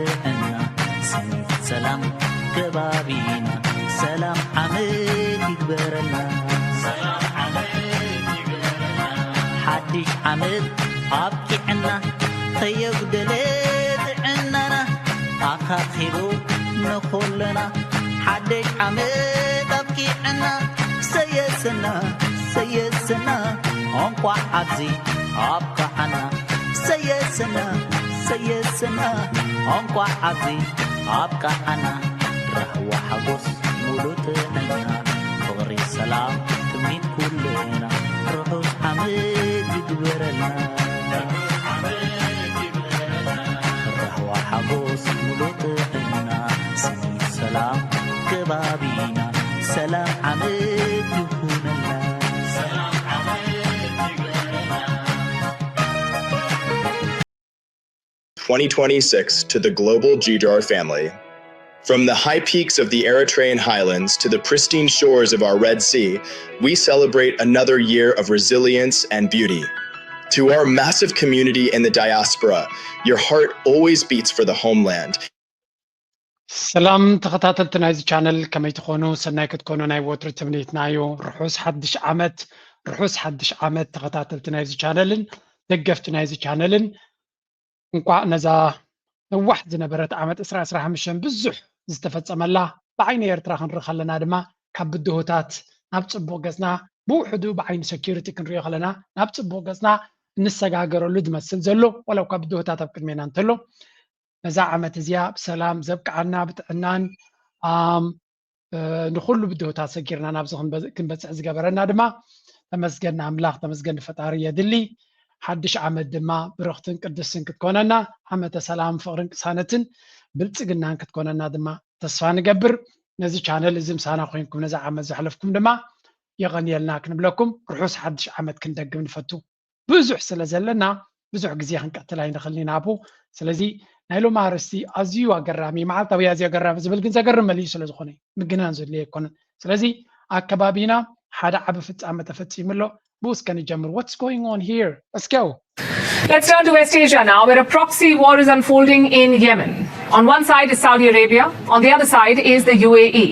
ጥዕና ስኒት ሰላም ከባቢና ሰላም ዓመት ይግበረልና። ሓድሽ ዓመት ኣብቂዕና ከየጉደለ ጥዕናና ኣኻኺቡ ንኹልና ሓድሽ ዓመት ኣብቂዕና ሰየሰና ሰየሰና እንኳዕ ኣብዚ ኣብቃዓና ሰየሰና ሰየሰና እንኳዕ ኣብዚ ኣብቃዓና ራህዋ ሓጎስ ሙሉእ ጥዕና ፍቕሪ ሰላም ትምኒት ኩልና ርሑስ ዓመት ይግበረልና። ራህዋ ሓጎስ ሙሉእ ጥዕና ስኒት ሰላም ከባቢና ሰላም ዓመት ይኹነልና። twenty twenty-six to the global G D R family. From the high peaks of the Eritrean highlands to the pristine shores of our Red Sea, we celebrate another year of resilience and beauty. To our massive community in the diaspora, your heart always beats for the homeland. ሰላም ተኸታተልቲ ናይዚ ቻነል ከመይ ትኾኑ? ሰናይ ክትኮኑ ናይ ወትሩ ትምኒትና እዩ። ርሑስ ሓድሽ ዓመት፣ ርሑስ ሓድሽ ዓመት ተኸታተልቲ ናይዚ ቻነልን ደገፍቲ ናይዚ ቻነልን። እንኳዕ ነዛ ነዋሕ ዝነበረት ዓመት ዕስራ ዕስራ ሓሙሽተ ብዙሕ ዝተፈጸመላ ብዓይኒ ኤርትራ ክንርኢ ከለና ድማ ካብ ብድሆታት ናብ ጽቡቕ ገጽና ብውሕዱ ብዓይኒ ሰኪሪቲ ክንሪኦ ከለና ናብ ጽቡቕ ገጽና እንሰጋገረሉ ዝመስል ዘሎ ዋላ እኳ ብድሆታት ኣብ ቅድሜና እንተሎ ነዛ ዓመት እዚኣ ብሰላም ዘብቅዓና ብጥዕናን ንኹሉ ብድሆታት ሰጊርና ናብዚ ክንበፅሕ ዝገበረና ድማ ተመስገን ንኣምላኽ ተመስገን ንፈጣሪ የድሊ። ሓድሽ ዓመት ድማ ብርኽትን ቅድስትን ክትኮነና ዓመተ ሰላም ፍቕርን ቅሳነትን ብልፅግናን ክትኮነና ድማ ተስፋ ንገብር። ነዚ ቻነል እዚ ምሳና ኮይንኩም ነዚ ዓመት ዘሕለፍኩም ድማ የቐንየልና ክንብለኩም ርሑስ ሓድሽ ዓመት ክንደግም ንፈቱ። ብዙሕ ስለ ዘለና ብዙሕ ግዜ ክንቀትል ኣይንኽልን ኢና ኣቦ። ስለዚ ናይ ሎሚ ኣርእስቲ ኣዝዩ ኣገራሚ፣ መዓልታዊ ኣዝዩ ኣገራሚ ዝብል ግን ዘገርም መሊኡ ስለ ዝኾነ እዩ። ምግናን ዘድልዮ ኣይኮነን። ስለዚ ኣብ ከባቢና ሓደ ዓቢ ፍጻመ ተፈጺሙ ኣሎ። ብኡ እስከ ንጀምር። What's going on here? Let's go. Let's turn to West Asia now, where a proxy war is unfolding in Yemen. On one side is Saudi Arabia, on the other side is the U A E.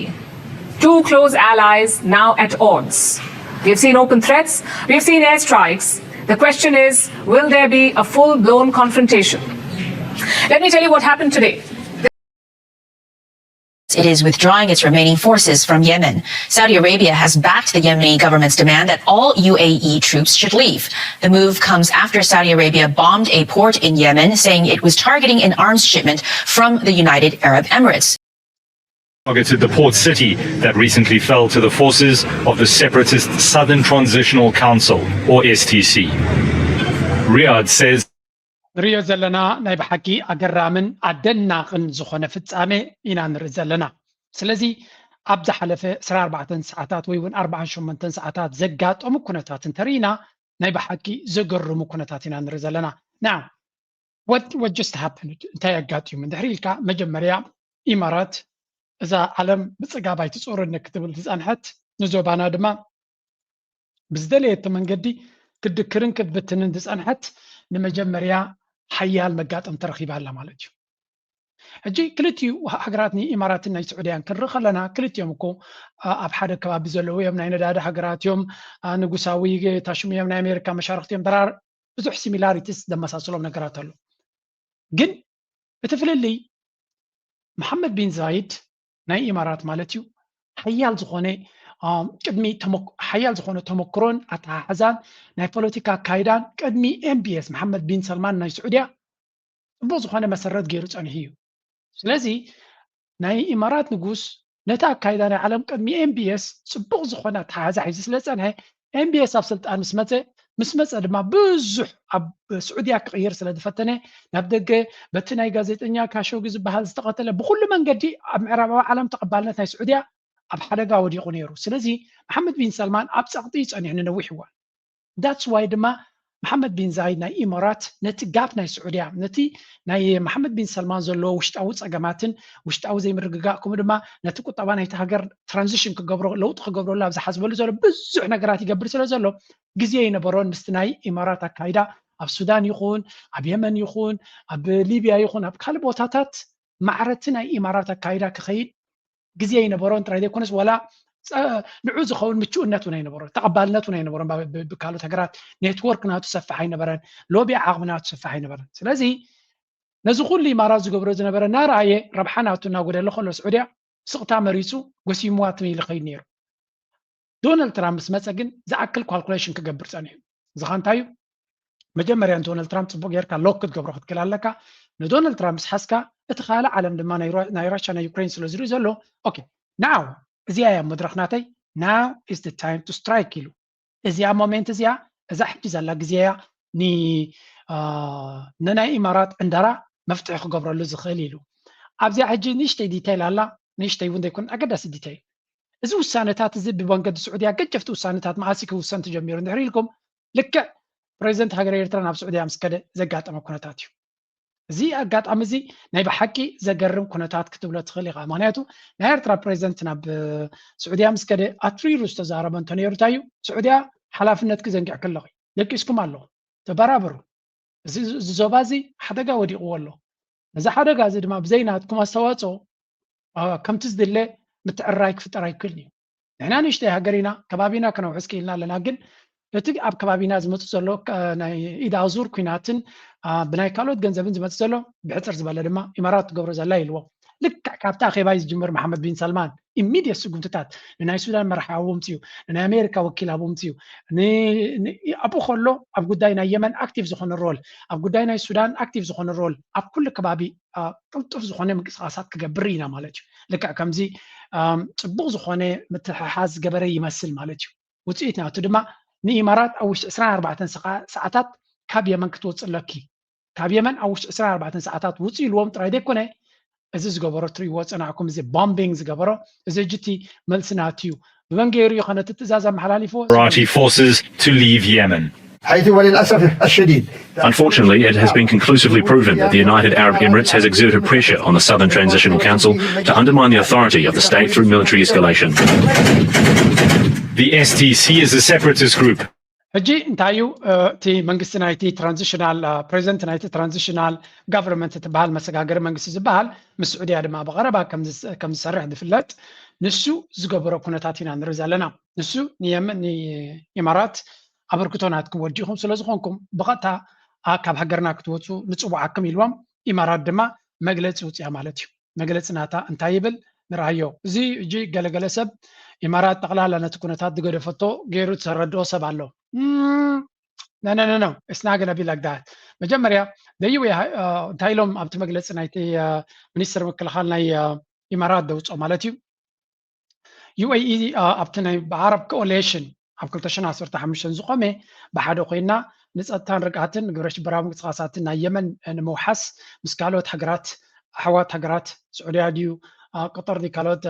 Two close allies now at odds. We have seen open threats, we have seen airstrikes. The question is, will there be a full blown confrontation? Let me tell you what happened today. It is withdrawing its remaining forces from Yemen. Saudi Arabia has backed the Yemeni government's demand that all U A E troops should leave. The move comes after Saudi Arabia bombed a port in Yemen, saying it was targeting an arms shipment from the United Arab Emirates. Targeted the port city that recently fell to the forces of the separatist Southern Transitional Council, or S T C. Riyadh says ንሪኦ ዘለና ናይ ብሓቂ ኣገራምን ኣደናቕን ዝኾነ ፍጻሜ ኢና ንርኢ ዘለና። ስለዚ ኣብ ዝሓለፈ ዕስራ ኣርባዕተ ሰዓታት ወይ እውን ኣርባዓን ሸሞንተን ሰዓታት ዘጋጠሙ ኩነታት እንተርኢና ናይ ብሓቂ ዘገርሙ ኩነታት ኢና ንርኢ ዘለና። Now what what just happened እንታይ ኣጋጢሙ እንድሕር ኢልካ መጀመርያ ኢማራት እዛ ዓለም ብፅጋብ ኣይትፅወረኒ ክትብል ዝፀንሐት ንዞባና ድማ ብዝደለየቶ መንገዲ ክትድክርን ክትብትንን ዝፀንሐት ንመጀመርያ ሓያል መጋጠምቲ ረኺባ ኣላ ማለት እዩ። ሕጂ ክልቲኡ ሃገራት ንኢማራትን ናይ ስዑድያን ክንርኢ ከለና ክልቲኦም እኮ ኣብ ሓደ ከባቢ ዘለዉ እዮም። ናይ ነዳዲ ሃገራት እዮም። ንጉሳዊ ታሽሙ እዮም። ናይ ኣሜሪካ መሻርክቲ እዮም። ደራር ብዙሕ ሲሚላሪቲስ ዘመሳስሎም ነገራት ኣሎ። ግን እቲ ፍልልይ መሓመድ ቢን ዛይድ ናይ ኢማራት ማለት እዩ ሓያል ዝኾነ ቅድሚ ሓያል ዝኾነ ተመክሮን ኣተሓሕዛን ናይ ፖለቲካ ኣካይዳን ቅድሚ ኤምቢኤስ መሓመድ ቢን ሰልማን ናይ ስዑድያ ፅቡቅ ዝኾነ መሰረት ገይሩ ፀኒሑ እዩ። ስለዚ ናይ ኢማራት ንጉስ ነቲ ኣካይዳ ናይ ዓለም ቅድሚ ኤምቢኤስ ፅቡቅ ዝኾነ ኣተሓሕዛ ሒዙ ስለ ዝፀንሐ ኤምቢኤስ ኣብ ስልጣን ምስ መፀ ምስ መፀ ድማ ብዙሕ ኣብ ስዑድያ ክቕይር ስለ ዝፈተነ ናብ ደገ በቲ ናይ ጋዜጠኛ ካሾጊ ዝበሃል ዝተቐተለ ብኩሉ መንገዲ ኣብ ምዕራባዊ ዓለም ተቐባልነት ናይ ስዑድያ ኣብ ሓደጋ ወዲቑ ነይሩ። ስለዚ መሓመድ ቢን ሰልማን ኣብ ፀቕጢ እዩ ፀኒሑ ንነዊሕ እዋን። That's why ድማ መሓመድ ቢን ዛይድ ናይ ኢማራት ነቲ ጋፕ ናይ ስዑድያ ነቲ ናይ መሓመድ ቢን ሰልማን ዘለዎ ውሽጣዊ ፀገማትን ውሽጣዊ ዘይምርግጋእ ከምኡ ድማ ነቲ ቁጠባ ናይቲ ሃገር ትራንዚሽን ክገብሮ ለውጢ ክገብረሉ ኣብ ዝሓስበሉ ዘሎ ብዙሕ ነገራት ይገብር ስለ ዘሎ ግዜ ይነበሮን ምስቲ ናይ ኢማራት ኣካይዳ ኣብ ሱዳን ይኹን ኣብ የመን ይኹን ኣብ ሊብያ ይኹን ኣብ ካልእ ቦታታት ማዕረቲ ናይ ኢማራት ኣካይዳ ክኸይድ ግዜ ኣይነበሮን ጥራይ ዘይኮነስ ዋላ ንዑ ዝኸውን ምቹእነት እውን ኣይነበሮን፣ ተቐባልነት እውን ኣይነበሮን። ብካልኦት ሃገራት ኔትወርክ ናቱ ሰፋሕ ኣይነበረን፣ ሎቢ ዓቕሚ ናቱ ሰፋሕ ኣይነበረን። ስለዚ ነዚ ኩሉ ኢማራት ዝገብሮ ዝነበረ እናረኣየ ረብሓ ናቱ እናጎደለ ከሎ ስዑድያ ስቕታ መሪፁ ጎሲምዋ ትም ኢሉ ይኸይድ ነይሩ። ዶናልድ ትራምፕ ምስ መፀ ግን ዝኣክል ካልኩሌሽን ክገብር ፀኒሑ። እዚ ኸ እንታይ እዩ? መጀመርያ ንዶናልድ ትራምፕ ፅቡቅ ጌርካ ሎክ ክትገብሮ ክትክእል ኣለካ። ንዶናልድ ትራምፕ ምስ ሓዝካ እቲ ካልእ ዓለም ድማ ናይ ራሻ ናይ ዩክሬን ስለ ዝርኢ ዘሎ okay now እዚኣ እያ መድረኽ ናተይ now is the time to strike ኢሉ እዚኣ ሞሜንት እዚኣ እዛ ሕጂ ዘላ ግዜ እያ ንናይ ኢማራት ዕንደራ መፍትሒ ክገብረሉ ዝኽእል ኢሉ ኣብዚኣ ሕጂ ንእሽተይ ዲቴይል ኣላ ንእሽተይ እውን ዘይኮን ኣገዳሲ ዲቴይል እዚ ውሳነታት እዚ ብመንገዲ ስዑድያ ገጀፍቲ ውሳነታት መዓስ ክውሰን ተጀሚሩ እንድሕር ኢልኩም ልክዕ ፕሬዚደንት ሃገር ኤርትራ ናብ ስዑድያ ምስ ከደ ዘጋጠመ ኩነታት እዩ እዚ ኣጋጣሚ እዚ ናይ ብሓቂ ዘገርም ኩነታት ክትብሎ ትኽእል ኢኻ ምክንያቱ ናይ ኤርትራ ፕሬዚደንት ናብ ስዑድያ ምስ ከደ ኣትሪሩ ዝተዛረበ እንተነይሩ እንታይ እዩ ስዑድያ ሓላፍነትኪ ዘንጊዕኪ ኣለኺ ደቂስኩም ኣለኹ ተበራበሩ እዚ ዞባ እዚ ሓደጋ ወዲቕዎ ኣሎ ነዚ ሓደጋ እዚ ድማ ብዘይ ናትኩም ኣስተዋፅኦ ከምቲ ዝድለ ምትዕርራይ ክፍጠር ኣይክእልን እዩ ንሕና ንእሽተይ ሃገር ኢና ከባቢና ክነውሕስ ክኢልና ኣለና ግን እቲ ኣብ ከባቢና ዝመፅእ ዘሎ ናይ ኢድ ኣዙር ኩናትን ብናይ ካልኦት ገንዘብን ዝመፅእ ዘሎ ብሕፅር ዝበለ ድማ ኢማራት ትገብሮ ዘላ ኢልዎም ልክዕ ካብቲ ኣኼባ እዩ ዝጅምር መሓመድ ቢን ሰልማን ኢሚድየት ስጉምትታት ንናይ ሱዳን መራሒ ኣብኡ ምፅኡ ንናይ ኣሜሪካ ወኪል ኣብኡ ምፅኡ ኣብኡ ከሎ ኣብ ጉዳይ ናይ የመን ኣክቲቭ ዝኾነ ሮል ኣብ ጉዳይ ናይ ሱዳን ኣክቲቭ ዝኾነ ሮል ኣብ ኩሉ ከባቢ ቅልጡፍ ዝኾነ ምንቅስቃሳት ክገብር ኢና ማለት እዩ ልክዕ ከምዚ ፅቡቅ ዝኾነ ምትሕሓዝ ዝገበረ ይመስል ማለት እዩ ውፅኢት ናቱ ድማ ንኢማራት ኣብ ውሽጢ ዕስራን ኣርባዕተን ሰዓታት ካብ የመን ክትወፅእ ኣለኪ ካብ የመን ኣብ ውሽጢ ዕስራን ኣርባዕተን ሰዓታት ውፅእ ኢልዎም ጥራይ ዘይኮነ እዚ ዝገበሮ ትሪእዎ ፀናዕኩም እዚ ቦምቢንግ ዝገበሮ እዚ ሕጂ እቲ መልሲ ናቱ እዩ ብመን ገይሩ እዩ ከነቲ ትእዛዝ ኣመሓላሊፍዎ Emirati forces to leave Yemen. حيث وللأسف الشديد Unfortunately, it has been conclusively proven that the United Arab Emirates has exerted pressure on the Southern Transitional Council to undermine the authority of the state through military escalation. The S T C is a separatist group. ሕጂ እንታይ እዩ እቲ መንግስቲ ናይቲ ትራንዚሽናል ፕሬዚደንት ናይቲ ትራንዚሽናል ጋቨርንመንት ትበሃል መሰጋገሪ መንግስቲ ዝበሃል ምስ ስዑድያ ድማ ብቐረባ ከም ዝሰርሕ ዝፍለጥ ንሱ ዝገበሮ ኩነታት ኢና ንርኢ ዘለና ንሱ ንየመን ንኢማራት ኣበርክቶ ናትኩም ወዲኹም ስለ ዝኾንኩም ብቐጥታ ካብ ሃገርና ክትወፁ ንፅዋዓኩም ኢልዎም ኢማራት ድማ መግለፂ ውፅያ ማለት እዩ መግለፂ ናታ እንታይ ይብል ንርኣዮ እዚ እጂ ገለገለ ሰብ ኢማራት ጠቕላላ ነቲ ኩነታት ዝገደፈቶ ገይሩ ዝረድኦ ሰብ ኣሎ ነነነነ እስና ገነ ቢላግዳት መጀመርያ ደይወ እንታይ ኢሎም ኣብቲ መግለፂ ናይቲ ሚኒስትር ምክልኻል ናይ ኢማራት ደውፅኦ ማለት እዩ ዩኤኢ ኣብቲ ናይ ብዓረብ ኮኦሌሽን ኣብ ክልተ ሽሕን ዓሰርተ ሓሙሽተን ዝቆመ ብሓደ ኮይና ንፀጥታን ርግኣትን ግብረ ሽበራዊ ምንቅስቃሳትን ናይ የመን ንምውሓስ ምስ ካልኦት ሃገራት ኣሕዋት ሃገራት ስዑድያ ድዩ ቅጠር ካልኦት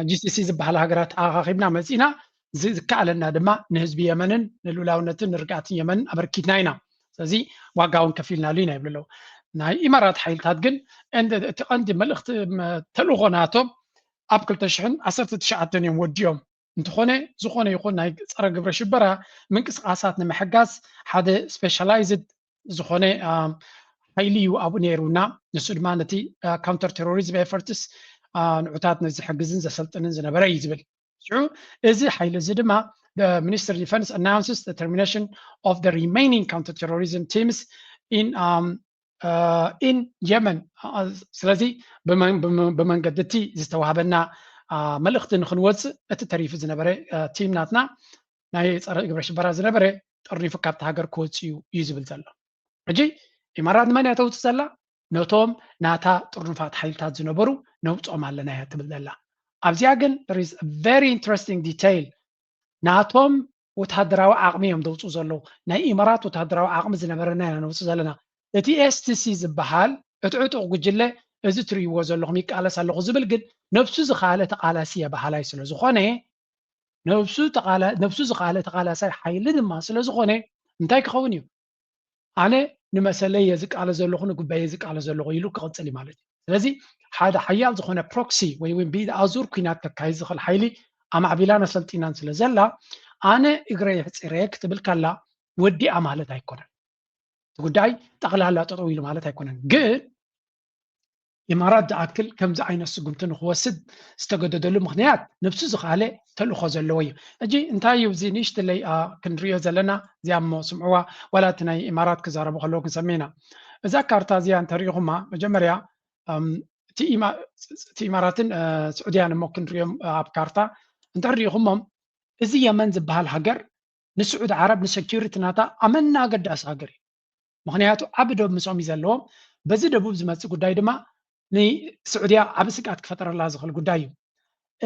ጂሲሲ ዝበሃል ሃገራት ኣኻኺብና መፂና ዝከኣለና ድማ ንህዝቢ የመንን ንልኡላውነትን ንርግኣትን የመንን ኣበርኪትና ኢና ስለዚ ዋጋ እውን ከፊልናሉ ኢና ይብሉ ኣለዉ ናይ ኢማራት ሓይልታት ግን እቲ ቀንዲ መልእኽቲ ተልእኾ ናቶም ኣብ ክልተ ሽሕን ዓሰርተ ትሽዓተን እዮም ወዲኦም እንተኾነ ዝኾነ ይኹን ናይ ፀረ ግብረ ሽበራ ምንቅስቃሳት ንምሕጋዝ ሓደ ስፔሻላይዝድ ዝኾነ ሓይሊ እዩ ኣብኡ ነይሩና ንሱ ድማ ነቲ ካውንተር ቴሮሪዝም ኤፈርትስ ንዑታት ነዚ ዝሕግዝን ዘሰልጥንን ዝነበረ እዩ ዝብል ሽዑ እዚ ሓይሊ እዚ ድማ ሚኒስትር ዲፈንስ ኣናውንስስ ተርሚኔሽን ኦፍ ደ ሪሜይኒንግ ካውንተር ቴሮሪዝም ቲምስ ኢን ኢን የመን ስለዚ ብመንገዲ እቲ ዝተዋህበና መልእኽቲ ንክንወፅእ እቲ ተሪፉ ዝነበረ ቲም ናትና ናይ ፀረ ግብረ ሽበራ ዝነበረ ጠርኒፉ ካብቲ ሃገር ክወፅእ እዩ እዩ ዝብል ዘሎ ሕጂ ኢማራት ንመን እያ ተውፅእ ዘላ ነቶም ናታ ጥርኑፋት ሓይልታት ዝነበሩ ነውፅኦም ኣለና እያ ትብል ዘላ ኣብዚኣ ግን ቨሪ ኢንትረስቲንግ ዲቴይል ናቶም ወታደራዊ ዓቕሚ እዮም ዘውፅኡ ዘለዉ ናይ ኢማራት ወታደራዊ ዓቕሚ ዝነበረና ኢና ነውፅእ ዘለና እቲ ኤስቲሲ ዝበሃል እቲ ዕጡቕ ጉጅለ እዚ ትርእይዎ ዘለኹም ይቃለስ ኣለኹ ዝብል ግን ነብሱ ዝኻለ ተቃላሲ እየ በሃላይ ስለ ዝኾነ ነብሱ ዝኻለ ተቃላሳይ ሓይሊ ድማ ስለ ዝኾነ እንታይ ክኸውን እዩ ኣነ ንመሰለይ እየ ዝቃለ ዘለኹ ንጉባኤ ዝቃለ ዘለኹ ኢሉ ክቕፅል እዩ ማለት እዩ ስለዚ ሓደ ሓያል ዝኾነ ፕሮክሲ ወይ እውን ብኢድ ኣዙር ኩናት ከካይድ ዝኽእል ሓይሊ ኣማዕቢላን ኣሰልጢናን ስለ ዘላ ኣነ እግረ የሕፂረ ክትብል ከላ ወዲኣ ማለት ኣይኮነን እቲ ጉዳይ ጠቕላላ ጠጠው ኢሉ ማለት ኣይኮነን ግን ኢማራት ዝኣክል ከምዚ ዓይነት ስጉምቲ ንክወስድ ዝተገደደሉ ምክንያት ነብሱ ዝኸኣለ ተልእኾ ዘለዎ እዩ። ሕጂ እንታይ እዩ እዚ ንእሽትለይ ክንሪኦ ዘለና? እዚኣ እሞ ስምዕዋ፣ ዋላ እቲ ናይ ኢማራት ክዛረቡ ከለዉ ክንሰምዕ ኢና። እዛ ካርታ እዚኣ እንተሪኢኹማ መጀመርያ እቲ ኢማራትን ስዑድያን እሞ ክንሪኦም ኣብ ካርታ እንተሪኢኹሞም፣ እዚ የመን ዝበሃል ሃገር ንስዑድ ዓረብ ንሰኪሪቲ ናታ ኣመና ኣገዳሲ ሃገር እዩ። ምክንያቱ ዓቢ ዶብ ምስኦም እዩ ዘለዎም። በዚ ደቡብ ዝመፅእ ጉዳይ ድማ ንስዑድያ ዓቢ ስግኣት ክፈጠረላ ዝኽእል ጉዳይ እዩ።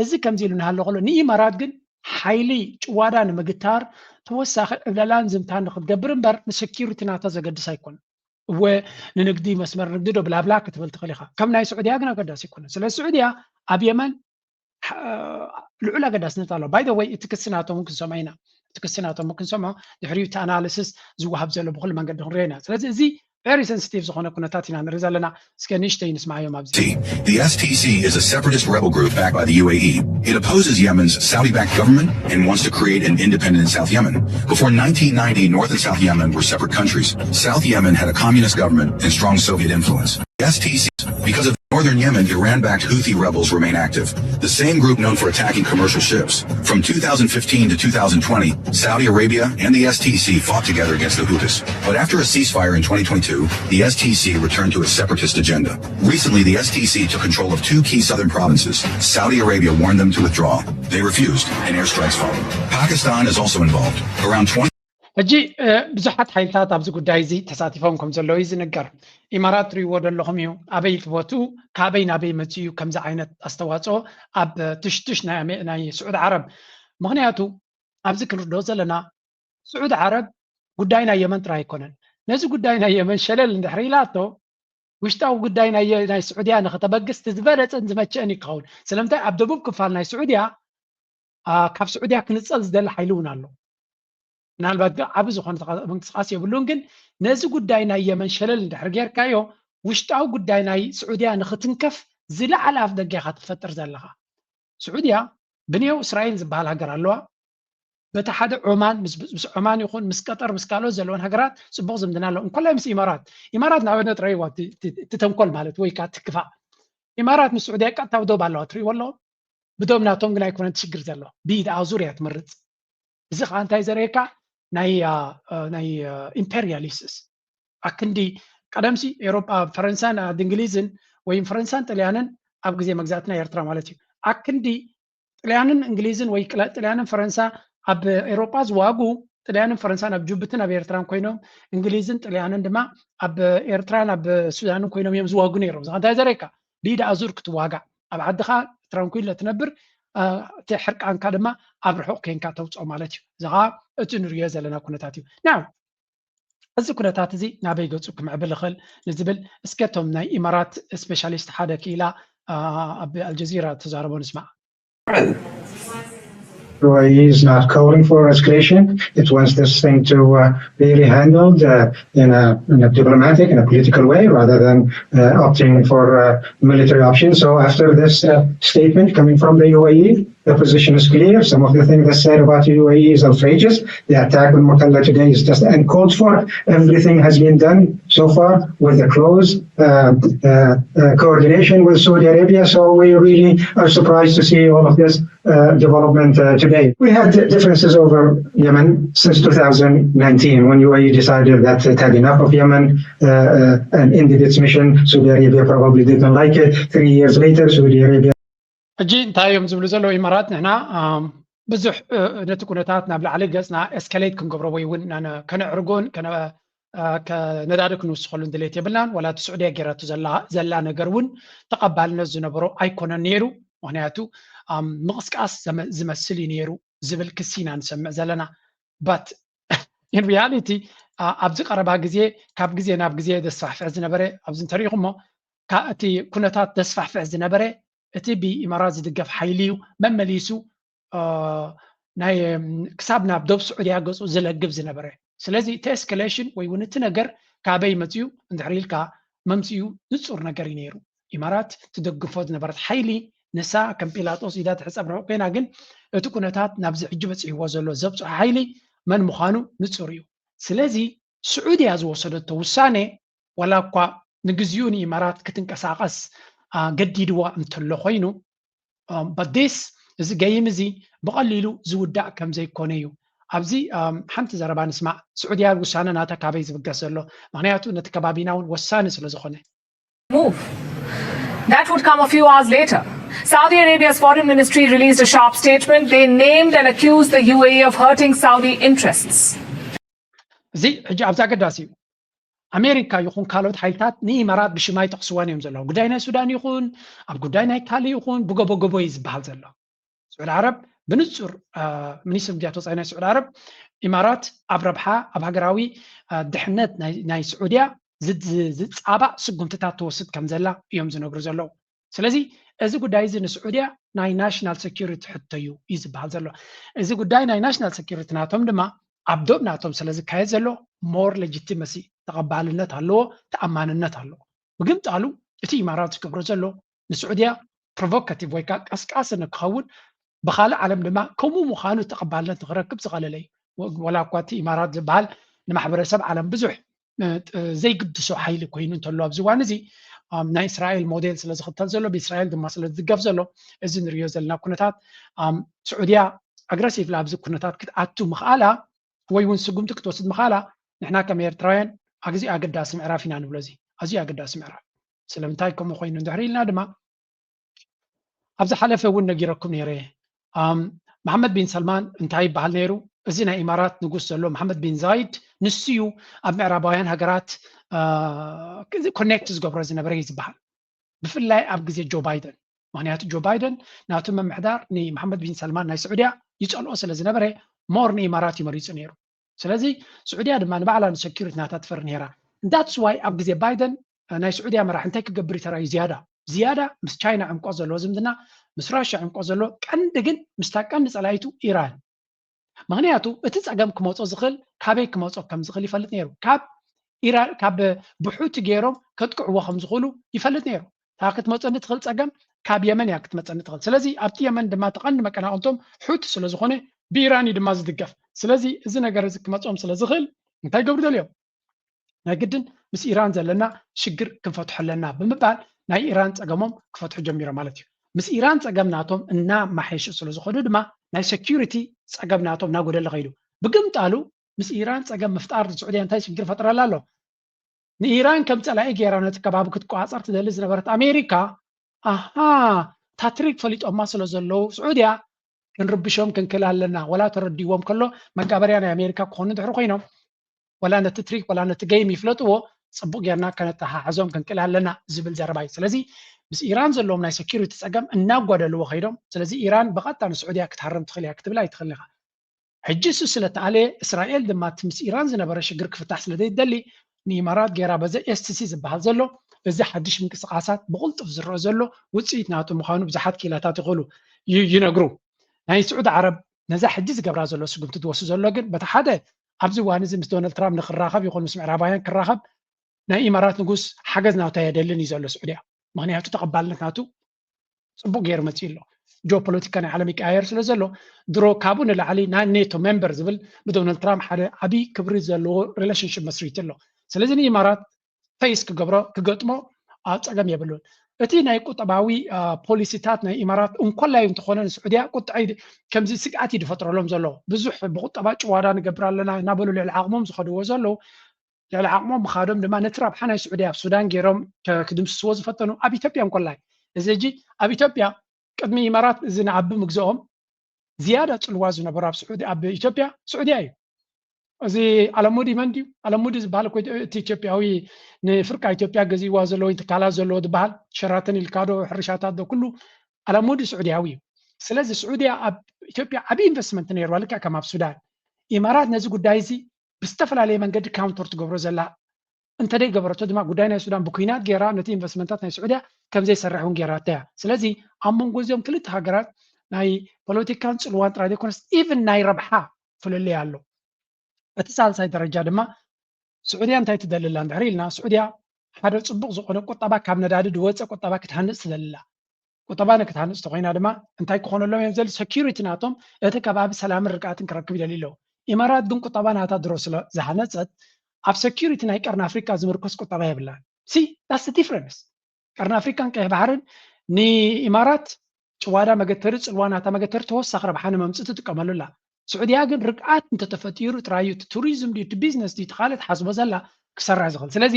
እዚ ከምዚ ኢሉ እናሃሎ ከሎ ንኢማራት ግን ሓይሊ ጭዋዳ ንምግታር ተወሳኺ ዕብለላን ዝምታን ንክትገብር እምበር ንሰኪሪቲ ናታ ዘገድስ ኣይኮነን። እወ ንንግዲ መስመር ንግዲ ዶ ብላብላ ክትብል ትኽእል ኢኻ። ከም ናይ ስዑድያ ግን ኣገዳሲ ኣይኮነን። ስለ ስዑድያ ኣብ የመን ልዑል ኣገዳስነት ኣሎ። ባይ ወይ እቲ ክሲ ናቶም እውን ክንሰምዖ ኢና። እቲ ክሲ ናቶም እውን ክንሰምዖ ድሕሪኡ እቲ ኣናሊሲስ ዝወሃብ ዘሎ ብኩሉ መንገዲ ክንሪኦ ኢና። ስለዚ እዚ ቨሪ ሰንሲቲቭ ዝኾነ ኩነታት ኢና ንርኢ ዘለና። እስከ ንእሽተይ ንስማዮም ኣብዚ። The S T C is a separatist rebel group backed by the U A E. It opposes Yemen's Saudi-backed government and wants to create an independent South Yemen. Before nineteen ninety, North and South Yemen were separate countries. South Yemen had a communist government and strong Soviet influence. The S T C, because of northern Yemen, Iran-backed Houthi rebels remain active. The same group known for attacking commercial ships. From two thousand fifteen to two thousand twenty, Saudi Arabia and the S T C fought together against the Houthis. But after a ceasefire in twenty twenty-two, the S T C returned to its separatist agenda. Recently, the S T C took control of two key southern provinces. Saudi Arabia warned them to withdraw. They refused, and airstrikes followed. Pakistan is also involved. Around twenty ሕጂ ብዙሓት ሓይልታት ኣብዚ ጉዳይ እዚ ተሳቲፎም ከም ዘለዉ እዩ ዝንገር። ኢማራት ትሪእዎ ዘለኹም እዩ። ኣበይ ትቦቱ፣ ካበይ ናበይ መፅኡ እዩ ከምዚ ዓይነት ኣስተዋፅኦ ኣብ ትሽትሽ ናይ ስዑድ ዓረብ? ምክንያቱ ኣብዚ ክንርድኦ ዘለና ስዑድ ዓረብ ጉዳይ ናይ የመን ጥራይ ኣይኮነን። ነዚ ጉዳይ ናይ የመን ሸለል እንድሕር ኢላቶ ውሽጣዊ ጉዳይ ናይ ስዑድያ ንክተበግስ ዝበለፀን ዝመቸእን ይኸውን። ስለምንታይ ኣብ ደቡብ ክፋል ናይ ስዑድያ ካብ ስዑድያ ክንፀል ዝደሊ ሓይሊ እውን ኣሎ። ምናልባት ዓቢ ዝኾነ ምንቅስቃስ የብሉን፣ ግን ነዚ ጉዳይ ናይ የመን ሸለል እንድሕር ጌርካዮ ውሽጣዊ ጉዳይ ናይ ስዑድያ ንክትንከፍ ዝለዓለ ኣፍ ደገ ኢኻ ትፈጥር ዘለኻ። ስዑድያ ብንየው እስራኤል ዝበሃል ሃገር ኣለዋ። በቲ ሓደ ዖማን ምስ ዖማን ይኹን ምስ ቀጠር ምስ ካልኦት ዘለወን ሃገራት ፅቡቕ ዝምድና ኣለዎ። እንኮላይ ምስ ኢማራት ኢማራት ንኣብነት ረይዋ እቲ ተንኮል ማለት ወይ ከዓ ትክፋእ ኢማራት ምስ ስዑድያ ቀጥታ ብዶብ ኣለዋ ትሪእዎ ኣለዎ። ብዶብ ናቶም ግን ኣይኮነን ሽግር ዘሎ ብኢድ ኣዙር እያ ትመርፅ። እዚ ከዓ እንታይ ዘርእየካ ናይ ናይ ኢምፔሪያሊስትስ ኣክንዲ ቀደምሲ ኤሮጳ ፈረንሳን እንግሊዝን ወይም ፈረንሳን ጥልያንን ኣብ ግዜ መግዛእትና ኤርትራ ማለት እዩ ኣክንዲ ጥልያንን እንግሊዝን ወይ ጥልያንን ፈረንሳ ኣብ ኤሮጳ ዝዋጉ ጥልያንን ፈረንሳን ኣብ ጅቡትን ኣብ ኤርትራን ኮይኖም እንግሊዝን ጥልያንን ድማ ኣብ ኤርትራን ኣብ ሱዳንን ኮይኖም እዮም ዝዋጉ ነይሮም። እንታይ ዘረካ ብኢድ ኣዙር ክትዋጋእ ኣብ ዓድኻ ትራንኩል ትነብር እቲ ሕርቃንካ ድማ ኣብ ርሑቕ ኮንካ ተውፅኦ ማለት እዩ። እዚ ከዓ እቲ ንሪኦ ዘለና ኩነታት እዩ። ናው እዚ ኩነታት እዚ ናበይ ገፁ ክምዕብል ይኽእል ንዝብል እስከ እቶም ናይ ኢማራት ስፔሻሊስት ሓደ ክኢላ ኣብ ኣልጀዚራ ተዛረቦ ንስማዕ። U A E is not calling for escalation. It wants this thing to uh, be handled uh, in, a, in a diplomatic and a political way rather than uh, opting for uh, military options. So after this uh, statement coming from the U A E, the position is clear. Some of the things they said about the U A E is outrageous. The attack on Mutalla today is just uncalled for. Everything has been done so far with a close uh, uh, uh, coordination with Saudi Arabia. So we really are surprised to see all of this uh, development uh, today. We had differences over Yemen since two thousand nineteen when U A E decided that it had enough of Yemen uh, uh, and ended its mission. Saudi Arabia probably didn't like it. Three years later, Saudi Arabia ሕጂ እንታይ እዮም ዝብሉ ዘለዉ ኢማራት ንሕና ብዙሕ ነቲ ኩነታት ናብ ላዕሊ ገፅና ኤስካሌት ክንገብሮ ወይ እውን ከነዕርጎን ነዳዲ ክንውስኸሉ ድሌት የብልናን። ዋላ እቲ ስዑድያ ጌራቶ ዘላ ነገር እውን ተቐባልነት ዝነበሮ ኣይኮነን ነይሩ። ምክንያቱ ምቕስቃስ ዝመስል እዩ ነይሩ ዝብል ክሲ ኢና ንሰምዕ ዘለና። ባት ኢን ሪያሊቲ ኣብዚ ቀረባ ግዜ ካብ ግዜ ናብ ግዜ ዘስፋሕፍሕ ዝነበረ ኣብዚ እንተሪኢኹሞ እቲ ኩነታት ዘስፋሕፍሕ ዝነበረ እቲ ብኢማራት ዝድገፍ ሓይሊ እዩ መመሊሱ ናይ ክሳብ ናብ ዶብ ስዑድያ ገፁ ዝለግብ ዝነበረ። ስለዚ እቲ ኤስካሌሽን ወይ እውን እቲ ነገር ካበይ መፅኡ እንድሕር ኢልካ መምፅኡ ንፁር ነገር እዩ ነይሩ። ኢማራት ትደግፎ ዝነበረት ሓይሊ ንሳ ከም ጲላጦስ ኢዳ ትሕፀብ ርሑቕ ኮይና ግን እቲ ኩነታት ናብዚ ሕጂ በፂሕዎ ዘሎ ዘብፅሖ ሓይሊ መን ምዃኑ ንፁር እዩ። ስለዚ ስዑድያ ዝወሰደቶ ውሳነ ዋላ እኳ ንግዚኡ ንኢማራት ክትንቀሳቐስ ገዲድዋ እንተሎ ኮይኑ፣ but this፣ እዚ ገይም እዚ ብቐሊሉ ዝውዳእ ከም ዘይኮነ እዩ። ኣብዚ ሓንቲ ዘረባ ንስማዕ። ስዑድያ ውሳነ ናታ ካበይ ዝብገስ ዘሎ? ምክንያቱ ነቲ ከባቢና እውን ወሳኒ ስለ ዝኾነ። Move. That would come a few hours later. Saudi Arabia's foreign ministry released a sharp statement. They named and accused the U A E of hurting Saudi interests. እዚ ሕጂ ኣብዚ ኣገዳሲ እዩ። ኣሜሪካ ይኹን ካልኦት ሓይልታት ንኢማራት ብሽማ ይጠቕስወን እዮም ዘለዉ። ጉዳይ ናይ ሱዳን ይኹን ኣብ ጉዳይ ናይ ካልእ ይኹን ብጎቦ ጎቦ እዩ ዝበሃል ዘሎ። ስዑድ ዓረብ ብንጹር፣ ሚኒስትር ጉዳያት ወጻኢ ናይ ስዑድ ዓረብ፣ ኢማራት ኣብ ረብሓ፣ ኣብ ሃገራዊ ድሕነት ናይ ስዑድያ ዝጻባእ ስጉምትታት ትወስድ ከም ዘላ እዮም ዝነግሩ ዘለዉ። ስለዚ እዚ ጉዳይ እዚ ንስዑድያ ናይ ናሽናል ሴኩሪቲ ሕቶ እዩ እዩ ዝበሃል ዘሎ። እዚ ጉዳይ ናይ ናሽናል ሴኩሪቲ ናቶም ድማ ኣብ ዶብ ናቶም ስለ ዝካየድ ዘሎ more legitimacy፣ ተቐባልነት ኣለዎ፣ ተኣማንነት ኣለዎ። ምግምጣሉ እቲ ኢማራት ዝገብሮ ዘሎ ንስዑድያ ፕሮቮካቲቭ ወይ ከዓ ቀስቃሲ ንክኸውን፣ ብካልእ ዓለም ድማ ከምኡ ምዃኑ ተቐባልነት ንክረክብ ዝኸለለ እዩ። ወላ እኳ እቲ ኢማራት ዝበሃል ንማሕበረሰብ ዓለም ብዙሕ ዘይግድሶ ሓይሊ ኮይኑ እንተሎ ኣብዚ እዋን እዚ ናይ እስራኤል ሞዴል ስለ ዝኽተል ዘሎ፣ ብእስራኤል ድማ ስለ ዝድገፍ ዘሎ፣ እዚ ንሪኦ ዘለና ኩነታት ስዑድያ ኣግረሲቭ ኣብዚ ኩነታት ክትኣቱ ምኽኣላ ወይ እውን ስጉምቲ ክትወስድ ምኽኣላ ንሕና ከም ኤርትራውያን ኣግዚ ኣገዳሲ ምዕራፍ ኢና ንብሎ። እዚ ኣዝዩ ኣገዳሲ ምዕራፍ። ስለምንታይ ከምኡ ኮይኑ እንድሕር ኢልና ድማ ኣብ ዝሓለፈ እውን ነጊረኩም ነይረ። መሓመድ ቢን ሰልማን እንታይ ይበሃል ነይሩ? እዚ ናይ ኢማራት ንጉስ ዘሎ መሓመድ ቢን ዛይድ ንሱ እዩ ኣብ ምዕራባውያን ሃገራት ኮኔክት ዝገብሮ ዝነበረ እዩ ዝበሃል፣ ብፍላይ ኣብ ግዜ ጆ ባይደን። ምክንያቱ ጆ ባይደን ናቱ ምምሕዳር ንመሓመድ ቢን ሰልማን ናይ ስዑድያ ይፀልኦ ስለ ዝነበረ ሞር ንኢማራት እዩ መሪፁ ነይሩ። ስለዚ ስዑድያ ድማ ንባዕላ ንሰኪሪቲ ናታ ትፈሪ ነይራ። that's why ኣብ ግዜ ባይደን ናይ ስዑድያ መራሕ እንታይ ክገብር ይተራዩ ዝያዳ ዝያዳ ምስ ቻይና ዕምቆ ዘለዎ ዝምድና፣ ምስ ራሽያ ዕምቆ ዘለዎ፣ ቀንዲ ግን ምስታ ቀንዲ ፀላኢቱ ኢራን። ምክንያቱ እቲ ፀገም ክመፆ ዝኽእል ካበይ ክመፆ ከም ዝኽእል ይፈልጥ ነይሩ። ካብ ኢራን ካብ ብሑቲ ገይሮም ከጥቅዕዎ ከም ዝኽእሉ ይፈልጥ ነይሩ። እታ ክትመፀኒ ትኽእል ፀገም ካብ የመን እያ ክትመፀኒ ትኽእል። ስለዚ ኣብቲ የመን ድማ ተቐንዲ መቀናቕንቶም ሑቲ ስለ ዝኾነ ብኢራን እዩ ድማ ዝድገፍ። ስለዚ እዚ ነገር እዚ ክመፆም ስለ ዝኽእል እንታይ ገብሩ ደልዮም? ናይ ግድን ምስ ኢራን ዘለና ሽግር ክንፈትሖ ኣለና ብምባል ናይ ኢራን ፀገሞም ክፈትሑ ጀሚሮም ማለት እዩ። ምስ ኢራን ፀገም ናቶም እናማሓየሹ ስለ ዝኸዱ ድማ ናይ ሴኪሪቲ ፀገም ናቶም እናጎደለ ከይዱ። ብግምጣሉ ምስ ኢራን ፀገም ምፍጣር ንስዑድያ እንታይ ሽግር ፈጥረላ ኣሎ? ንኢራን ከም ፀላኢ ገይራ ነቲ ከባቢ ክትቆፃፀር ትደሊ ዝነበረት ኣሜሪካ፣ ኣሃ፣ እታ ትሪክ ፈሊጦማ ስለ ዘለዉ ስዑድያ ክንርብሾም ክንክእል ኣለና። ወላ ተረዲዎም ከሎ መጋበርያ ናይ ኣሜሪካ ክኾኑ ድሕሪ ኮይኖም ወላ ነቲ ትሪክ ወላ ነቲ ገይም ይፍለጥዎ፣ ፅቡቅ ጌርና ከነተሓሕዞም ክንክእል ኣለና ዝብል ዘረባ እዩ። ስለዚ ምስ ኢራን ዘለዎም ናይ ሴኪሪቲ ፀገም እናጓደልዎ ከይዶም። ስለዚ ኢራን ብቐጥታ ንስዑድያ ክትሃርም ትኽእል እያ ክትብል ኣይትኽእልን ኢኻ። ሕጂ እሱ ስለተኣለየ እስራኤል ድማ እቲ ምስ ኢራን ዝነበረ ሽግር ክፍታሕ ስለ ዘይደሊ ንኢማራት ገይራ በዚ ኤስቲሲ ዝበሃል ዘሎ እዚ ሓድሽ ምንቅስቃሳት ብቕልጡፍ ዝረአ ዘሎ ውፅኢት ናቱ ምዃኑ ብዙሓት ክኢላታት ይኽእሉ ይነግሩ። ናይ ስዑድ ዓረብ ነዛ ሕጂ ዝገብራ ዘሎ ስጉምቲ ዝወስድ ዘሎ ግን በቲ ሓደ ኣብዚ እዋን እዚ ምስ ዶናልድ ትራምፕ ንክራኸብ ይኹን ምስ ምዕራባውያን ክራኸብ ናይ ኢማራት ንጉስ ሓገዝ ናቱ ኣየደልን እዩ ዘሎ ስዑድያ። ምክንያቱ ተቐባልነት ናቱ ፅቡቅ ገይሩ መፅኡ ኣሎ። ጂኦፖለቲካ ናይ ዓለም ይቀያየር ስለ ዘሎ ድሮ ካብኡ ንላዕሊ ናይ ኔቶ ሜምበር ዝብል ብዶናልድ ትራምፕ ሓደ ዓብዪ ክብሪ ዘለዎ ሪሌሽንሽፕ መስሪቱ ኣሎ። ስለዚ ንኢማራት ፌስ ክገብሮ ክገጥሞ ፀገም የብሉን። እቲ ናይ ቁጠባዊ ፖሊሲታት ናይ ኢማራት እንኮላይ እንተኾነ ንስዑድያ ቁጥዐ ከምዚ ስግኣት እዩ ዝፈጥረሎም ዘሎ። ብዙሕ ብቁጠባ ጭዋዳ ንገብር ኣለና እናበሉ ልዕሊ ዓቕሞም ዝኸድዎ ዘለዉ ልዕሊ ዓቕሞም ምኻዶም ድማ ነቲ ረብሓ ናይ ስዑድያ ኣብ ሱዳን ገይሮም ክድምስስዎ ዝፈተኑ ኣብ ኢትዮጵያ እንኮላይ እዚ ሕጂ ኣብ ኢትዮጵያ ቅድሚ ኢማራት እዚ ንዓቢ ምግዝኦም ዝያዳ ፅልዋ ዝነበሩ ኣብ ስዑዲ ኣብ ኢትዮጵያ ስዑድያ እዩ። እዚ ኣለሙዲ መን ድዩ? ኣለሙዲ ዝበሃል እኮ እቲ ኢትዮጵያዊ ንፍርቃ ኢትዮጵያ ገዚእዋ ዘሎ ወይ ትካላት ዘለዎ ዝበሃል ሸራተን ኢልካዶ ሕርሻታት ዶ ኩሉ ኣለሙዲ ስዑድያዊ እዩ። ስለዚ ስዑድያ ኣብ ኢትዮጵያ ዓብዪ ኢንቨስትመንት ነይርዋ ልክዕ ከም ኣብ ሱዳን። ኢማራት ነዚ ጉዳይ እዚ ብዝተፈላለየ መንገዲ ካውንተር ትገብሮ ዘላ እንተደይ ገበረቶ ድማ ጉዳይ ናይ ሱዳን ብኩናት ገይራ ነቲ ኢንቨስትመንታት ናይ ስዑድያ ከም ዘይሰርሕ እውን ገይራታ እያ። ስለዚ ኣብ መንጎ እዚኦም ክልተ ሃገራት ናይ ፖለቲካን ፅልዋን ጥራይ ዘይኮነስ ኢቭን ናይ ረብሓ ፍልልይ ኣሎ። እቲ ሳልሳይ ደረጃ ድማ ስዑድያ እንታይ ትደልላ እንድሕር ኢልና ስዑድያ ሓደ ፅቡቅ ዝኾነ ቁጠባ ካብ ነዳዲ ዝወፀ ቁጠባ ክትሃንፅ ትደልላ። ቁጠባ ንክትሃንፅ ተኮይና ድማ እንታይ ክኾነሎም እዮም ዘል ሰኪሪቲ ናቶም እቲ ከባቢ ሰላምን ርግኣትን ክረክብ ይደልዩ ኣለዉ። ኢማራት ግን ቁጠባ ናታ ድሮ ስለ ዝሃነፀት ኣብ ሰኪሪቲ ናይ ቀርኒ ኣፍሪካ ዝምርኮስ ቁጠባ የብላን። ሲ that's the difference። ቀርኒ ኣፍሪካን ቀይሕ ባሕርን ንኢማራት ጭዋዳ መገተሪ፣ ጽልዋ ናታ መገተሪ ተወሳኺ ረብሓ ንመምጽእ ትጥቀመሉ ኣላ። ስዑድያ ግን ርግኣት እንተተፈጢሩ ጥራይ እዩ፣ እቲ ቱሪዝም ድዩ፣ እቲ ቢዝነስ ድዩ፣ እቲ ካልእ ትሓስቦ ዘላ ክሰርሕ ዝኽእል። ስለዚ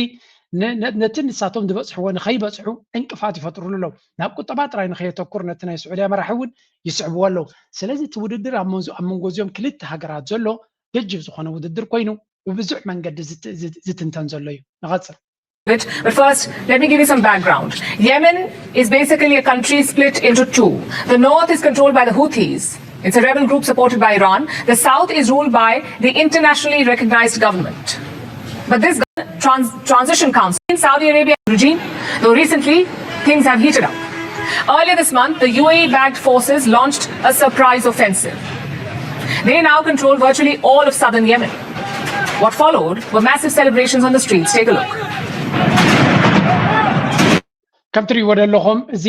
ነ-፣ ነ-፣ ነቲ ንሳቶም ዝበጽሕዎ ንኸይበጽሑ ዕንቅፋት ይፈጥሩሉ ኣለዉ። ናብ ቁጠባ ጥራይ ንኸየተኩር ነቲ ናይ ስዑድያ መራሒ እውን ይስዕብዎ ኣለዉ። ስለዚ እቲ ውድድር ኣብ መንዙ-፣ ኣብ መንጎ እዚኦም ክልተ ሃገራት ዘሎ ገጅፍ ዝኾነ ውድድር ኮይኑ ብብዙሕ መንገዲ ዝት-፣ ዝት-፣ ዝትንተን ዘሎ እዩ። ንቐጽል። But first, let me give you some background. Yemen is basically a country split into two. The north is controlled by the Houthis. It's a rebel group supported by Iran. The south is ruled by the internationally recognized government. But this trans- transition council in Saudi Arabia regime, though recently things have heated up. Earlier this month, the U A E backed forces launched a surprise offensive. They now control virtually all of southern Yemen. What followed were massive celebrations on the streets. Take a look. ከም ትሪእዎ ዘለኹም እዚ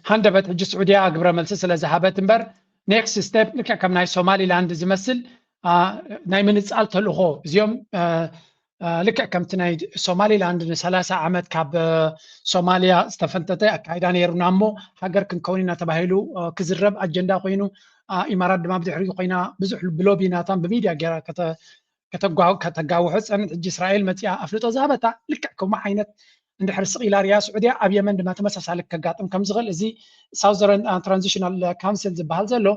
ሃንደበት ሕጂ ስዑድያ ግብረ መልሲ ስለ ዝሃበት እምበር፣ ኔክስት ስቴፕ ልክዕ ከም ናይ ሶማሊላንድ ዝመስል ናይ ምንፃል ተልእኾ እዚኦም ልክዕ ከምቲ ናይ ሶማሊላንድ ንሰላሳ ዓመት ካብ ሶማሊያ ዝተፈንተተ ኣካይዳ ነይሩና እሞ ሃገር ክንከውን ኢና ተባሂሉ ክዝረብ ኣጀንዳ ኮይኑ፣ ኢማራት ድማ ብድሕሪኡ ኮይና ብዙሕ ብሎቢ ናታን ብሚድያ ገይራ ከተጋውሖ ዝፀንት። ሕጂ እስራኤል መፂኣ ኣፍልጦ ዝሃበታ ልክዕ ከምኡ ዓይነት እንድሕር ስቕ ኢላ ርያ ስዑድያ ኣብ የመን ድማ ተመሳሳሊ ከጋጥም ከም ዝኽእል እዚ ሳውዘርን ትራንዚሽናል ካውንስል ዝበሃል ዘሎ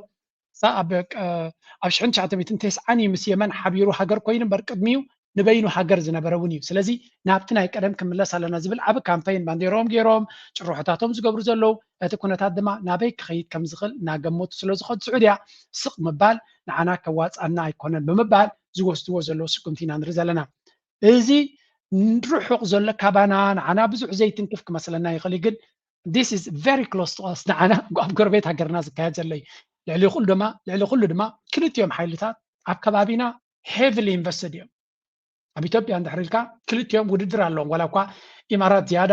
ኣብ ሽሕን ትሽዓተ ሚእትን ተስዓን እዩ ምስ የመን ሓቢሩ ሃገር ኮይኑ እምበር ቅድሚኡ ንበይኑ ሃገር ዝነበረ እውን እዩ። ስለዚ ናብቲ ናይ ቀደም ክንምለስ ኣለና ዝብል ዓቢ ካምፓይን ባንዴራኦም ገይሮም ጭርሖታቶም ዝገብሩ ዘለዉ፣ እቲ ኩነታት ድማ ናበይ ክኸይድ ከም ዝኽእል እናገመቱ ስለ ዝኸዱ ስዑድያ ስቕ ምባል ንዓና ከዋፅኣና ኣይኮነን ብምባል ዝወስድዎ ዘለዉ ስጉምቲ ኢና ንርኢ ዘለና። እዚ ርሑቕ ዘሎ ካባና ንዓና ብዙሕ ዘይትንክፍ ክመስለና ይኽእል እዩ፣ ግን this is very close to us ንዓና ኣብ ጎረቤት ሃገርና ዝካየድ ዘሎ እዩ። ልዕሊ ኩሉ ድማ ልዕሊ ኩሉ ድማ ክልቲኦም ሓይልታት ኣብ ከባቢና heavily invested እዮም። ኣብ ኢትዮጵያ እንድሕር ኢልካ ክልቲኦም ውድድር ኣለዎም። ዋላ እኳ ኢማራት ዝያዳ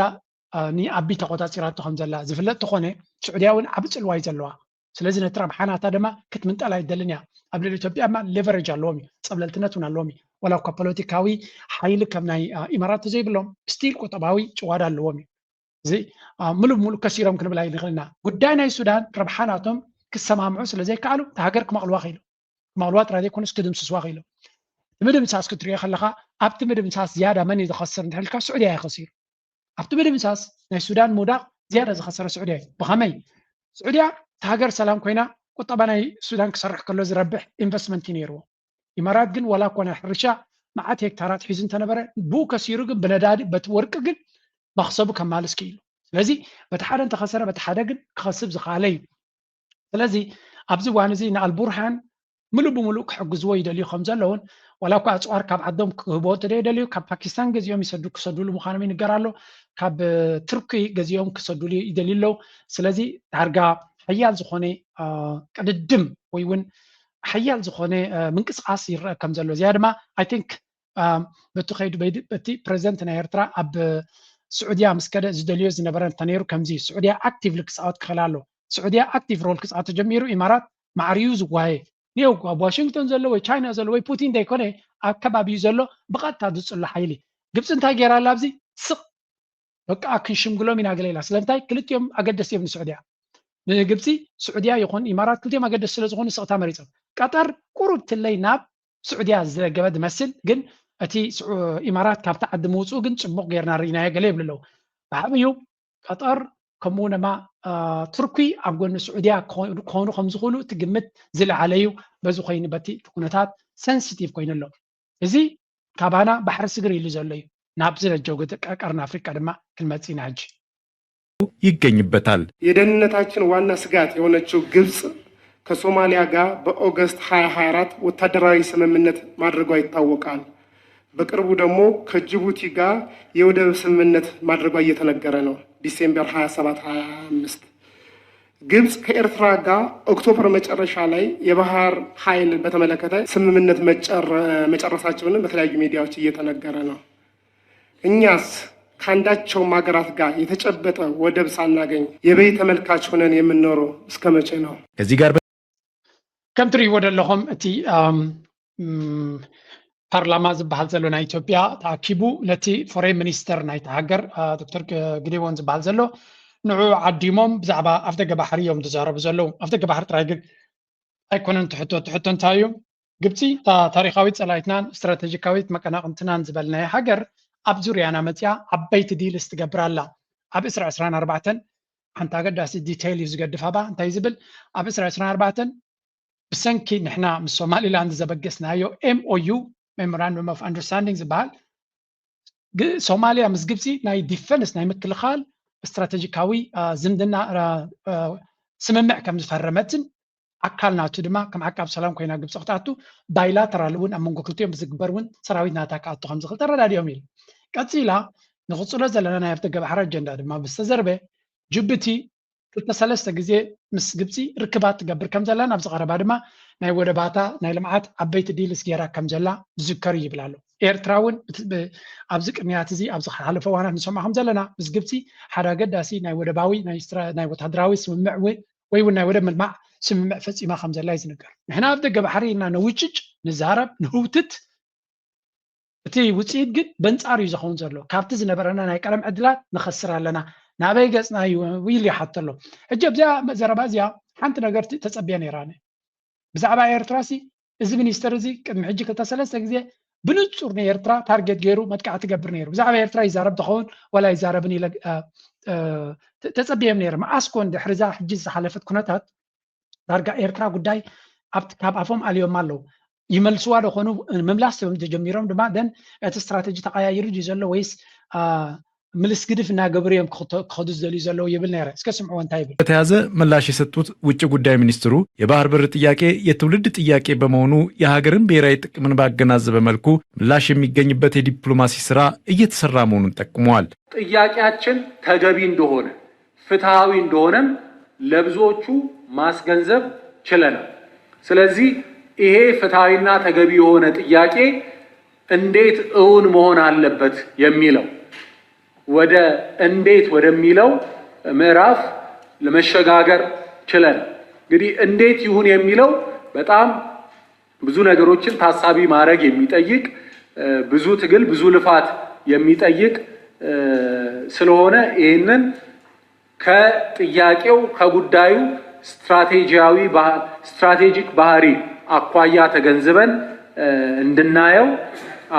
ንኣቢ ተቆፃፂራቶ ከም ዘላ ዝፍለጥ ተኾነ ስዑድያ እውን ዓቢ ፅልዋ እዩ ዘለዋ። ስለዚ ነቲ ረብሓ ናታ ድማ ክትምንጠል ኣይደልን እያ። ኣብ ልዕሊ ኢትዮጵያ ድማ ሌቨሬጅ ኣለዎም እዩ፣ ፀብለልትነት እውን ኣለዎም እዩ። ዋላ እኳ ፖለቲካዊ ሓይሊ ከም ናይ ኢማራት ተዘይብሎም ስቲል ቁጠባዊ ጭዋዳ ኣለዎም እዩ። እዚ ምሉእ ብምሉእ ከሲሮም ክንብል ኣይንኽእል ኢና። ጉዳይ ናይ ሱዳን ረብሓ ናቶም ክሰማምዑ ስለ ዘይከኣሉ እታ ሃገር ክመቕልዋ ክኢሉ ክመቕልዋ ጥራይ ዘይኮነስ ክድምስስዋ ክኢሉ። እቲ ምድምሳስ ክትሪኦ ከለኻ ኣብቲ ምድምሳስ ዝያዳ መን እዩ ዝኸስር እንድሕር ኢልካ ስዑድያ እዩ ከሲሩ። ኣብቲ ምድምሳስ ናይ ሱዳን ምውዳቕ ዝያዳ ዝኸሰረ ስዑድያ እዩ። ብኸመይ? ስዑድያ እታ ሃገር ሰላም ኮይና ቁጠባ ናይ ሱዳን ክሰርሕ ከሎ ዝረብሕ ኢንቨስትመንት እዩ ነይርዎ። ኢማራት ግን ዋላ እኳ ናይ ሕርሻ መዓት ሄክታራት ሒዙ እንተነበረ ብኡ ከሲሩ ግን ብነዳዲ በቲ ወርቂ ግን መኽሰቡ ከማልስ ክኢሉ። ስለዚ በቲ ሓደ እንተኸሰረ በቲ ሓደ ግን ክኸስብ ዝኸኣለ እዩ። ስለዚ ኣብዚ እዋን እዚ ንኣልቡርሃን ምሉእ ብምሉእ ክሕግዝዎ ይደልዩ ከም ዘለውን ዋላ እኳ ኣፅዋር ካብ ዓዶም ክህቦ እንተደይደልዩ ካብ ፓኪስታን ገዚኦም ይሰዱ ክሰዱሉ ምዃኖም ይንገር ኣሎ። ካብ ቱርኪ ገዚኦም ክሰዱሉ ይደልዩ ኣለዉ። ስለዚ ዳርጋ ሓያል ዝኾነ ቅድድም ወይ እውን ሓያል ዝኾነ ምንቅስቃስ ይረአ ከም ዘሎ እዚኣ ድማ ኣይ ቲንክ በቲ ከይዱ በቲ ፕሬዚደንት ናይ ኤርትራ ኣብ ስዑድያ ምስ ከደ ዝደልዮ ዝነበረ እንተነይሩ ከምዚ ስዑድያ ኣክቲቭሊ ክፃወት ክኽእል ኣሎ። ስዑድያ ኣክቲቭ ሮል ክፃወት ተጀሚሩ ኢማራት ማዕሪዩ ዝዋየ ኒው ኣብ ዋሽንግቶን ዘሎ ወይ ቻይና ዘሎ ወይ ፑቲን ዘይኮነ ኣብ ከባቢኡ ዘሎ ብቐጥታ ዝፅሎ ሓይሊ። ግብፂ እንታይ ገይራ ኣላ ኣብዚ ስቕ በቃ ክንሽምግሎም ኢና ገለ ኢላ። ስለምንታይ ክልቲኦም ኣገደስቲ እዮም ንስዑድያ። ንግብፂ ስዑድያ ይኹን ኢማራት ክልቲኦም ኣገደስቲ ስለ ዝኾኑ ስቕታ መሪፆም። ቀጠር ቁሩብ ትለይ ናብ ስዑድያ ዝዘገበ ዝመስል ግን እቲ ኢማራት ካብቲ ዓዲ ምውፅኡ ግን ፅቡቕ ገይርና ርኢናዮ ገለ ይብሉ ኣለዉ። ብዓብዩ ቀጠር ከምኡ ድማ ቱርኪ ኣብ ጎኒ ስዑድያ ክኾኑ ከም ዝኽእሉ እቲ ግምት ዝለዓለ እዩ። በዚ ኮይኑ በቲ እቲ ኩነታት ሰንሲቲቭ ኮይኑ ኣሎ። እዚ ካባና ባሕሪ ስግር ኢሉ ዘሎ እዩ። ናብዚ በጀው ቀርኒ ኣፍሪቃ ድማ ክንመጽእ ኢና ሕጂ። ይገኝበታል። የደህንነታችን ዋና ስጋት የሆነችው ግብጽ ከሶማሊያ ጋር በኦገስት ሃያ ሃያ አራት ወታደራዊ ስምምነት ማድረጓ ይታወቃል። በቅርቡ ደግሞ ከጅቡቲ ጋር የወደብ ስምምነት ማድረጓ እየተነገረ ነው። ዲሴምበር ሃያ ሰባት ሃያ አምስት ግብጽ ከኤርትራ ጋር ኦክቶበር መጨረሻ ላይ የባህር ኃይል በተመለከተ ስምምነት መጨረሳቸውንም በተለያዩ ሚዲያዎች እየተነገረ ነው። እኛስ ከአንዳቸውም ሀገራት ጋር የተጨበጠ ወደብ ሳናገኝ የበይ ተመልካች ሆነን የምንኖረው እስከ መቼ ነው? ከዚህ ጋር ከም ትርእይዎ ዘለኹም እቲ ፓርላማ ዝበሃል ዘሎ ናይ ኢትዮጵያ ተኣኪቡ ነቲ ፎሬን ሚኒስተር ናይቲ ሃገር ዶክተር ግዴዎን ዝበሃል ዘሎ ንዑ ዓዲሞም ብዛዕባ ኣፍደገ ባሕሪ እዮም ዝዛረቡ ዘለዉ። ኣፍደገ ባሕሪ ጥራይ ግን ኣይኮነን ትሕቶ ትሕቶ እንታይ እዩ? ግብፂ ታሪካዊት ፀላይትናን ስትራቴጂካዊት መቀናቅንትናን ዝበልናይ ሃገር ኣብ ዙርያና መፅያ ዓበይቲ ዲልስ ትገብር ኣላ። ኣብ ዕስራ ዕስራን ኣርባዕተን ሓንቲ ኣገዳሲ ዲቴይል እዩ ዝገድፍ ኣባ እንታይ ዝብል ኣብ ዕስራ ዕስራን ኣርባዕተን ብሰንኪ ንሕና ምስ ሶማሊላንድ ዘበገስናዮ ኤምኦዩ ሜሞራንዱም ኦፍ ኣንደርስታንዲንግ ዝበሃል ሶማሊያ ምስ ግብፂ ናይ ዲፈንስ ናይ ምክልኻል ስትራቴጂካዊ ዝምድና ስምምዕ ከም ዝፈረመትን ኣካል ናቱ ድማ ከም ዓቃብ ሰላም ኮይና ግብፂ ክትኣቱ ባይላተራል እውን ኣብ መንጎ ክልቲኦም ብዝግበር እውን ሰራዊት ናታ ክኣቱ ከም ዝኽእል ተረዳዲኦም ኢሉ። ቀፂላ ንኽፅሎ ዘለና ናይ ኣፍደገ ባሕሪ ኣጀንዳ ድማ ብዝተዘርበ ጅቡቲ ክልተ ሰለስተ ግዜ ምስ ግብፂ ርክባት ትገብር ከም ዘላን ኣብዚ ቀረባ ድማ ናይ ወደባታ ናይ ልምዓት ዓበይቲ ዲልስ ገይራ ከም ዘላ ዝዝከር እዩ ይብል ኣሎ። ኤርትራ እውን ኣብዚ ቅንያት እዚ ኣብዚ ዝሓለፈ እዋናት ንሰምዖ ከም ዘለና ምስ ግብፂ ሓደ ኣገዳሲ ናይ ወደባዊ ናይ ወታደራዊ ስምምዕ ወይ እውን ናይ ወደብ ምልማዕ ስምምዕ ፈፂማ ከም ዘላ እዩ ዝንገር። ንሕና ኣብ ደገ ባሕሪ ኢልና ነውጭጭ፣ ንዛረብ፣ ንህውትት፣ እቲ ውፅኢት ግን በንፃር እዩ ዝኸውን ዘሎ። ካብቲ ዝነበረና ናይ ቀደም ዕድላት ንኸስር ኣለና። ናበይ ገፅና እዩ ኢሉ ይሓቶ ኣሎ። ሕጂ ኣብዚኣ ዘረባ እዚኣ ሓንቲ ነገር ተፀብየ ነይራ። ብዛዕባ ኤርትራ ሲ እዚ ሚኒስተር እዚ ቅድሚ ሕጂ ክልተ ሰለስተ ግዜ ብንፁር ንኤርትራ ታርጌት ገይሩ መጥቃዕቲ ገብር ነይሩ። ብዛዕባ ኤርትራ ይዛረብ ትኸውን ዋላ ይዛረብን ኢለ ተፀብዮም ነይረ። መኣስ ኮን ድሕሪ እዛ ሕጂ ዝሓለፈት ኩነታት ዳርጋ ኤርትራ ጉዳይ ኣብቲ ካብ ኣፎም ኣልዮም ኣለዉ። ይመልስዋ ዶ ኾኑ ምምላስ ተጀሚሮም ድማ ደን እቲ ስትራተጂ ተቐያይሩ ድዩ ዘሎ ወይስ ምልስ ግድፍ እናገበሩ እዮም ክኸዱ ዝደልዩ ዘለዉ ይብል ነይረ። እስከ ስምዕዎ እንታይ ይብል? በተያዘ ምላሽ የሰጡት ውጭ ጉዳይ ሚኒስትሩ የባህር በር ጥያቄ የትውልድ ጥያቄ በመሆኑ የሀገርን ብሔራዊ ጥቅምን ባገናዘበ መልኩ ምላሽ የሚገኝበት የዲፕሎማሲ ስራ እየተሰራ መሆኑን ጠቁመዋል። ጥያቄያችን ተገቢ እንደሆነ ፍትሐዊ እንደሆነም ለብዙዎቹ ማስገንዘብ ችለናል። ስለዚህ ይሄ ፍትሐዊና ተገቢ የሆነ ጥያቄ እንዴት እውን መሆን አለበት የሚለው ወደ እንዴት ወደሚለው ምዕራፍ ለመሸጋገር ችለናል። እንግዲህ እንዴት ይሁን የሚለው በጣም ብዙ ነገሮችን ታሳቢ ማድረግ የሚጠይቅ ብዙ ትግል ብዙ ልፋት የሚጠይቅ ስለሆነ ይህንን ከጥያቄው ከጉዳዩ ስትራቴጂያዊ strategic ባህሪ አኳያ ተገንዝበን እንድናየው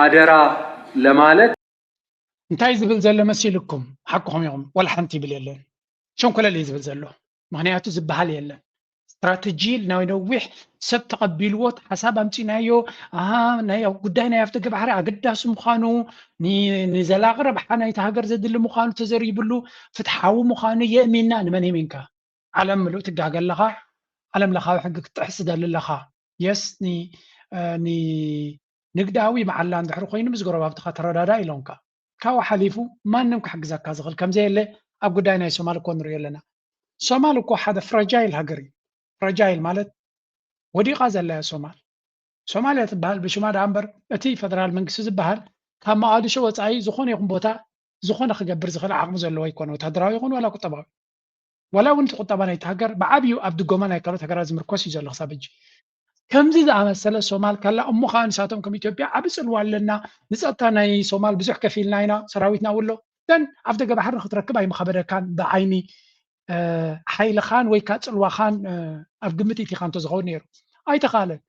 አደራ ለማለት እንታይ ዝብል ዘሎ መሲልኩም ሓቅኹም ኢኹም ዋላ ሓንቲ ይብል የለን ሸንኮለል እዩ ዝብል ዘሎ ምክንያቱ ዝበሃል የለን ስትራተጂ ናይ ነዊሕ ሰብ ተቐቢልዎ ሓሳብ ኣምፂናዮ ናይ ጉዳይ ናይ ኣፍደገ ባሕሪ ኣገዳሲ ምዃኑ ንዘላቂ ረብሓ ናይቲ ሃገር ዘድሊ ምዃኑ ተዘሪብሉ ፍትሓዊ ምዃኑ የእሚንና ንመን የሚንካ ዓለም ምሉእ ትጋገ ኣለኻ ዓለም ለኻዊ ሕጊ ክትጥሕስ ትደሊ ኣለኻ የስ ንግዳዊ መዓላ እንድሕር ኮይኑ ምስ ጎረባብትኻ ተረዳዳ ኢሎምካ ካብኡ ሓሊፉ ማንም ክሕግዘካ ዝኽእል ከምዘየለ ኣብ ጉዳይ ናይ ሶማል እኮ ንሪኦ ኣለና ሶማል እኮ ሓደ ፍረጃይል ሃገር እዩ ፍረጃይል ማለት ወዲቓ ዘላ እያ ሶማል ሶማልያ ትበሃል ብሽማ ደኣ እምበር እቲ ፈደራል መንግስቲ ዝበሃል ካብ መቓድሾ ወፃኢ ዝኾነ ይኹን ቦታ ዝኾነ ክገብር ዝኽእል ዓቕሚ ዘለዎ ኣይኮነ ወታደራዊ ይኹን ዋላ ቁጠባዊ ዋላ እውን እቲ ቁጠባ ናይቲ ሃገር ብዓብዩ ኣብ ድጎማ ናይ ካልኦት ሃገራት ዝምርኮስ እዩ ዘሎ ክሳብ ሕጂ ከምዚ ዝኣመሰለ ሶማል ካላ እሞ ከዓ ንሳቶም ከም ኢትዮጵያ ዓብ ፅልዋ ኣለና ንፀጥታ ናይ ሶማል ብዙሕ ከፊልና ኢና ሰራዊትና ውሎ ደን ኣብ ደገ ባሕሪ ንክትረክብ ኣይምኸበደካን ብዓይኒ ሓይልኻን ወይ ከዓ ፅልዋኻን ኣብ ግምት ኢቲኻ እንተዝኸውን ነይሩ ኣይተኻለን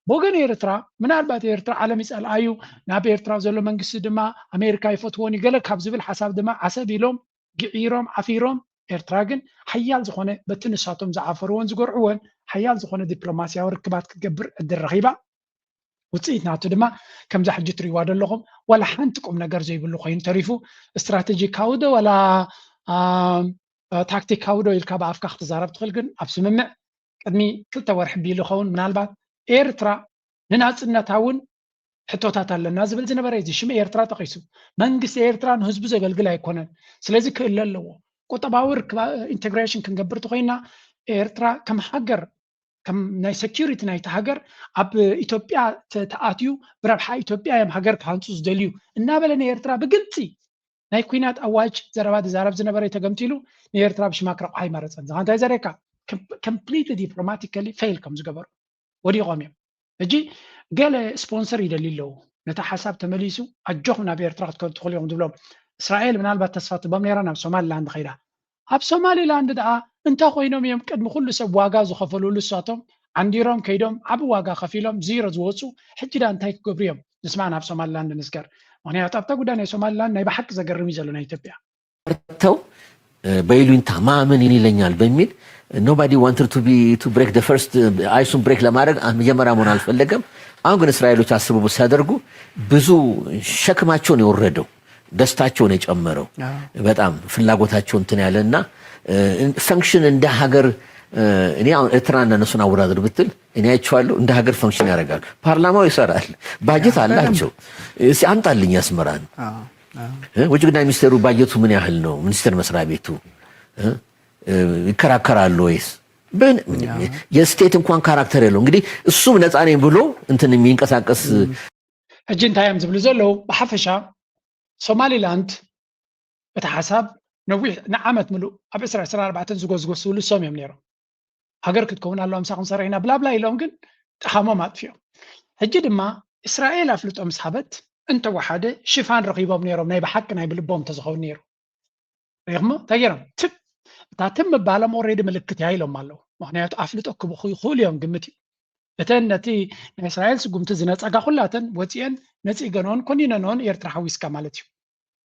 ብወገን ኤርትራ ምናልባት ኤርትራ ዓለም ይፀልኣዩ ናብ ኤርትራ ዘሎ መንግስቲ ድማ ኣሜሪካ ይፈትዎን እዩ ገለ ካብ ዝብል ሓሳብ ድማ ዓሰብ ኢሎም ግዒሮም ዓፊሮም ኤርትራ ግን ሓያል ዝኾነ በቲ ንሳቶም ዝዓፈርዎን ዝገርዕዎን ሓያል ዝኾነ ዲፕሎማስያዊ ርክባት ክትገብር ዕድል ረኺባ ውፅኢት ናቱ ድማ ከምዛ ሕጂ ትሪእዋ ዘለኹም ዋላ ሓንቲ ቁም ነገር ዘይብሉ ኮይኑ ተሪፉ ስትራቴጂካዊ ዶ ዋላ ታክቲካዊ ዶ ኢልካ ብኣፍካ ክትዛረብ ትኽእል ግን ኣብ ስምምዕ ቅድሚ ክልተ ወርሒ ቢሉ ኸውን ምናልባት ኤርትራ ንናፅነታ እውን ሕቶታት ኣለና ዝብል ዝነበረ እዚ ሽም ኤርትራ ጠቂሱ መንግስቲ ኤርትራ ንህዝቡ ዘገልግል ኣይኮነን ስለዚ ክእለ ኣለዎ ቁጠባዊ ኢንቴግሬሽን ክንገብር ተኮይና ኤርትራ ከም ሃገር ከም ናይ ሴኪሪቲ ናይቲ ሃገር ኣብ ኢትዮጵያ ተኣትዩ ብረብሓ ኢትዮጵያ እዮም ሃገር ክሃንፁ ዝደልዩ እናበለ ንኤርትራ ብግልፂ ናይ ኩናት ኣዋጅ ዘረባ ዝዛረብ ዝነበረ ተገምቲሉ ንኤርትራ ብሽማ ክረቑሓ ኣይመረፀን ዝኻ እንታይ ዘሬካ ኮምፕሊትሊ ዲፕሎማቲካሊ ፌል ከም ዝገበሩ ወዲቖም እዮም ሕጂ ገለ ስፖንሰር ይደልዩ ኣለዉ ነቲ ሓሳብ ተመሊሱ ኣጆኹም ናብ ኤርትራ ክትከዱ ትኽእሉ ኢኹም ዝብሎም። እስራኤል ምናልባት ተስፋ ትቦም ነይራ ናብ ሶማሊላንድ ኸይዳ። ኣብ ሶማሊላንድ ደኣ እንታይ ኮይኖም እዮም ቅድሚ ኩሉ ሰብ ዋጋ ዝኸፈሉሉ? እሳቶም ዓንዲሮም ከይዶም ዓቢ ዋጋ ከፊሎም ዚሮ ዝወፁ። ሕጂ ደኣ እንታይ ክገብሩ እዮም? ንስማዕ ናብ ሶማሊላንድ ንስገር። ምክንያቱ ኣብታ ጉዳይ ናይ ሶማሊላንድ ናይ ብሓቂ ዘገርም እዩ ዘሎ ናይ ኢትዮጵያ። ፈርተው በይሉኝታ ማመን ይለኛል በሚል nobody wanted to be to break the first ice ኡን break ለማድረግ መጀመሪያ መሆን አልፈለገም። አሁን ግን እስራኤሎች አስበው ሲያደርጉ ብዙ ሸክማቸውን የወረደው ደስታቸውን የጨመረው በጣም ፍላጎታቸው እንትን ያለ እና function እንደ ሀገር እኔ አሁን ኤርትራና እነሱን አወዳደር ብትል እኔ አይቼዋለሁ። እንደ ሀገር function ያደርጋሉ። ፓርላማው ይሰራል፣ budget አላቸው። እስኪ አምጣልኝ የአስመራን ውጭ ጉዳይ ሚኒስቴሩ budget ኡ ምን ያህል ነው? ሚኒስቴር መስሪያ ቤቱ ይከራከራሉ ወይስ የ state እንኳን character የለው። እንግዲህ እሱም ነፃ ነኝ ብሎ እንትን የሚንቀሳቀስ ሕጂ እንታይ እዮም ዝብሉ ዘለዉ? ብሓፈሻ ሶማሊላንድ እቲ ሓሳብ ነዊሕ ንዓመት ምሉእ ኣብ ዕስራ ዕስራ ኣርባዕተን ዝጎዝጎስሉ ሶም እዮም ነይሮም። ሃገር ክትከውን ኣለዋ ምሳኹም ሰሪሕና ብላብላ ኢሎም ግን ጠሓሞም ኣጥፊኦም። ሕጂ ድማ እስራኤል ኣፍልጦ ምስ ሃበት እንተወሓደ ሽፋን ረኺቦም ነይሮም ናይ ብሓቂ ናይ ብልቦም እንተዝኸውን ነይሩ። ሪኹሞ እንታይ ገይሮም ትብ እታ ትም ምባሎም already ምልክት እያ ኢሎም ኣለዉ። ምክንያቱ ኣፍልጦ ክብኹ ይኽእሉ እዮም ግምት እዩ። እተን ነቲ ናይ እስራኤል ስጉምቲ ዝነፀጋ ኩላተን ወፂኤን ነፂገንኦን ኮኒነንኦን ኤርትራ ሓዊስካ ማለት እዩ።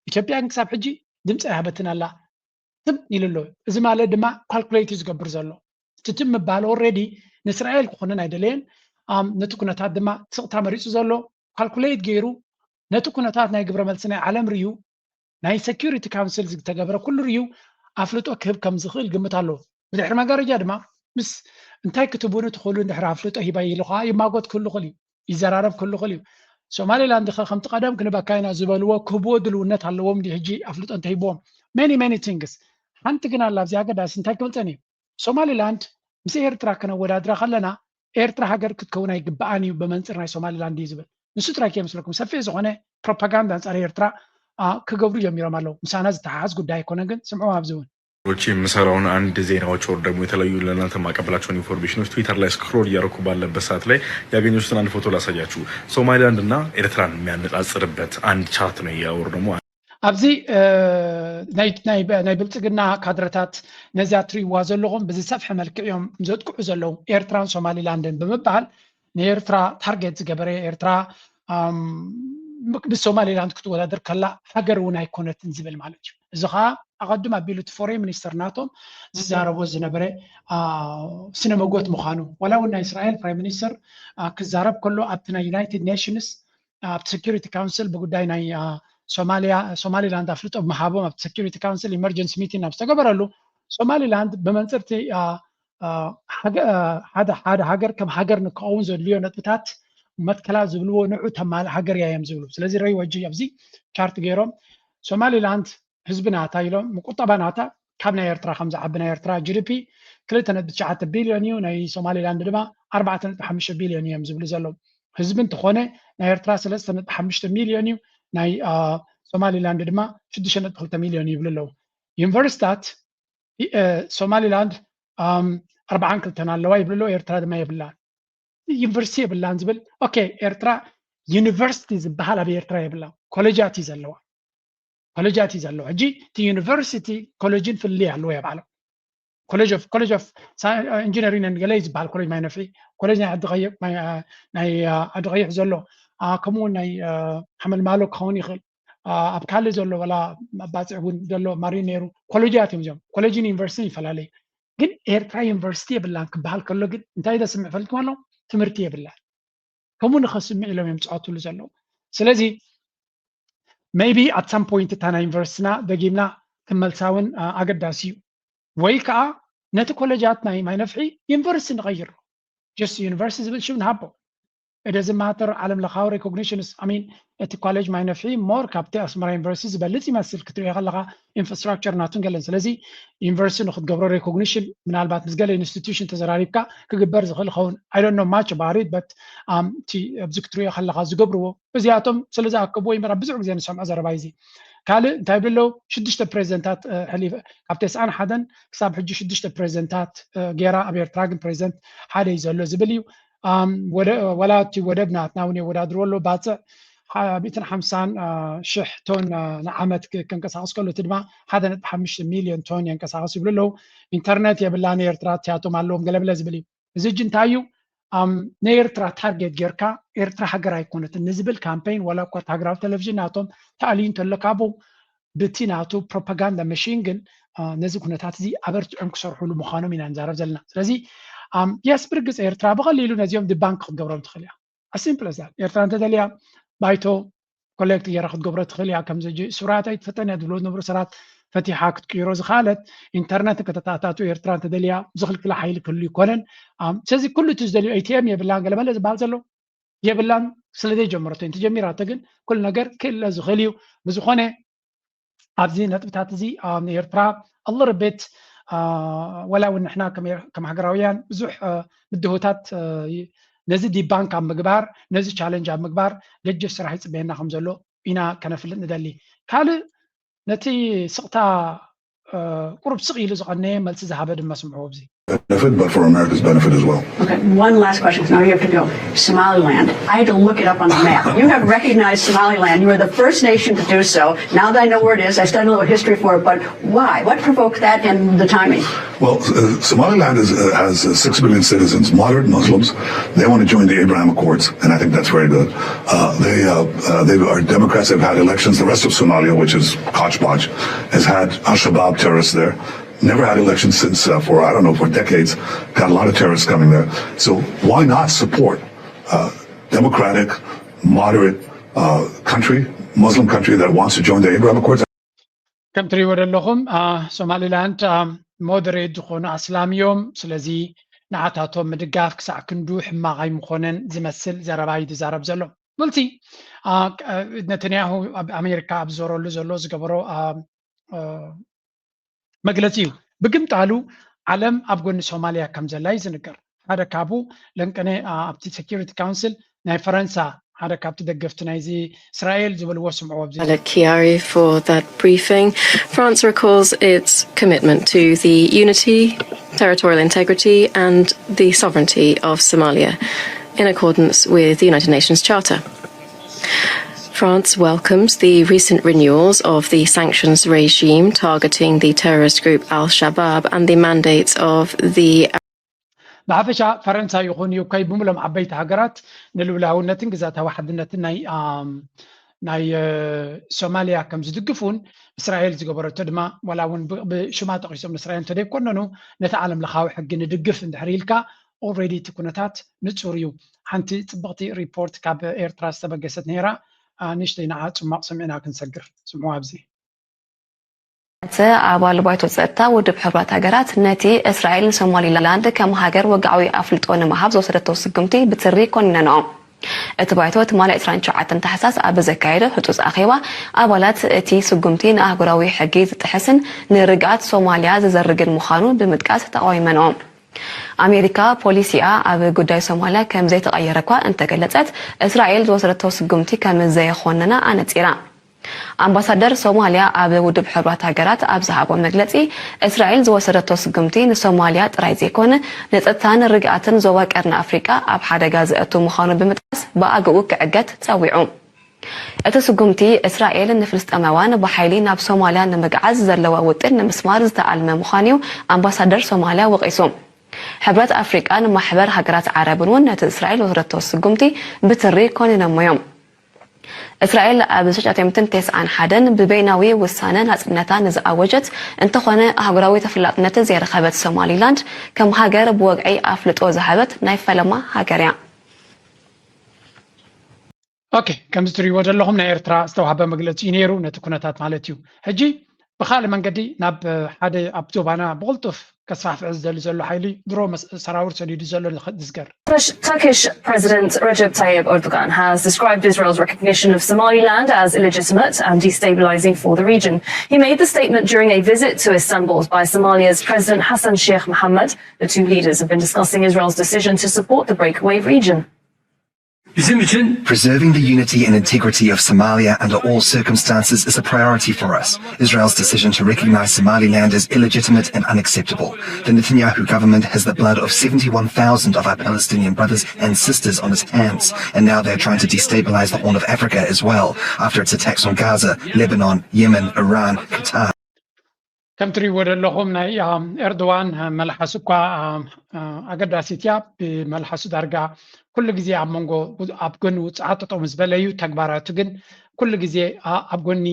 ኢትዮጵያ ግን ክሳብ ሕጂ ድምፂ ኣይሃበትን ኣላ። ትም ኢሉ ኣሎ። እዚ ማለት ድማ calculate እዩ ዝገብር ዘሎ። እቲ ትም ምባል already ንእስራኤል ክኾነን ኣይደለየን። ነቲ ኩነታት ድማ ስቕታ መሪፁ ዘሎ calculate ገይሩ ነቲ ኩነታት ናይ ግብረ መልሲ ናይ ዓለም ርዩ ናይ security council ዝተገበረ ኩሉ ርዩ ኣፍልጦ ክህብ ከም ዝኽእል ግምት ኣለዎ። ብድሕሪ መጋረጃ ድማ ምስ እንታይ ክትብሉ ትኽእሉ እንድሕር ኣፍልጦ ሂባ ኢሉ ከዓ ይማጎት ክህሉ ይኽእል እዩ፣ ይዘራረብ ክህሉ ይኽእል እዩ። ሶማሊላንድ ከ ከምቲ ቀደም ክንበካ ኢና ዝበልዎ ክህብዎ ድልውነት ኣለዎም ድዩ ሕጂ ኣፍልጦ እንተሂብዎም? Many many things። ሓንቲ ግን ኣላ ኣብዚ ኣገዳሲ እንታይ ክብል ጸኒሑ ሶማሊላንድ ምስ ኤርትራ ከነወዳድራ ከለና ኤርትራ ሃገር ክትከውን ኣይግብኣን እዩ ብመንፅር ናይ ሶማሊላንድ እዩ ዝብል። ንሱ ጥራይ ከይመስለኩም ሰፊሕ ዝኾነ ፕሮፓጋንዳ ኣንፃር ኤርትራ ክገብሩ ጀሚሮም ኣለዉ። ምሳና ዝተሓሓዝ ጉዳይ ኣይኮነን ግን ስምዑ ኣብዚ እውን ሮች የምሰራውን አንድ ዜናዎች ወር ደግሞ የተለያዩ ለእናንተ የማቀብላቸውን ኢንፎርሜሽኖች ትዊተር ላይ scroll እያረኩ ባለበት ሰዓት ላይ ያገኘሁትን አንድ ፎቶ ላሳያችሁ። ሶማሊላንድ እና ኤርትራን የሚያነጻጽርበት አንድ ቻርት ነው። ያወር ደግሞ ኣብዚ ናይ ብልፅግና ካድረታት ነዚኣ ትሪእዋ ዘለኹም ብዝሰፍሐ መልክዕ እዮም ዘጥቅዑ ዘለዉ ኤርትራን ሶማሊላንድን ብምባል ንኤርትራ ታርጌት ዝገበረ ኤርትራ ምስ ሶማሊላንድ ክትወዳደር ከላ ሃገር እውን ኣይኮነትን ዝብል ማለት እዩ። እዚ ከዓ ኣቐድም ኣቢሉ እቲ ፎሬን ሚኒስተር ናቶም ዝዛረቦ ዝነበረ ስነ መጎት ምዃኑ ዋላ እውን ናይ እስራኤል ፕራይም ሚኒስተር ክዛረብ ከሎ ኣብቲ ናይ ዩናይትድ ኔሽንስ ኣብቲ security council ብጉዳይ ናይ ሶማሊያ ሶማሊላንድ ኣፍልጦ ምሃቦም ኣብቲ security council emergency meeting ኣብ ዝተገበረሉ ሶማሊላንድ ብመንፅርቲ ሓደ ሓደ ሃገር ከም ሃገር ንክኸውን ዘድልዮ ነጥብታት መትከላ ዝብልዎ ንዑ ተማል ሃገር እያ እዮም ዝብሉ። ስለዚ ረይ ወጂ ኣብዚ ቻርት ገይሮም ሶማሊላንድ ህዝቢ ናታ ኢሎም ቁጠባ ናታ ካብ ናይ ኤርትራ ከም ዝዓቢ ናይ ኤርትራ ጂ ዲ ፒ ክልተ ነጥቢ ትሽዓተ ቢልዮን እዩ፣ ናይ ሶማሊላንድ ድማ ኣርባዕተ ነጥቢ ሓሙሽተ ቢልዮን እዮም ዝብሉ ዘለዉ። ህዝቢ እንተኾነ ናይ ኤርትራ ሰለስተ ነጥቢ ሓሙሽተ ሚልዮን እዩ፣ ናይ ሶማሊላንድ ድማ ሽዱሽተ ነጥቢ ክልተ ሚልዮን ይብሉ ኣለዉ። ዩኒቨርሲታት ሶማሊላንድ ኣርባዓን ክልተን ኣለዋ ይብሉ ኣለዉ፣ ኤርትራ ድማ የብላን። ዩኒቨርሲቲ የብላን ዝብል okay፣ ኤርትራ ዩኒቨርሲቲ ዝበሃል ኣብ ኤርትራ የብላን፣ ኮሌጃት እዩ ዘለዋ። ኮሌጃት እዩ ዘለዎ። ሕጂ እቲ ዩኒቨርሲቲ ኮሌጅን ፍልልይ ኣለዎ እያ ባዕሎም። ኮሌጅ ኦፍ ኮሌጅ ኦፍ ኢንጂነሪንግ ገለ እዩ ዝበሃል ኮሌጅ ማይ ነፍሒ፣ ኮሌጅ ናይ ዓዲ ቀይሕ ዘሎ ከምኡ እውን ናይ ሓመልማሎ ክኸውን ይኽእል። ኣብ ካልእ ዘሎ ወላ ኣብ ባፅዕ እውን ዘሎ ማሪን ነይሩ ኮሌጃት እዮም እዚኦም። ኮሌጅን ዩኒቨርሲቲን ይፈላለዩ። ግን ኤርትራ ዩኒቨርሲቲ የብላን ክበሃል ከሎ ግን እንታይ ዘስምዕ ፈልጥኩም ኣሎ? ትምህርቲ የብላን። ከምኡ ንኸስምዕ ኢሎም እዮም ዝፃወትሉ ዘለዉ። ስለዚ maybe at some point እታ ናይ ዩኒቨርሲቲና ደጊምና ክንመልሳ እውን ኣገዳሲ እዩ። ወይ ከዓ ነቲ ኮሌጃት ናይ ማይ ነፍሒ ዩኒቨርሲቲ ንቐይሮ። just ዩኒቨርሲቲ ዝብል ሽም ንሃቦ። It doesn't matter ዓለም ለኻዊ recognitions I mean እቲ ኮሌጅ ማይ ነፍሒ more ካብቲ ኣስመራ ዩኒቨርሲቲ ዝበልፅ ይመስል ክትሪኦ ከለካ ኢንፍራስትራክቸር ናቱን ገለን። ስለዚ ዩኒቨርሲቲ ንክትገብሮ recognition ምናልባት ምስ ገለ ኢንስቲትዩሽን ተዘራሪብካ ክግበር ዝኽእል ይኸውን። I don't know much about it but እቲ ኣብዚ ክትሪኦ ከለካ ዝገብርዎ እዚኣቶም ስለ ዝኣከብዎ ይምበር ብዙሕ ግዜ ንሰምዖ ዘረባ እዩ እዚ። ካልእ እንታይ ይብሉ ኣለዉ? ሽዱሽተ ፕሬዚደንታት ሕሊፈ ካብ ተስዓን ሓደን ክሳብ ሕጂ ሽዱሽተ ፕሬዚደንታት ገይራ ኣብ ኤርትራ ግን ፕሬዚደንት ሓደ እዩ ዘሎ ዝብል እዩ። ወላ እቲ ወደብ ናትና እውን የወዳድርዎ ኣለዉ ባፅዕ ሚእትን ሓምሳን ሽሕ ቶን ንዓመት ከንቀሳቀስ ከሎ እቲ ድማ ሓደ ነጥቢ ሓሙሽተ ሚሊዮን ቶን የንቀሳቀስ ይብሉ ኣለዉ። ኢንተርነት የብላን ኤርትራ፣ እቲኣቶም ኣለዎም ገለብለ ዝብል እዩ። እዚ ሕጂ እንታይ እዩ? ንኤርትራ ታርጌት ጌርካ ኤርትራ ሃገር ኣይኮነትን ንዝብል ካምፔይን ዋላ እኳ እቲ ሃገራዊ ቴሌቪዥን ናቶም ተኣልዩ እንተሎ ካብኡ ብቲ ናቱ ፕሮፓጋንዳ መሽን ግን ነዚ ኩነታት እዚ ኣበርቲዖም ክሰርሕሉ ምዃኖም ኢና ንዛረብ ዘለና። ስለዚ የስ ብርግፅ ኤርትራ ብቐሊሉ ነዚኦም ዲባንክ ክትገብሮም ትኽእል እያ። ኣሲምፕል ዛ ኤርትራ እንተደልያ ባይቶ ኮሌክት ገይራ ክትገብሮ ትኽእል እያ። ከምዚ ሕጂ ስራት ኣይትፈጠን እያ ዝብሎ ዝነበሩ ሰራት ፈቲሓ ክትቅይሮ ዝኽኣለት ኢንተርነት ከተተኣታቱ ኤርትራ እንተደልያ ዝኽልክላ ሓይሊ ክህሉ ይኮነን። ስለዚ ኩሉ እቲ ዝደልዮ ኤቲኤም የብላን ገለመለ ዝበሃል ዘሎ የብላን ስለ ዘይጀመረቶ እንተጀሚራቶ ግን ኩሉ ነገር ክእለ ዝኽእል እዩ። ብዝኾነ ኣብዚ ነጥብታት እዚ ንኤርትራ ኣልርቤት ወላ እውን ንሕና ከም ሃገራውያን ብዙሕ ምድሆታት ነዚ ዲባንክ ኣብ ምግባር ነዚ ቻለንጅ ኣብ ምግባር ገጅፍ ስራሕ ይፅበየና ከም ዘሎ ኢና ከነፍልጥ ንደሊ። ካልእ ነቲ ስቕታ ቁሩብ ስቕ ኢሉ ዝቐነየ መልሲ ዝሃበ ድማ ስምዕዎ ኣብዚ benefit, but for America's benefit as well. Okay, one last question, 'cause now you have to go. Somaliland. I had to look it up on the map. You have recognized Somaliland. You were the first nation to do so. Now that I know where it is, I studied a little history for it, but why? What provoked that and the timing? Well, uh, Somaliland is, uh, has uh, six million citizens, moderate Muslims. They want to join the Abraham Accords, and I think that's very good. Uh, they, uh, uh, they are Democrats. They've had elections. The rest of Somalia, which is hodgepodge, has had Al Shabaab terrorists there. Never had elections since uh, for I don't know for decades. Got a lot of terrorists coming there. So why not support a democratic, moderate uh, country, Muslim country that wants to join the Abraham Accords? ከም ትሪእዎ ዘለኹም ሶማሊላንድ ሞደሬት ዝኾኑ ኣስላም እዮም። ስለዚ ንዓታቶም ምድጋፍ ክሳዕ ክንዱ ሕማቕ ኣይምኾነን ዝመስል ዘረባ እዩ ዝዛረብ ዘሎ። ብልቲ ነተንያሁ ኣብ ኣሜሪካ ኣብ ዝዞረሉ ዘሎ ዝገበሮ መግለፂ እዩ። ብግምጣሉ ዓለም ኣብ ጎኒ ሶማልያ ከም ዘላ እዩ ዝንገር። ሓደ ካብኡ ለንቀነ ኣብቲ ሴኪሪቲ ካውንስል ናይ ፈረንሳ ሓደ ካብቲ ደገፍቲ ናይዚ እስራኤል ዝበልዎ ስምዕዎ ኣብዚ Kiari for that briefing. France recalls its commitment to the unity, territorial integrity and the sovereignty of Somalia in accordance with the United Nations Charter. France welcomes the recent renewals of the sanctions regime targeting the terrorist group Al Shabaab and the mandates of the ብሓፈሻ ፈረንሳ ይኹን ዩከይ ብምሎም ዓበይቲ ሃገራት ንልውላውነትን ግዛታዊ ሓድነትን ናይ ናይ ሶማልያ ከም ዝድግፉን እስራኤል ዝገበረቶ ድማ ዋላ እውን ብሽማ ጠቂሶም ንእስራኤል እንተደይኮነኑ ነቲ ዓለም ለኻዊ ሕጊ ንድግፍ እንድሕር ኢልካ ኦልሬዲ እቲ ኩነታት ንፁር እዩ። ሓንቲ ፅብቕቲ ሪፖርት ካብ ኤርትራ ዝተበገሰት ነይራ። ንእሽተይ ንዓ ፅማቕ ሰሚዕና ክንሰግር ስምዑ ኣብዚ። እቲ ኣባል ባይቶ ጸጥታ ውድብ ሕቡራት ሃገራት ነቲ እስራኤል ንሶማሊላንድ ከም ሃገር ወግዓዊ ኣፍልጦ ንምሃብ ዝወሰደቶ ስጉምቲ ብትሪ ኮኒነንኦ። እቲ ባይቶ ትማሊ ዕስራን ትሽዓተን ታሕሳስ ኣብ ዘካየዶ ህጹጽ ኣኼባ ኣባላት እቲ ስጉምቲ ንኣህጉራዊ ሕጊ ዝጥሕስን ንርግኣት ሶማልያ ዝዘርግን ምዃኑ ብምጥቃስ ተቓዊመንኦ። ኣሜሪካ ፖሊሲኣ ኣብ ጉዳይ ሶማልያ ከም ዘይተቐየረ እኳ እንተገለጸት፣ እስራኤል ዝወሰደቶ ስጉምቲ ከም ዘየኾነና ኣነጺራ። ኣምባሳደር ሶማልያ ኣብ ውድብ ሕቡራት ሃገራት ኣብ ዝሃቦ መግለጺ፣ እስራኤል ዝወሰደቶ ስጉምቲ ንሶማልያ ጥራይ ዘይኮነ ንጸጥታን ርግኣትን ዞባ ቀርኒ ኣፍሪቃ ኣብ ሓደጋ ዘእቱ ምዃኑ ብምጥቃስ ብኣግኡ ክዕገት ጸዊዑ። እቲ ስጉምቲ እስራኤል ንፍልስጤማውያን ብሓይሊ ናብ ሶማልያ ንምግዓዝ ዘለዋ ውጥን ንምስማር ዝተኣልመ ምዃኑ'ዩ ኣምባሳደር ሶማልያ ወቒሱ። ሕብረት ኣፍሪቃን ማሕበር ሃገራት ዓረብን እውን ነቲ እስራኤል ዝወሰደቶ ስጉምቲ ብትሪ ኮኒኖሞ እዮም። እስራኤል ኣብ ሽሕን ትሽዓተ ሚእትን ተስዓን ሓደን ብበይናዊ ውሳነ ናጽነታ ንዝኣወጀት እንተኾነ ኣህጉራዊ ተፈላጥነት ዘይረኸበት ሶማሊላንድ ከም ሃገር ብወግዒ ኣፍልጦ ዝሃበት ናይ ፈለማ ሃገር እያ። ኦኬ፣ ከምዚ ትሪእዎ ዘለኹም ናይ ኤርትራ ዝተዋህበ መግለፂ እዩ ነይሩ ነቲ ኩነታት ማለት እዩ። ሕጂ ብኻልእ መንገዲ ናብ ሓደ ኣብ ዞባና ብቕልጡፍ ከስፋሕፍሕ ዝደሊ ዘሎ ሓይሊ ድሮ ሰራውር ሰዲዱ ዘሎ ንዝገር Turkish President Recep Tayyip Erdogan has described Israel's recognition of Somaliland as illegitimate and destabilizing for the region. He made the statement during a visit to Istanbul by Somalia's President Hassan Sheikh Mohammed. The two leaders have been discussing Israel's decision to support the breakaway region. Bizim için Preserving the unity and integrity of Somalia under all circumstances is a priority for us. Israel's decision to recognize Somaliland is illegitimate and unacceptable. The Netanyahu government has the blood of seventy-one thousand of our Palestinian brothers and sisters on its hands, and now they're trying to destabilize the Horn of Africa as well, after its attacks on Gaza, Lebanon, Yemen, Iran, Qatar. ከም ትሪእዎ ዘለኹም ናይ ኤርዶዋን መልሓስ እኳ ኣገዳሲት እያ። ብመልሓሱ ዳርጋ ኩሉ ግዜ ኣብ መንጎ ኣብ ጎኒ ውፅዓት ጠጠው ምስ በለ እዩ። ተግባራቱ ግን ኩሉ ግዜ ኣብ ጎኒ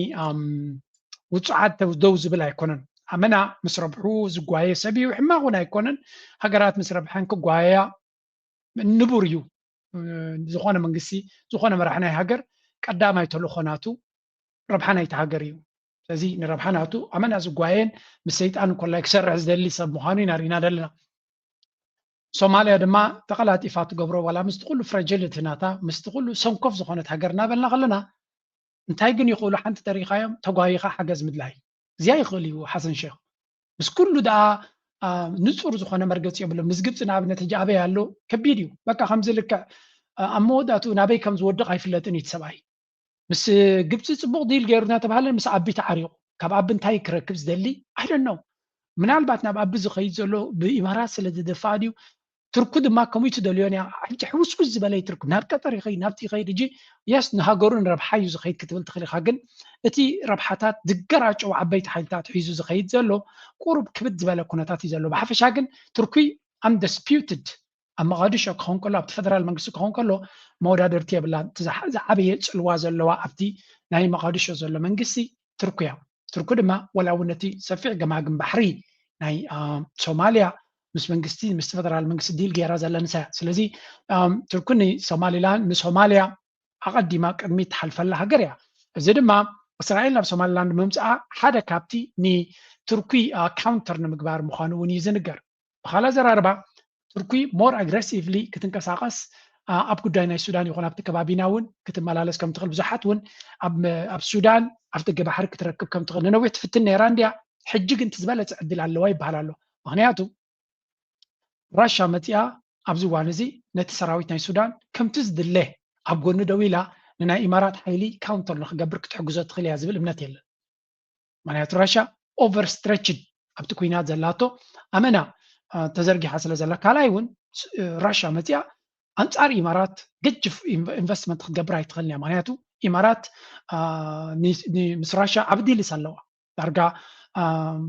ውፅዓት ደው ዝብል ኣይኮነን። ኣመና ምስ ረብሑ ዝጓየ ሰብ እዩ። ሕማቕ እውን ኣይኮነን። ሃገራት ምስ ረብሐን ክጓየያ ንቡር እዩ። ዝኾነ መንግስቲ፣ ዝኾነ መራሕ ናይ ሃገር ቀዳማይ ተልእኾ ናቱ ረብሓ ናይቲ ሃገር እዩ። ስለዚ ንረብሓ ናቱ ኣመና ዝጓየን ምስ ሰይጣን እንኮላይ ክሰርሕ ዝደሊ ሰብ ምዃኑ ኢና ርኢና ዘለና። ሶማልያ ድማ ተቐላጢፋ ትገብሮ ዋላ ምስቲ ኩሉ ፍረጅልቲ ናታ ምስቲ ኩሉ ሰንኮፍ ዝኾነት ሃገር እናበልና ከለና እንታይ ግን ይኽእሉ ሓንቲ ተሪኻዮም ተጓይኻ ሓገዝ ምድላይ እዚኣ ይኽእል እዩ ሓሰን ሼክ። ምስ ኩሉ ደኣ ንፁር ዝኾነ መርገፂ የብሎም። ምስ ግብፂ ንኣብነት ሕጂ ኣበይ ኣሎ ከቢድ እዩ። በቃ ከምዚ ልክዕ ኣብ መወዳእትኡ ናበይ ከም ዝወድቕ ኣይፍለጥን እዩ እቲ ሰብኣይ። ምስ ግብፂ ፅቡቕ ዲል ገይሩ እናተባሃለ ምስ ኣቢ ተዓሪቑ ካብ ኣቢ እንታይ ክረክብ ዝደሊ ኣይደኖ። ምናልባት ናብ ኣቢ ዝኸይድ ዘሎ ብኢማራት ስለ ዝደፋእ ድዩ? ትርኩ ድማ ከምኡ ትደልዮን እያ። ሕጂ ሕውስውስ ዝበለ ትርኩ ናብ ቀጠር ይኸይድ ናብቲ ይኸይድ። ሕጂ የስ ንሃገሩ ንረብሓ እዩ ዝኸይድ ክትብል ትኽእል ኢኻ፣ ግን እቲ ረብሓታት ዝገራጨው ዓበይቲ ሓይልታት ሒዙ ዝኸይድ ዘሎ ቁሩብ ክብድ ዝበለ ኩነታት እዩ ዘሎ። ብሓፈሻ ግን ትርኩይ ኣንደስፒውትድ ኣብ መቓድሾ ክኸውን ከሎ ኣብቲ ፈደራል መንግስቲ ክኸውን ከሎ መወዳደርቲ የብላን። ዝዓበየ ፅልዋ ዘለዋ ኣብቲ ናይ መቓድሾ ዘሎ መንግስቲ ትርኩ እያ። ትርኩ ድማ ወላ እውን ነቲ ሰፊሕ ገማግም ባሕሪ ናይ ሶማልያ ምስ መንግስቲ ምስቲ ፈደራል መንግስቲ ዲል ገይራ ዘላ ንሳ እያ። ስለዚ ትርኩ ንሶማሊላንድ ንሶማልያ ኣቐዲማ ቅድሚት ትሓልፈላ ሃገር እያ። እዚ ድማ እስራኤል ናብ ሶማሊላንድ ምምፅኣ ሓደ ካብቲ ንትርኩ ካውንተር ንምግባር ምዃኑ እውን እዩ ዝንገር። ብኻልእ ኣዘራርባ ትርኩ ሞር ኣግረሲቭሊ ክትንቀሳቐስ ኣብ ጉዳይ ናይ ሱዳን ይኹን ኣብቲ ከባቢና እውን ክትመላለስ ከም ትኽእል ብዙሓት እውን ኣብ ሱዳን ኣብ ደገ ባሕሪ ክትረክብ ከም ትኽእል ንነዊሕ ትፍትን ነይራ እንድያ። ሕጂ ግን እቲ ዝበለፀ ዕድል ኣለዋ ይበሃል ኣሎ። ምክንያቱ ራሻ መፂኣ ኣብዚ እዋን እዚ ነቲ ሰራዊት ናይ ሱዳን ከምቲ ዝድለ ኣብ ጎኒ ደው ኢላ ንናይ ኢማራት ሓይሊ ካውንተር ንክገብር ክትሕግዞ ትኽእል እያ ዝብል እምነት የለን። ምክንያቱ ራሻ ኦቨር ስትረችድ ኣብቲ ኩናት ዘላቶ ኣመና ተዘርጊሓ ስለ ዘላ ካልኣይ እውን ራሻ መፂኣ ኣንፃር ኢማራት ገጅፍ ኢንቨስትመንት ክትገብር ኣይትኽእልን እያ። ምክንያቱ ኢማራት ምስ ራሻ ዓቢ ዲልስ ኣለዋ። ዳርጋ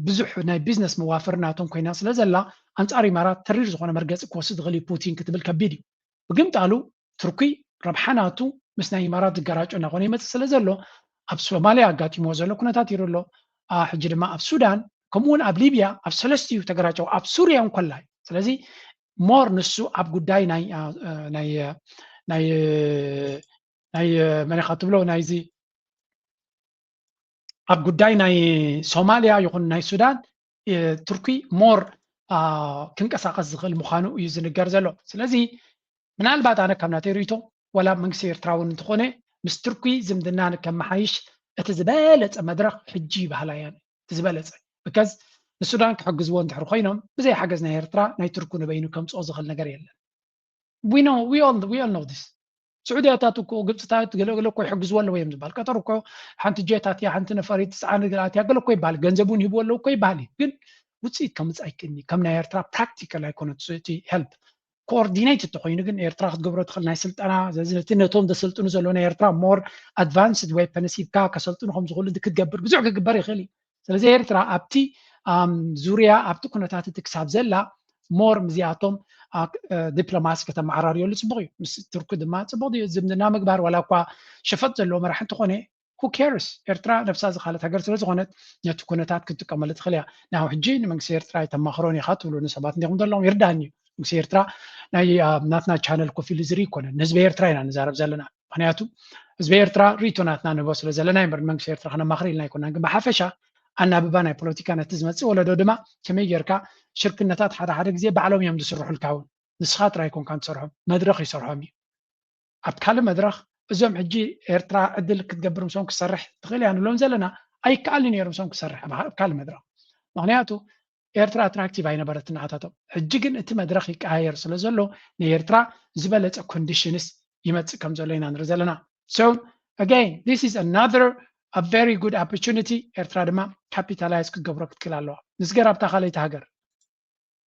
ብዙሕ ናይ ቢዝነስ መዋፍር ናቶም ኮይና ስለ ዘላ ኣንፃር ኢማራት ተሪር ዝኾነ መርገፂ ክወስድ ዝኽእል እዩ ፑቲን ክትብል ከቢድ እዩ። ብግምጣሉ ትርኩይ ረብሓ ናቱ ምስ ናይ ኢማራት ዝገራጮ እናኾነ ይመፅእ ስለ ዘሎ ኣብ ሶማልያ ኣጋጢምዎ ዘሎ ኩነታት ይሩ ኣሎ። ሕጂ ድማ ኣብ ሱዳን ከምኡውን ኣብ ሊብያ ኣብ ሰለስቲኡ ተገራጨው ኣብ ሱርያ እንኮላይ ስለዚ ሞር ንሱ ኣብ ጉዳይ ናይ ናይ ናይ ናይ መን ኢኻ ትብሎ ናይዚ ኣብ ጉዳይ ናይ ሶማልያ ይኹን ናይ ሱዳን ትርኩይ ሞር ክንቀሳቀስ ዝኽእል ምዃኑ እዩ ዝንገር ዘሎ። ስለዚ ምናልባት ኣነ ካብ ናተይ ርእቶ ወላ መንግስቲ ኤርትራ እውን እንተኾነ ምስ ትርኩይ ዝምድና ንከመሓይሽ እቲ ዝበለፀ መድረኽ ሕጂ ይበሃላ እያ። እቲ ዝበለፀ ብከዝ ንሱዳን ክሕግዝዎ እንድሕር ኮይኖም ብዘይ ሓገዝ ናይ ኤርትራ ናይ ትርኩ ንበይኑ ከምፅኦ ዝኽእል ነገር የለን። We know, we all, we all know this. ስዑድያታት እኮ ግብፅታት ገለገለ እኮ ይሕግዝዎ ኣለዎ እዮም ዝበሃል። ቀጠር እኮ ሓንቲ ጀታት እያ ሓንቲ ነፈሪት ትፅዓን ገለ ኣትያ ገለ እኮ ይበሃል። ገንዘብ እውን ሂብዎ ኣለዉ እኮ ይበሃል እዩ። ግን ውፅኢት ከምፅእ ኣይክእልኒ ከም ናይ ኤርትራ ፕራክቲካል ኣይኮነት እቲ ሄልፕ። ኮኦርዲኔት እንተኮይኑ ግን ኤርትራ ክትገብሮ ትኽእል ናይ ስልጠና ነቲ ነቶም ዘሰልጥኑ ዘሎ ናይ ኤርትራ ሞር ኣድቫንስድ ዌፐንስ ሂብካ ከሰልጥኑ ከም ዝኽእሉ ክትገብር ብዙሕ ክግበር ይኽእል እዩ። ስለዚ ኤርትራ ኣብቲ ዙርያ ኣብቲ ኩነታት እቲ ክሳብ ዘላ ሞር ምስዚኣቶም ዲፕሎማሲ ከተመዓራርየሉ ፅቡቕ እዩ። ምስ ቱርኪ ድማ ፅቡቕ ዝምድና ምግባር ዋላ እኳ ሸፈጥ ዘለዎ መራሒ እንተኾነ who cares? ኤርትራ ነብሳ ዝኻለት ሃገር ስለ ዝኾነት ነቲ ኩነታት ክትጥቀመሉ ትኽእል እያ። ናሁ ሕጂ ንመንግስቲ ኤርትራ ኣይተማኽሮን ኢኻ ትብሉ ንሰባት እንዲኹም ዘለኹም ይርዳእኒ እዩ። መንግስቲ ኤርትራ ናይ ናትና ቻነል ኮፍ ኢሉ ዝርኢ ይኮነን። ንህዝቢ ኤርትራ ኢና ንዛረብ ዘለና። ምክንያቱ ህዝቢ ኤርትራ ርእይቶ ናትና ንህቦ ስለ ዘለና እምበር መንግስቲ ኤርትራ ክነማኽር ኢልና ኣይኮናን። ግን ብሓፈሻ ኣናብባ ናይ ፖለቲካ ነቲ ዝመፅእ ወለዶ ድማ ከመይ ጌርካ ሽርክነታት ሓደ ሓደ ግዜ ባዕሎም እዮም ዝስርሑልካ እውን ንስኻ ጥራይ ኮንካ ትሰርሖም መድረኽ ይሰርሖም እዩ። ኣብ ካልእ መድረኽ እዞም ሕጂ ኤርትራ ዕድል ክትገብር ምስኦም ክሰርሕ ትኽእል እያ ንብሎም ዘለና ኣይከኣልን ነይሩ ምስኦም ክሰርሕ ኣብ ካልእ መድረኽ። ምክንያቱ ኤርትራ ኣትራክቲቭ ኣይነበረትን ንዓታቶም። ሕጂ ግን እቲ መድረኽ ይቀያየር ስለ ዘሎ ንኤርትራ ዝበለፀ ኮንዲሽንስ ይመፅእ ከም ዘሎ ኢና ንርኢ ዘለና። So again, this is another a very good opportunity። ኤርትራ ድማ capitalize ክትገብሮ ክትክእል ኣለዋ። ንስገር ኣብታ ካልኣይቲ ሃገር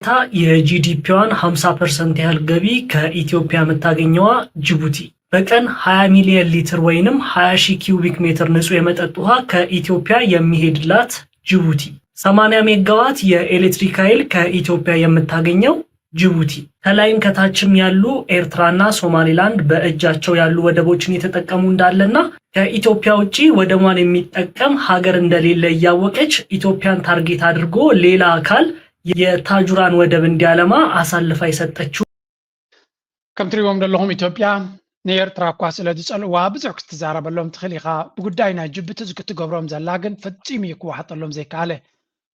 ታ የ ጂ ዲ ፒዋን ሀምሳ ፐርሰንት ያህል ገቢ ከኢትዮጵያ የምታገኘዋ ጅቡቲ በቀን ሀያ ሚሊዮን ሊትር ወይንም ሀያ ሺህ ኪዩቢክ ሜትር ንጹህ የመጠጥ ውሃ ከኢትዮጵያ የሚሄድላት ጅቡቲ፣ ሰማንያ ሜጋዋት የኤሌክትሪክ ኃይል ከኢትዮጵያ የምታገኘው ጅቡቲ፣ ከላይም ከታችም ያሉ ኤርትራና ሶማሌላንድ በእጃቸው ያሉ ወደቦችን የተጠቀሙ እንዳለና ከኢትዮጵያ ውጪ ወደቧን የሚጠቀም ሀገር እንደሌለ እያወቀች ኢትዮጵያን ታርጌት አድርጎ ሌላ አካል የታጁራን ወደብ እንዲያለማ አሳልፋ የሰጠችው። ከም ትሪእዎም ዘለኹም ኢትዮጵያ ንኤርትራ እኳ ስለ ዝጸልእዋ ብዙሕ ክትዛረበሎም ትኽእል ኢኻ። ብጉዳይ ናይ ጅቡቲ ክትገብሮም ዘላ ግን ፈጺሙ እዩ ክወሓጠሎም ዘይከኣለ።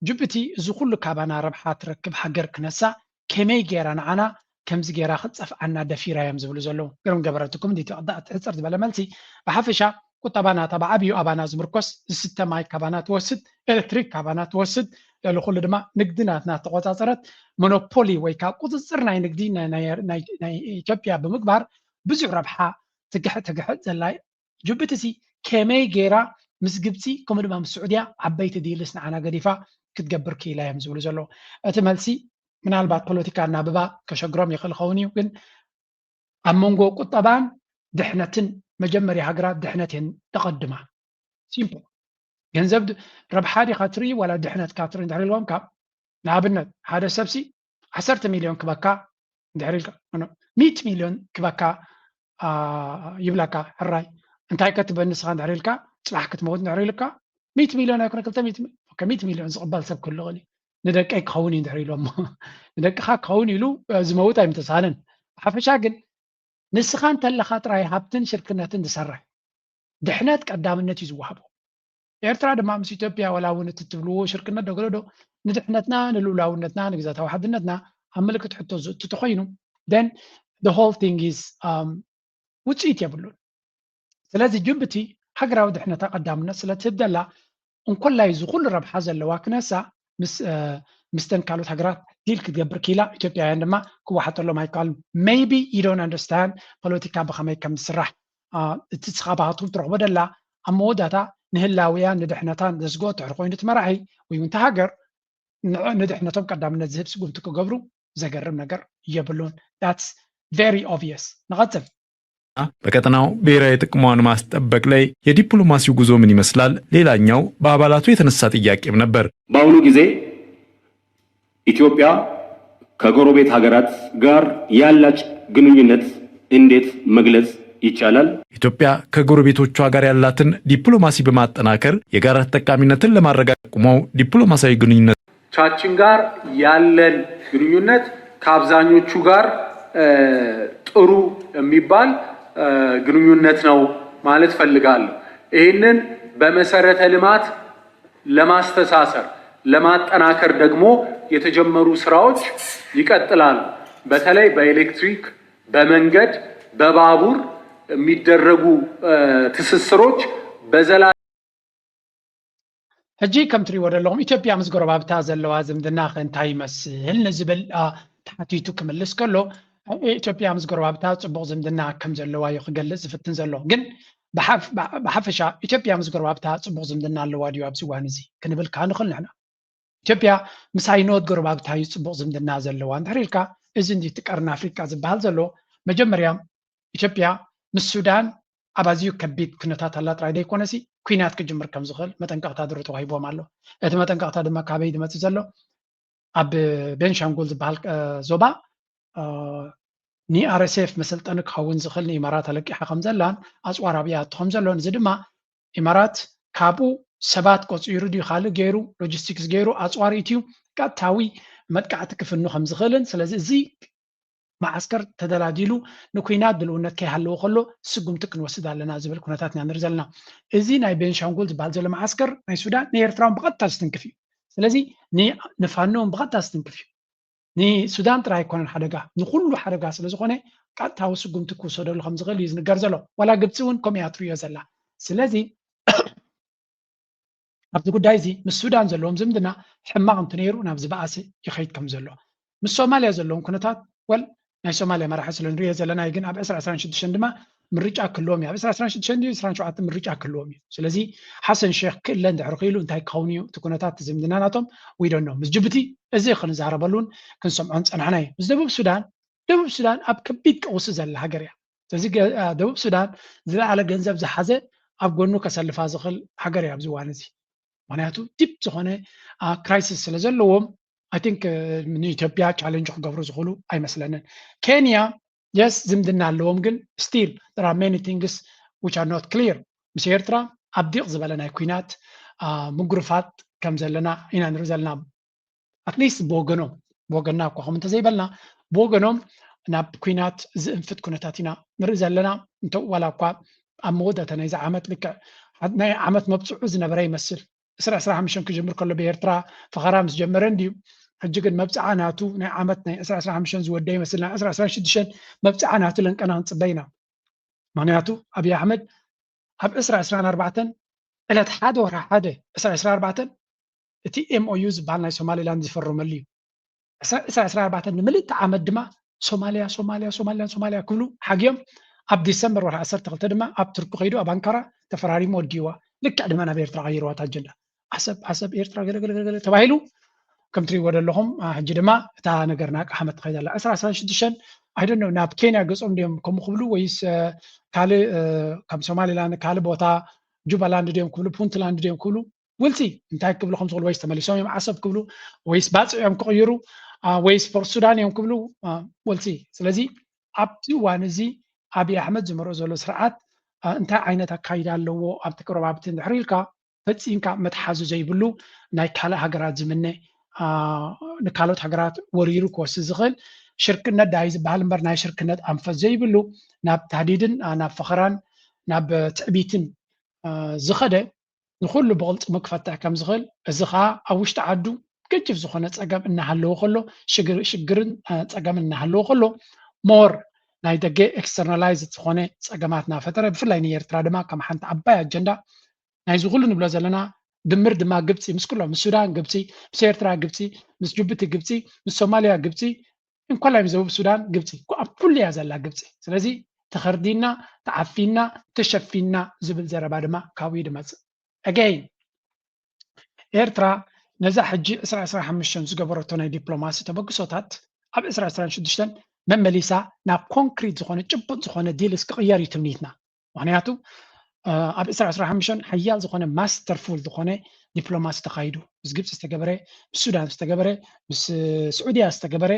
ጅቡቲ እዚ ኩሉ ካባና ረብሓ ትረክብ ሃገር ክነሳ ከመይ ገይራ ንዓና ከምዚ ገይራ ክትጸፍዓና ደፊራ እዮም ዝብሉ ዘለዉ። ግርም ገበረትኩም እንዲ ተቕዳእ ትሕጽር ዝበለ መልሲ። ብሓፈሻ ቁጠባና እታ ብዓብዩ ኣባና ዝምርኮስ ዝስተ ማይ ካባና ትወስድ፣ ኤሌክትሪክ ካባና ትወስድ፣ ልዕሊ ኩሉ ድማ ንግዲ ናትና ተቆጻጸረት ሞኖፖሊ ወይ ከዓ ቁፅፅር ናይ ንግዲ ናይ ኢትዮጵያ ብምግባር ብዙሕ ረብሓ ትግሕጥ ትግሕጥ ዘላ ጅቡቲ ሲ ከመይ ገይራ ምስ ግብፂ ከምኡ ድማ ምስ ስዑድያ ዓበይቲ ዲልስ ንዓና ገዲፋ ክትገብር ክኢላ እዮም ዝብሉ ዘለዉ። እቲ መልሲ ምናልባት ፖለቲካ እናብባ ከሸግሮም ይኽእል ኸውን እዩ፣ ግን ኣብ መንጎ ቁጠባን ድሕነትን መጀመርያ ሃገራት ድሕነት እየን ዘቐድማ። ሲምፕል። ገንዘብ ረብሓ ዲኻ ትርኢ ዋላ ድሕነትካ ትርኢ እንድሕር ኢልዎም ካብ ንኣብነት ሓደ ሰብሲ ዓሰርተ ሚልዮን ክበካ እንድሕር ኢልካ ሚእቲ ሚልዮን ክበካ ይብለካ። ሕራይ እንታይ ከትበ ንስኻ እንድሕር ኢልካ ጽባሕ ክትመውት እንድሕር ኢልካ ሚእቲ ሚልዮን ኣይኮነ ክልተ ሚእቲ ሚልዮን ዝቕበል ሰብ ክህሉ ይኽእል እዩ። ንደቀይ ክኸውን እዩ እንድሕር ኢሎሞ ንደቅኻ ክኸውን ኢሉ ዝመውት ኣይምተሳንን። ብሓፈሻ ግን ንስኻ እንተለኻ ጥራይ ሃብትን ሽርክነትን ዝሰርሕ ድሕነት ቀዳምነት እዩ ዝወሃቦ። ኤርትራ ድማ ምስ ኢትዮጵያ ዋላ እውን እቲ ትብልዎ ሽርክነት ዶ ገለ ዶ ንድሕነትና ንልኡላውነትና ንግዛታዊ ሓድነትና ኣብ ምልክት ሕቶ ዘእቱ ተኾይኑ then the whole thing is ውፅኢት የብሉን። ስለዚ ጅቡቲ ሃገራዊ ድሕነታ ቀዳምነት ስለትህብ ዘላ እንኮላይ እዚ ኩሉ ረብሓ ዘለዋ ክነሳ ምስ ምስተን ካልኦት ሃገራት ዲል ክትገብር ክኢላ ኢትዮጵያውያን ድማ ክወሓጠሎም ኣይከኣሉን። Maybe you don't understand ፖለቲካ ብኸመይ ከም ዝስራሕ። እቲ ንስኻ ብሃትኩም ትረኽቦ ደላ ኣብ መወዳእታ ንህላውያን ንድሕነታን ዘስግኦ ትሕር ኮይኑ እቲ መራሒ ወይ እውን እቲ ሃገር ንድሕነቶም ቀዳምነት ዝህብ ስጉምቲ ክገብሩ ዘገርም ነገር የብሉን። That's very obvious። ንቐጽል። በቀጠናው ብሔራዊ ጥቅሟን ማስጠበቅ ላይ የዲፕሎማሲው ጉዞ ምን ይመስላል? ሌላኛው በአባላቱ የተነሳ ጥያቄም ነበር። በአሁኑ ጊዜ ኢትዮጵያ ከጎረቤት ሀገራት ጋር ያላች ግንኙነት እንዴት መግለጽ ይቻላል? ኢትዮጵያ ከጎረቤቶቿ ጋር ያላትን ዲፕሎማሲ በማጠናከር የጋራ ተጠቃሚነትን ለማረጋገጥ ቁመው ዲፕሎማሲያዊ ግንኙነት ቻችን ጋር ያለን ግንኙነት ከአብዛኞቹ ጋር ጥሩ የሚባል ግንኙነት ነው ማለት ፈልጋለሁ። ይህንን በመሰረተ ልማት ለማስተሳሰር ለማጠናከር ደግሞ የተጀመሩ ስራዎች ይቀጥላሉ። በተለይ በኤሌክትሪክ፣ በመንገድ፣ በባቡር የሚደረጉ ትስስሮች በዘላ ሕጂ ከም ትሪእዎ ዘለኹም ኢትዮጵያ ምስ ጎረባብታ ዘለዋ ዝምድና ከ እንታይ ይመስል ንዝብል ተሓቲቱ ክምልስ ከሎ ኢትዮጵያ ምስ ጎረባብታ ፅቡቕ ዝምድና ከም ዘለዋ እዩ ክገልፅ ዝፍትን ዘሎ። ግን ብሓፈሻ ኢትዮጵያ ምስ ጎረባብታ ፅቡቕ ዝምድና ኣለዋ ድዩ ኣብዚ እዋን እዚ ክንብል ከዓ ንኽእል ንሕና። ኢትዮጵያ ምስ ኣይኖት ጎረባብታ እዩ ፅቡቕ ዝምድና ዘለዋ እንድሕር ኢልካ እዚ እንዲ እቲ ቀርኒ ኣፍሪቃ ዝበሃል ዘሎ መጀመርያ ኢትዮጵያ ምስ ሱዳን ኣብ ኣዝዩ ከቢድ ኩነታት ኣላ ጥራይ ዘይኮነሲ ኲናት ክጅምር ከም ዝኽእል መጠንቀቕታ ድሮ ተዋሂብዎም ኣሎ። እቲ መጠንቀቕታ ድማ ካበይ ዝመፅእ ዘሎ ኣብ ቤንሻንጉል ዝበሃል ዞባ ን RSF መሰልጠኒ ክኸውን ዝኽእል ንኢማራት ኣለቂሓ ከም ዘላን ኣፅዋር ኣብያ ኣቶ ከም ዘሎን እዚ ድማ ኢማራት ካብኡ ሰባት ቆፂሩ ድዩ ካልእ ገይሩ ሎጂስቲክስ ገይሩ ኣፅዋር ኢትዩ ቀጥታዊ መጥቃዕቲ ክፍኑ ከም ዝኽእልን ስለዚ እዚ መዓስከር ተደላዲሉ ንኩናት ድልውነት ከይሃለዎ ከሎ ስጉምቲ ክንወስድ ኣለና ዝብል ኩነታት ኢና ንርኢ ዘለና። እዚ ናይ ቤንሻንጉል ዝበሃል ዘሎ መዓስከር ናይ ሱዳን ንኤርትራውን ብቐጥታ ዝትንክፍ እዩ። ስለዚ ንፋኖውን ብቐጥታ ዝትንክፍ እዩ። ንሱዳን ጥራይ ኣይኮነን ሓደጋ፣ ንኩሉ ሓደጋ ስለዝኾነ ቀጥታዊ ስጉምቲ ክውሰደሉ ከም ዝኽእል እዩ ዝንገር ዘሎ። ዋላ ግብፂ እውን ከምኡ እያ ትርእዮ ዘላ። ስለዚ ኣብዚ ጉዳይ እዚ ምስ ሱዳን ዘለዎም ዝምድና ሕማቕ እንትነይሩ ናብ ዝበኣሰ ይኸይድ ከም ዘሎ፣ ምስ ሶማልያ ዘለዎም ኩነታት ወል ናይ ሶማልያ መራሒ ስለ ንሪኦ ዘለና እዩ። ግን ኣብ ዕስራ ዕስራን ሽዱሽተን ድማ ምርጫ ክህልዎም እዩ። ኣብ ዕስራ ዕስራን ሽዱሽተን ድዩ ዕስራን ሸውዓተን ምርጫ ክህልዎም እዩ። ስለዚ ሓሰን ሼክ ክእለ እንድሕር ክኢሉ እንታይ ክኸውን እዩ እቲ ኩነታት ዝምድና ናቶም? ዊዶኖ ምስ ጅቡቲ እዚ ክንዛረበሉን ክንሰምዖን ፀናሕና እዩ። ምስ ደቡብ ሱዳን፣ ደቡብ ሱዳን ኣብ ከቢድ ቀውሲ ዘላ ሃገር እያ። ስለዚ ደቡብ ሱዳን ዝለዓለ ገንዘብ ዝሓዘ ኣብ ጎኑ ከሰልፋ ዝኽእል ሃገር እያ ኣብዚ እዋን እዚ። ምክንያቱ ዲፕ ዝኾነ ክራይሲስ ስለ ዘለዎም፣ ኣይ ቲንክ ንኢትዮጵያ ቻለንጅ ክገብሩ ዝኽእሉ ኣይመስለንን። ኬንያ የስ ዝምድና ኣለዎም፣ ግን still there are many things which are not clear። ምስ ኤርትራ ኣብ ዲቕ ዝበለ ናይ ኩናት ምጉርፋጥ ከም ዘለና ኢና ንርኢ ዘለና። ኣትሊስት ብወገኖም፣ ብወገንና እኳ ከም እንተዘይበልና፣ ብወገኖም ናብ ኩናት ዝእንፍት ኩነታት ኢና ንርኢ ዘለና። እንተ ዋላ እኳ ኣብ መወዳእታ ናይዚ ዓመት ልክዕ ናይ ዓመት መብፅዑ ዝነበረ ይመስል። ዕስራ ዕስራ ሓሙሽተ ክጅምር ከሎ ብኤርትራ ፈኸራ ምስ ጀመረ እንድዩ። ሕጂ ግን መብፅዓ ናቱ ናይ ዓመት ናይ ዕስራ ዕስራ ሓሙሽተ ዝወደ ይመስል። ናይ ዕስራ ዕስራ ሽዱሽተ መብፅዓ ናቱ ለንቀና ክንፅበ ኢና። ምክንያቱ ኣብይ ኣሕመድ ኣብ ዕስራ ዕስራን ኣርባዕተን ዕለት ሓደ ወርሒ ሓደ ዕስራ ዕስራ ኣርባዕተን እቲ ኤምኦዩ ዝበሃል ናይ ሶማሊላንድ ዝፈረመሉ እዩ። ዕስራ ዕስራ ኣርባዕተ ንምልእቲ ዓመት ድማ ሶማልያ ሶማልያ ሶማልያ ሶማልያ ክብሉ ሓግዮም ኣብ ዲሰምበር ወርሒ ዓሰርተ ክልተ ድማ ኣብ ቱርኪ ከይዱ ኣብ ኣንካራ ተፈራሪሙ ወዲዋ። ልክዕ ድማ ናብ ኤርትራ ቀይርዋ እታ ኣጀንዳ። ዓሰብ ዓሰብ ኤርትራ ገለገለገለ ተባሂሉ ከም ትሪእዎ ዘለኹም ሕጂ ድማ እታ ነገር ናቃሓመት ትኸይድ ኣላ። ዕስራ ዕስራን ሽዱሽተን ኣይደኖ ናብ ኬንያ ገጾም ድዮም ከምኡ ክብሉ ወይስ ካልእ ከም ሶማሊላንድ ካልእ ቦታ ጁባላንድ ድዮም ክብሉ ፑንትላንድ ድዮም ክብሉ ውልሲ እንታይ ክብሉ ከም ዝኽእሉ ወይስ ተመሊሶም እዮም ዓሰብ ክብሉ ወይስ ባፅዕ እዮም ክቕይሩ ወይስ ፖርት ሱዳን እዮም ክብሉ ውልሲ። ስለዚ ኣብዚ እዋን እዚ ኣብይ ኣሕመድ ዝመርኦ ዘሎ ስርዓት እንታይ ዓይነት ኣካይዳ ኣለዎ ኣብቲ ቅረባብቲ እንድሕር ኢልካ ፈፂምካ መትሓዚ ዘይብሉ ናይ ካልእ ሃገራት ዝምነ ንካልኦት ሃገራት ወሪሩ ክወስድ ዝኽእል ሽርክነት ዳይ ዝበሃል እምበር ናይ ሽርክነት ኣንፈት ዘይብሉ ናብ ታህዲድን ናብ ፈኸራን ናብ ትዕቢትን ዝኸደ ንኩሉ ብቕልፅሙ ክፈትሕ ከም ዝኽእል፣ እዚ ከዓ ኣብ ውሽጢ ዓዱ ገጅፍ ዝኾነ ፀገም እናሃለወ ከሎ፣ ሽግርን ፀገምን እናሃለወ ከሎ፣ ሞር ናይ ደገ ኤክስተርናላይዝ ዝኾነ ፀገማት እናፈጠረ፣ ብፍላይ ንኤርትራ ድማ ከም ሓንቲ ዓባይ ኣጀንዳ ናይዚ ኩሉ ንብሎ ዘለና ድምር ድማ ግብፂ ምስ ኩሎም ምስ ሱዳን ግብፂ፣ ምስ ኤርትራ ግብፂ፣ ምስ ጅቡቲ ግብፂ፣ ምስ ሶማልያ ግብፂ፣ እንኮላይ ምስ ደቡብ ሱዳን ግብፂ ኣብ ኩሉ እያ ዘላ ግብፂ። ስለዚ ተኸርዲና፣ ተዓፊና፣ ተሸፊና ዝብል ዘረባ ድማ ካብኡ እዩ ድመፅእ። ኣገይን ኤርትራ ነዛ ሕጂ ዕስራ ዕስራ ሓሙሽተ ዝገበረቶ ናይ ዲፕሎማሲ ተበግሶታት ኣብ ዕስራ ዕስራ ሽዱሽተ መመሊሳ ናብ ኮንክሪት ዝኾነ ጭቡጥ ዝኾነ ዲልስ ክቕየር እዩ ትምኒትና። ምክንያቱ ኣብ ዕስራ ዕስራ ሓሙሽተ ሓያል ዝኾነ ማስተርፉል ዝኾነ ዲፕሎማሲ ተኻይዱ ምስ ግብፂ ዝተገበረ ምስ ሱዳን ዝተገበረ ምስ ስዑድያ ዝተገበረ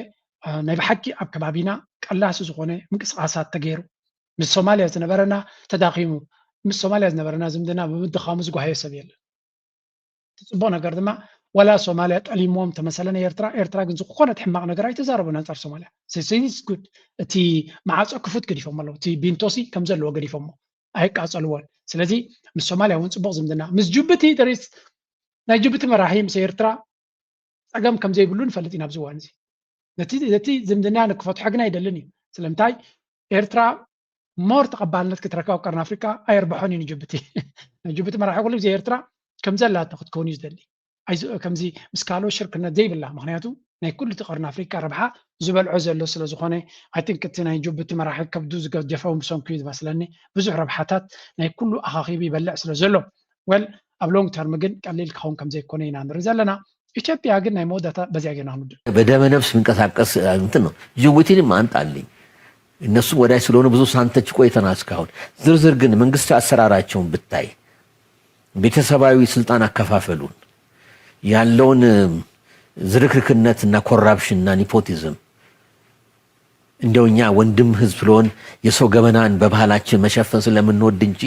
ናይ ብሓቂ ኣብ ከባቢና ቀላሲ ዝኾነ ምንቅስቃሳት ተገይሩ ምስ ሶማልያ ዝነበረና ተዳኺሙ ምስ ሶማልያ ዝነበረና ዝምድና ብምድኻሙ ዝጓሃየ ሰብ የለን። እቲ ፅቡቅ ነገር ድማ ዋላ ሶማልያ ጠሊምዎም ተመሰለ ናይ ኤርትራ ኤርትራ ግን ዝኾነት ሕማቅ ነገር ኣይተዛረቡን ኣንፃር ሶማልያ ስስ ጉድ እቲ መዓፆ ክፉት ገዲፎም ኣለዉ እቲ ቢንቶሲ ከም ዘለዎ ገዲፎሞ ኣይቃፀልዎን ስለዚ ምስ ሶማልያ እውን ፅቡቅ ዝምድና ምስ ጅቡቲ ደሪስ ናይ ጅቡቲ መራሒ ምስ ኤርትራ ፀገም ከም ዘይብሉ ንፈልጥ ኢና ኣብዚ እዋን እዚ ነቲ ዝምድና ንክፈትሖ ግን ኣይደልን እዩ ስለምንታይ ኤርትራ ሞር ተቐባልነት ክትረክብ ኣብ ቀርኒ ኣፍሪቃ ኣየርብሖን እዩ ንጅቡቲ ናይ ጅቡቲ መራሒ ኩሉ ግዜ ኤርትራ ከም ዘላቶ ክትከውን እዩ ዝደሊ ከምዚ ምስ ካልኦት ሽርክነት ዘይብላ ምክንያቱ ናይ ኩሉ እቲ ቀርኒ ኣፍሪቃ ረብሓ ዝበልዖ ዘሎ ስለ ዝኾነ ኣይ ቲንክ እቲ ናይ ጅቡቲ መራሒ ከብዱ ዝገደፈ ምሶንኩ እዩ ዝመስለኒ ብዙሕ ረብሓታት ናይ ኩሉ ኣኻኺቡ ይበልዕ ስለ ዘሎ ወል ኣብ ሎንግ ተርም ግን ቀሊል ክኸውን ከም ዘይኮነ ኢና ንርኢ ዘለና ኢትዮጵያ ግን ናይ መወዳእታ በዚያ ጌርና ክንውድእ በደመ ነፍስ የሚንቀሳቀስ እንትን ነው። ጅቡቲንም አንጣልኝ። እነሱም ወዳጅ ስለሆኑ ብዙ ሳንተች ቆይተናል እስካሁን። ዝርዝር ግን መንግስት አሰራራቸውን ብታይ፣ ቤተሰባዊ ስልጣን አከፋፈሉን፣ ያለውን ዝርክርክነትና ኮራፕሽንና ኒፖቲዝም እንደው እኛ ወንድም ህዝብ ስለሆን የሰው ገበናን በባህላችን መሸፈን ስለምንወድ እንጂ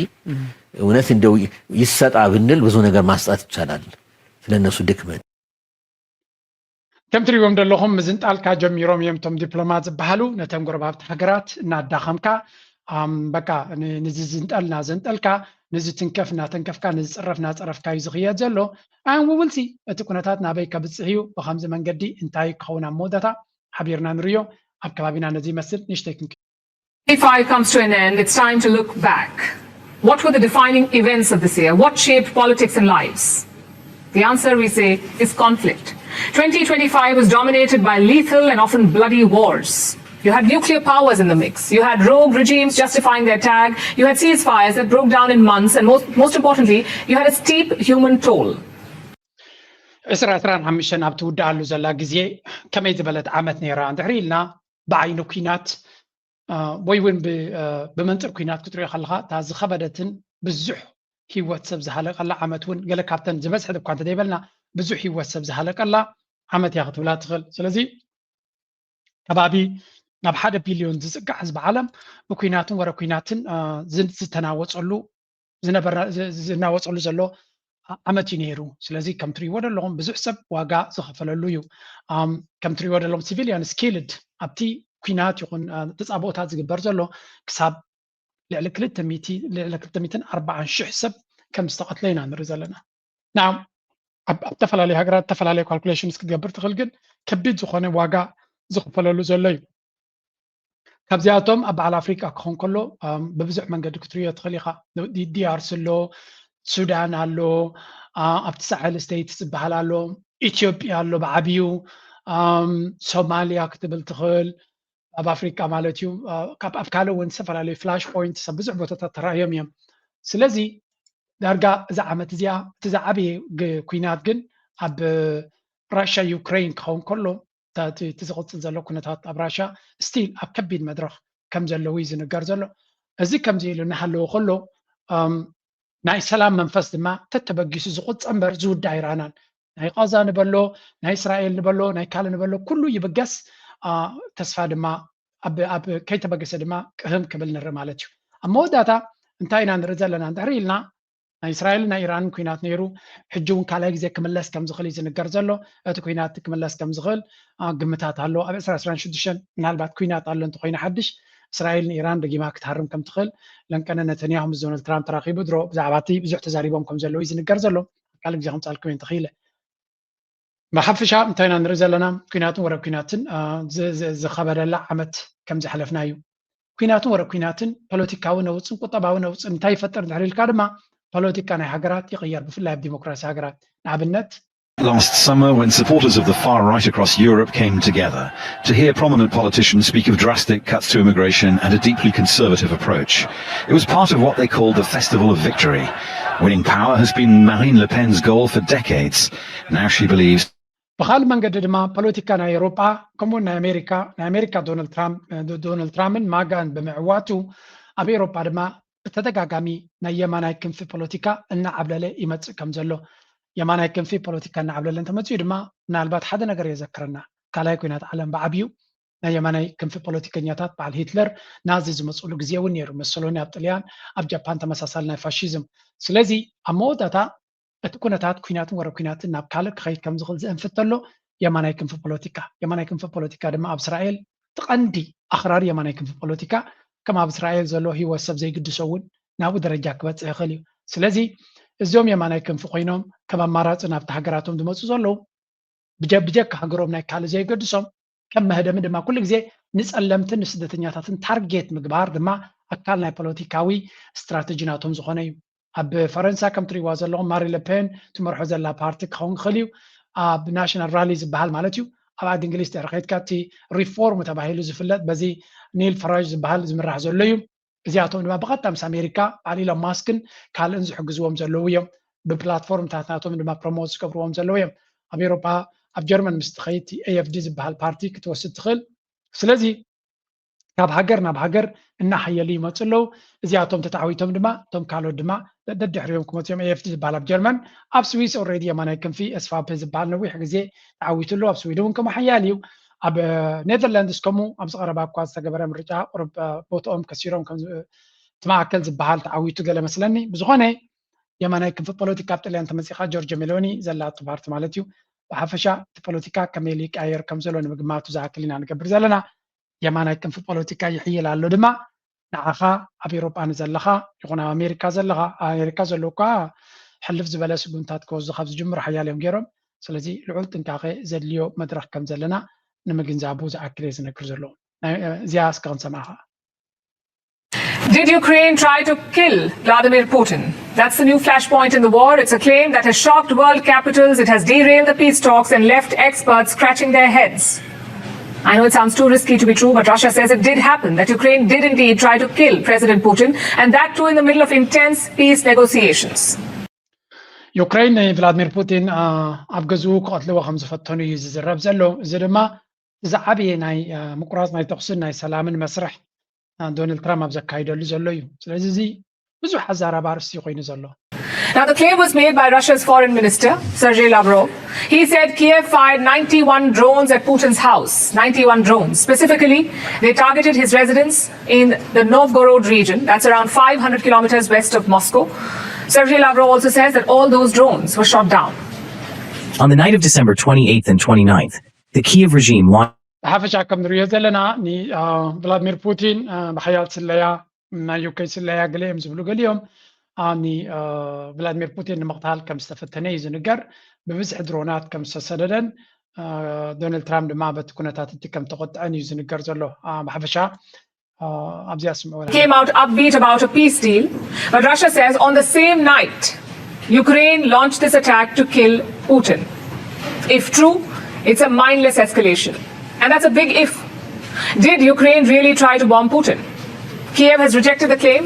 እውነት እንደው ይሰጣ ብንል ብዙ ነገር ማስጣት ይቻላል ስለነሱ ድክመት። ከም ትሪእዎም ዘለኹም ምዝንጣልካ ጀሚሮም እዮም እቶም ዲፕሎማት ዝበሃሉ ነተን ጎረባብቲ ሃገራት እናዳኸምካ በቃ ንዚ ዝንጠል እናዘንጠልካ ንዚ ትንከፍ እናተንከፍካ ንዚ ፅረፍ እናፀረፍካ እዩ ዝኽየድ ዘሎ። ኣን ውብልሲ እቲ ኩነታት ናበይ ከብፅሕ እዩ ብከምዚ መንገዲ እንታይ ክኸውን ኣብ መወዳእታ ሓቢርና ንርዮ ኣብ ከባቢና ነዚ ይመስል ንሽተይ ክንክ twenty-five comes to an end, it's time to look back. What were the defining events of this year? What shaped politics and lives? The answer, we say, is conflict. twenty twenty-five was dominated by lethal and often bloody wars. You had nuclear powers in the mix. You had rogue regimes justifying their tag. You had ceasefires that broke down in months. And most, most importantly, you had a steep human toll. ዕስራ ዕስራን ሓሙሽተን ኣብ ትውድኣሉ ዘላ ግዜ ከመይ ዝበለት ዓመት ነይራ እንድሕሪ ኢልና፣ ብዓይኒ ኲናት ወይ እውን ብመንፅር ኲናት ክትሪኦ ከለካ እታ ዝኸበደትን ብዙሕ ሂወት ሰብ ዝሃለቀላ ዓመት እውን፣ ገለ ካብተን ዝበዝሐት እኳ እንተዘይበልና ብዙሕ ሂወት ሰብ ዝሃለቀላ ዓመት እያ ክትብላ ትኽእል። ስለዚ ከባቢ ናብ ሓደ ቢልዮን ዝፅጋዕ ህዝቢ ዓለም ብኲናትን ወረ ኲናትን ዝተናወፀሉ ዝናወፀሉ ዘሎ ዓመት እዩ ነይሩ። ስለዚ ከም ትሪእዎ ዘለኹም ብዙሕ ሰብ ዋጋ ዝኸፈለሉ እዩ። ከም ትሪእዎ ዘለኹም ሲቪልያን ስኪልድ ኣብቲ ኲናት ይኹን ተፃብኦታት ዝግበር ዘሎ ክሳብ ልዕሊ ክልተ ሚእቲ ልዕሊ ክልተ ሚእትን ኣርባዓን ሽሕ ሰብ ከም ዝተቐትለ ኢና ንርኢ ዘለና። ናብ ኣብ ዝተፈላለዩ ሃገራት ዝተፈላለዩ ካልኩሌሽንስ ክትገብር ትኽእል፣ ግን ከቢድ ዝኾነ ዋጋ ዝኽፈለሉ ዘሎ እዩ። ካብዚኣቶም ኣብ በዓል ኣፍሪቃ ክኸውን ከሎ ብብዙሕ መንገዲ ክትሪኦ ትኽእል ኢኻ። ዲኣርሲ ኣሎ፣ ሱዳን ኣሎ፣ ኣብቲ ሳሕል ስቴትስ ዝበሃል ኣሎ፣ ኢትዮጵያ ኣሎ ብዓብዩ፣ ሶማልያ ክትብል ትኽእል፣ ኣብ ኣፍሪቃ ማለት እዩ። ኣብ ካልእ እውን ዝተፈላለዩ ፍላሽ ፖይንትስ ኣብ ብዙሕ ቦታታት ተራእዮም እዮም። ስለዚ ዳርጋ እዛ ዓመት እዚኣ እቲ ዝዓበየ ግ- ኲናት ግን ኣብ ራሽያ ዩክሬን ክኸውን ከሎ፣ እታ- እቲ እቲ ዝቕፅል ዘሎ ኩነታት ኣብ ራሽያ ስቲል ኣብ ከቢድ መድረኽ ከም ዘለዉ እዩ ዝንገር ዘሎ። እዚ ከምዚ ኢሉ እናሃለወ ከሎ፣ እም፣ ናይ ሰላም መንፈስ ድማ ተተበጊሱ ዝቑፀ እምበር ዝውዳእ ኣይረኣናን። ናይ ቃዛ ንበሎ፣ ናይ እስራኤል ንበሎ፣ ናይ ካልእ ንበሎ፣ ኩሉ ይብገስ። አ፣ ተስፋ ድማ ኣብ ኣብ ከይተበገሰ ድማ ቅህም ክብል ንርኢ ማለት እዩ። ኣብ መወዳእታ እንታይ ኢና ንርኢ ዘለና እንድሕሪ ኢልና፣ ናይ እስራኤልን ናይ ኢራንን ኲናት ነይሩ። ሕጂ እውን ካልኣይ ግዜ ክምለስ ከም ዝኽእል እዩ ዝንገር ዘሎ። እቲ ኲናት ክምለስ ከም ዝኽእል ግምታት ኣሎ። ኣብ ዕስራ ዕስራን ሽዱሽተን ምናልባት ኲናት ኣሎ እንተኾይኑ ሓድሽ፣ እስራኤል ንኢራን ደጊማ ክትሃርም ከም ትኽእል፣ ለንቀነ ነተንያሁ ምስ ዶናልድ ትራምፕ ተራኺቡ ድሮ ብዛዕባ እቲ ብዙሕ ተዛሪቦም ከም ዘለዉ እዩ ዝንገር ዘሎ። ካልእ ግዜ ከምፃልኩም እየ እንተኽኢለ። ብሓፈሻ እንታይ ኢና ንርኢ ዘለና? ኲናትን ወረ ኲናትን ዝኸበደላ ዓመት ከም ዘሕለፍና እዩ። ኲናትን ወረ ኲናትን ፖለቲካዊ ነውፅን ቁጠባዊ ነውፅን እንታይ ይፈጥር እንድሕር ኢልካ ድማ፣ ፖለቲካ ናይ ሃገራት ይቕየር፣ ብፍላይ ኣብ ዲሞክራሲ ሃገራት። ንኣብነት Last summer, when supporters of the far right across Europe came together to hear prominent politicians speak of drastic cuts to immigration and a deeply conservative approach, it was part of what they called the Festival of Victory. Winning power has been Marine Le Pen's goal for decades. Now she believes ብካልእ መንገዲ ድማ ፖለቲካ ናይ ኤውሮጳ ከምኡውን ናይ ኣሜሪካ፣ ናይ ኣሜሪካ ዶናልድ ትራምፕ ዶናልድ ትራምፕን ማጋን ብምዕዋቱ ኣብ ኤውሮጳ ድማ ብተደጋጋሚ ናይ የማናይ ክንፊ ፖለቲካ እናዓብለለ ይመፅእ ከም ዘሎ፣ የማናይ ክንፊ ፖለቲካ እናዓብለለ እንተመፅኡ ድማ ምናልባት ሓደ ነገር የዘክረና። ካልኣይ ኩናት ዓለም ብዓብዩ ናይ የማናይ ክንፊ ፖለቲከኛታት በዓል ሂትለር ናዚ ዝመፅሉ ግዜ እውን ነይሩ። መሰሎኒ ኣብ ጥልያን ኣብ ጃፓን ተመሳሳሊ ናይ ፋሽዝም። ስለዚ ኣብ መወዳእታ እቲ ኩነታት ኩናትን ወረ ኩናትን ናብ ካልእ ክኸይድ ከም ዝኽእል ዘእንፍት ተሎ የማናይ ክንፊ ፖለቲካ። የማናይ ክንፊ ፖለቲካ ድማ ኣብ እስራኤል እቲ ቀንዲ ኣኽራሪ የማናይ ክንፊ ፖለቲካ ከም ኣብ እስራኤል ዘሎ ህይወት ሰብ ዘይግድሶ እውን ናብኡ ደረጃ ክበፅሕ ይኽእል እዩ። ስለዚ እዚኦም የማናይ ክንፊ ኮይኖም ከም ኣማራፂ ናብቲ ሃገራቶም ዝመፁ ዘለዉ ብጀ- ብጀካ ሃገሮም ናይ ካልእ ዘይገድሶም ከም መህደሚ ድማ ኩሉ ግዜ ንፀለምትን ንስደተኛታትን ታርጌት ምግባር ድማ ኣካል ናይ ፖለቲካዊ ስትራተጂ ናቶም ዝኾነ እዩ። ኣብ ፈረንሳ ከም ትሪእዋ ዘለኹም ማሪ ለፔን ትመርሖ ዘላ ፓርቲ ክኸውን ክኽእል እዩ። ኣብ ናሽናል ራሊ ዝበሃል ማለት እዩ። ኣብ ዓዲ እንግሊዝ ድሕሪ ከይድካ እቲ ሪፎርም ተባሂሉ ዝፍለጥ በዚ ኒል ፈራጅ ዝበሃል ዝምራሕ ዘሎ እዩ። እዚኣቶም ድማ ብቐጥታ ምስ ኣሜሪካ በዓል ኢሎን ማስክን ካልእን ዝሕግዝዎም ዘለዉ እዮም። ብፕላትፎርምታት ናቶም ድማ ፕሮሞት ዝገብርዎም ዘለዉ እዮም። ኣብ ኤውሮፓ ኣብ ጀርመን ምስ ትኸይድ ኤኤፍዲ ዝበሃል ፓርቲ ክትወስድ ትኽእል። ስለዚ ካብ ሃገር ናብ ሃገር እናሓየሉ ይመፁ ኣለዉ። እዚኣቶም ተታዕዊቶም ድማ እቶም ካልኦት ድማ ደድሕሪኦም ክመፁ እዮም። ኤኤፍዲ ዝበሃል ኣብ ጀርመን፣ ኣብ ስዊስ ኦልሬዲ የማናይ ክንፊ ኤስፋፔ ዝበሃል ነዊሕ ግዜ ተዓዊቱ ኣለዉ። ኣብ ስዊድን እውን ከምኡ ሓያል እዩ። ኣብ ኔዘርላንድስ ከምኡ ኣብዚ ቀረባ እኳ ዝተገበረ ምርጫ ቁሩብ ቦትኦም ከሲሮም እቲ ማእከል ዝበሃል ተዓዊቱ ገለ መስለኒ። ብዝኾነ የማናይ ክንፊ ፖለቲካ ኣብ ጥልያን ተመፂኻ ጆርጆ ሜሎኒ ዘላቶ ፓርቲ ማለት እዩ። ብሓፈሻ እቲ ፖለቲካ ከመይ ኢሉ ይቀያየር ከም ዘሎ ንምግማቱ ዝኣክል ኢና ንገብር ዘለና። የማናይ ክንፊ ፖለቲካ ይሕይል ኣሎ ድማ ንዓኻ ኣብ ኤውሮጳ ንዘለኻ ይኹን ኣብ ኣሜሪካ ዘለኻ፣ ኣብ ኣሜሪካ ዘለዉ እኳ ሕልፍ ዝበለ ስጉምታት ክወስዱ ካብ ዝጅምሩ ሓያል እዮም ገይሮም። ስለዚ ልዑል ጥንቃቐ ዘድልዮ መድረኽ ከም ዘለና ንምግንዛቡ ዝኣክል እየ ዝነግር ዘለኹ። እዚኣ እስከ ክንሰምዓ ኸዓ። Did Ukraine try to kill Vladimir Putin? That's the new flashpoint in the war. It's a claim that has shocked world capitals. It has derailed the peace talks and left experts scratching their heads. I know it sounds too risky to be true, but Russia says it did happen, that Ukraine did indeed try to kill President Putin, and that too in the middle of intense peace negotiations. ዩክሬን ንቭላድሚር ፑቲን ኣብ ገዝኡ ክቐትልዎ ከም ዝፈተኑ እዩ ዝዝረብ ዘሎ። እዚ ድማ ዝዓበየ ናይ ምቁራፅ ናይ ተኩስን ናይ ሰላምን መስርሕ ዶናልድ ትራምፕ ኣብ ዘካይደሉ ዘሎ እዩ። ስለዚ እዚ ብዙሕ ኣዛራቢ ኣርእስቲ ኮይኑ ዘሎ። Now, the claim was made by Russia's foreign minister, Sergei Lavrov. He said Kiev fired ninety-one drones at Putin's house. ninety-one drones. Specifically, they targeted his residence in the Novgorod region, that's around five hundred kilometers west of Moscow. Sergei Lavrov also says that all those drones were shot down. On the night of December twenty-eighth and twenty-ninth, the Kiev regime launched ብሓፈሻ ከም ንሪኦ ዘለና ንቭላድሚር ፑቲን ብሓያል ስለያ ናይ ዩክሬን ስለያ ገለ እዮም ዝብሉ ገሊኦም ንቭላድሚር ፑቲን ንምቕታል ከም ዝተፈተነ እዩ ዝንገር። ብብዝሒ ድሮናት ከም ዝተሰደደን ዶናልድ ትራምፕ ድማ በቲ ኩነታት እቲ ከም ተቆጥዐን እዩ ዝንገር ዘሎ። ብሓፈሻ ኣብዚኣ ስምዑ። Came out upbeat about a peace deal, but Russia says on the same night, Ukraine launched this attack to kill Putin. If true, it's a mindless escalation. And that's a big if. Did Ukraine really try to bomb Putin? Kiev has rejected the claim.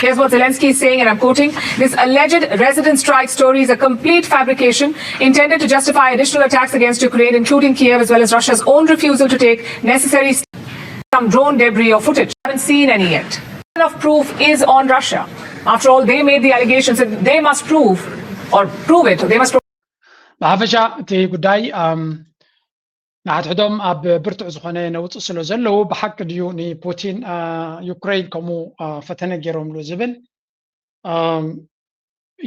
Here's what Zelensky is saying, and I'm quoting: "This alleged resident strike story is a complete fabrication intended to justify additional attacks against Ukraine, including Kiev, as well as Russia's own refusal to take necessary steps." Some drone debris or footage. Haven't seen any yet. Of proof is on Russia. After all, they made the allegations, and they must prove or prove it. They must. ብሓፈሻ እቲ ጉዳይ ንሓድሕዶም ኣብ ብርቱዕ ዝኾነ ነውፂ ስለ ዘለዉ ብሓቂ ድዩ ንፑቲን ዩክሬን ከምኡ ፈተነ ገይሮምሉ ዝብል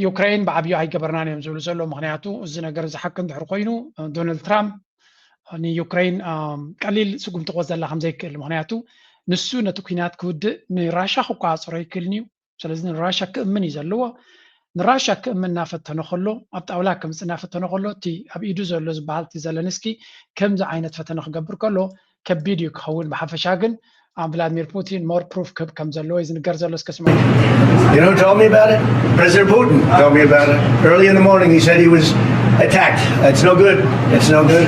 ዩክሬን ብዓብዩ ኣይገበርናን እዮም ዝብሉ ዘሎ። ምክንያቱ እዚ ነገር እዚ ሓቂ እንድሕር ኮይኑ ዶናልድ ትራምፕ ንዩክሬን ቀሊል ስጉምቲ ክወስደላ ከም ዘይክእል፣ ምክንያቱ ንሱ ነቲ ኩናት ክውድእ ንራሻ ክቆፃፀሮ ኣይክእልን እዩ። ስለዚ ንራሻ ክእምን እዩ ዘለዎ። ንራሻ ክእምን እናፈተነ ከሎ፣ ኣብ ጣውላ ከምፅእ እናፈተነ ከሎ፣ እቲ ኣብ ኢዱ ዘሎ ዝበሃል እቲ ዘለንስኪ ከምዚ ዓይነት ፈተነ ክገብር ከሎ ከቢድ እዩ ክኸውን። ብሓፈሻ ግን ኣብ ቭላድሚር ፑቲን more proof ክህብ ከም ዘለዎ እዩ ዝንገር ዘሎ። እስከ ስምዑ። You know who told me about it? President Putin told me about it. Early in the morning, he said he was attacked. It's no good. It's no good.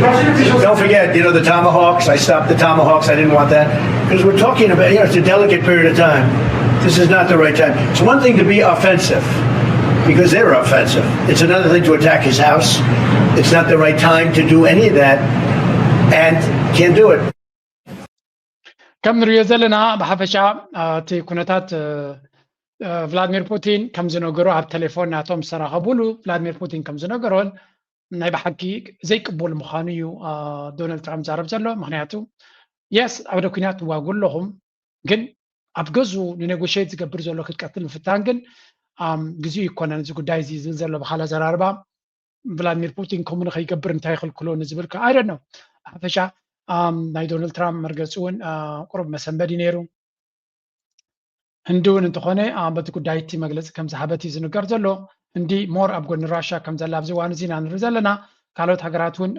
Don't forget, you know, the Tomahawks. I stopped the Tomahawks. I didn't want that. Because we're talking about, you know, it's a delicate period of time. This is not the right time. It's one thing to be offensive, because they were offensive. It's another thing to attack his house. It's not the right time to do any of that. And can't do it. ከም ንሪኦ ዘለና ብሓፈሻ እቲ ኩነታት ቭላድሚር ፑቲን ከም ዝነገሮ ኣብ ቴሌፎን ናቶም ዝተራኸቡሉ ቭላድሚር ፑቲን ከም ዝነገሮን ናይ ብሓቂ ዘይቅቡል ምዃኑ እዩ ዶናልድ ትራምፕ ዛረብ ዘሎ። ምክንያቱ የስ ኣብ ደ ኩናት ትዋጉ ኣለኹም፣ ግን ኣብ ገዙ ንኔጎሽት ዝገብር ዘሎ ክትቀትል ምፍታን ግን ግዜኡ ይኮነን እዚ ጉዳይ እዚ ዝብል ዘሎ ብካል ኣዘራርባ ቭላድሚር ፑቲን ከምኡ ንከይገብር እንታይ ይኽልክሎ ንዝብል ከ ኣይደ ነው። ብሓፈሻ ናይ ዶናልድ ትራምፕ መርገፂ እውን ቁሩብ መሰንበዲ ነይሩ። ህንዲ እውን እንተኾነ በቲ ጉዳይ እቲ መግለፂ ከም ዝሃበት እዩ ዝንገር ዘሎ። ህንዲ ሞር ኣብ ጎኒ ራሻ ከም ዘላ ኣብዚ እዋን እዚ ኢና ንርኢ ዘለና። ካልኦት ሃገራት እውን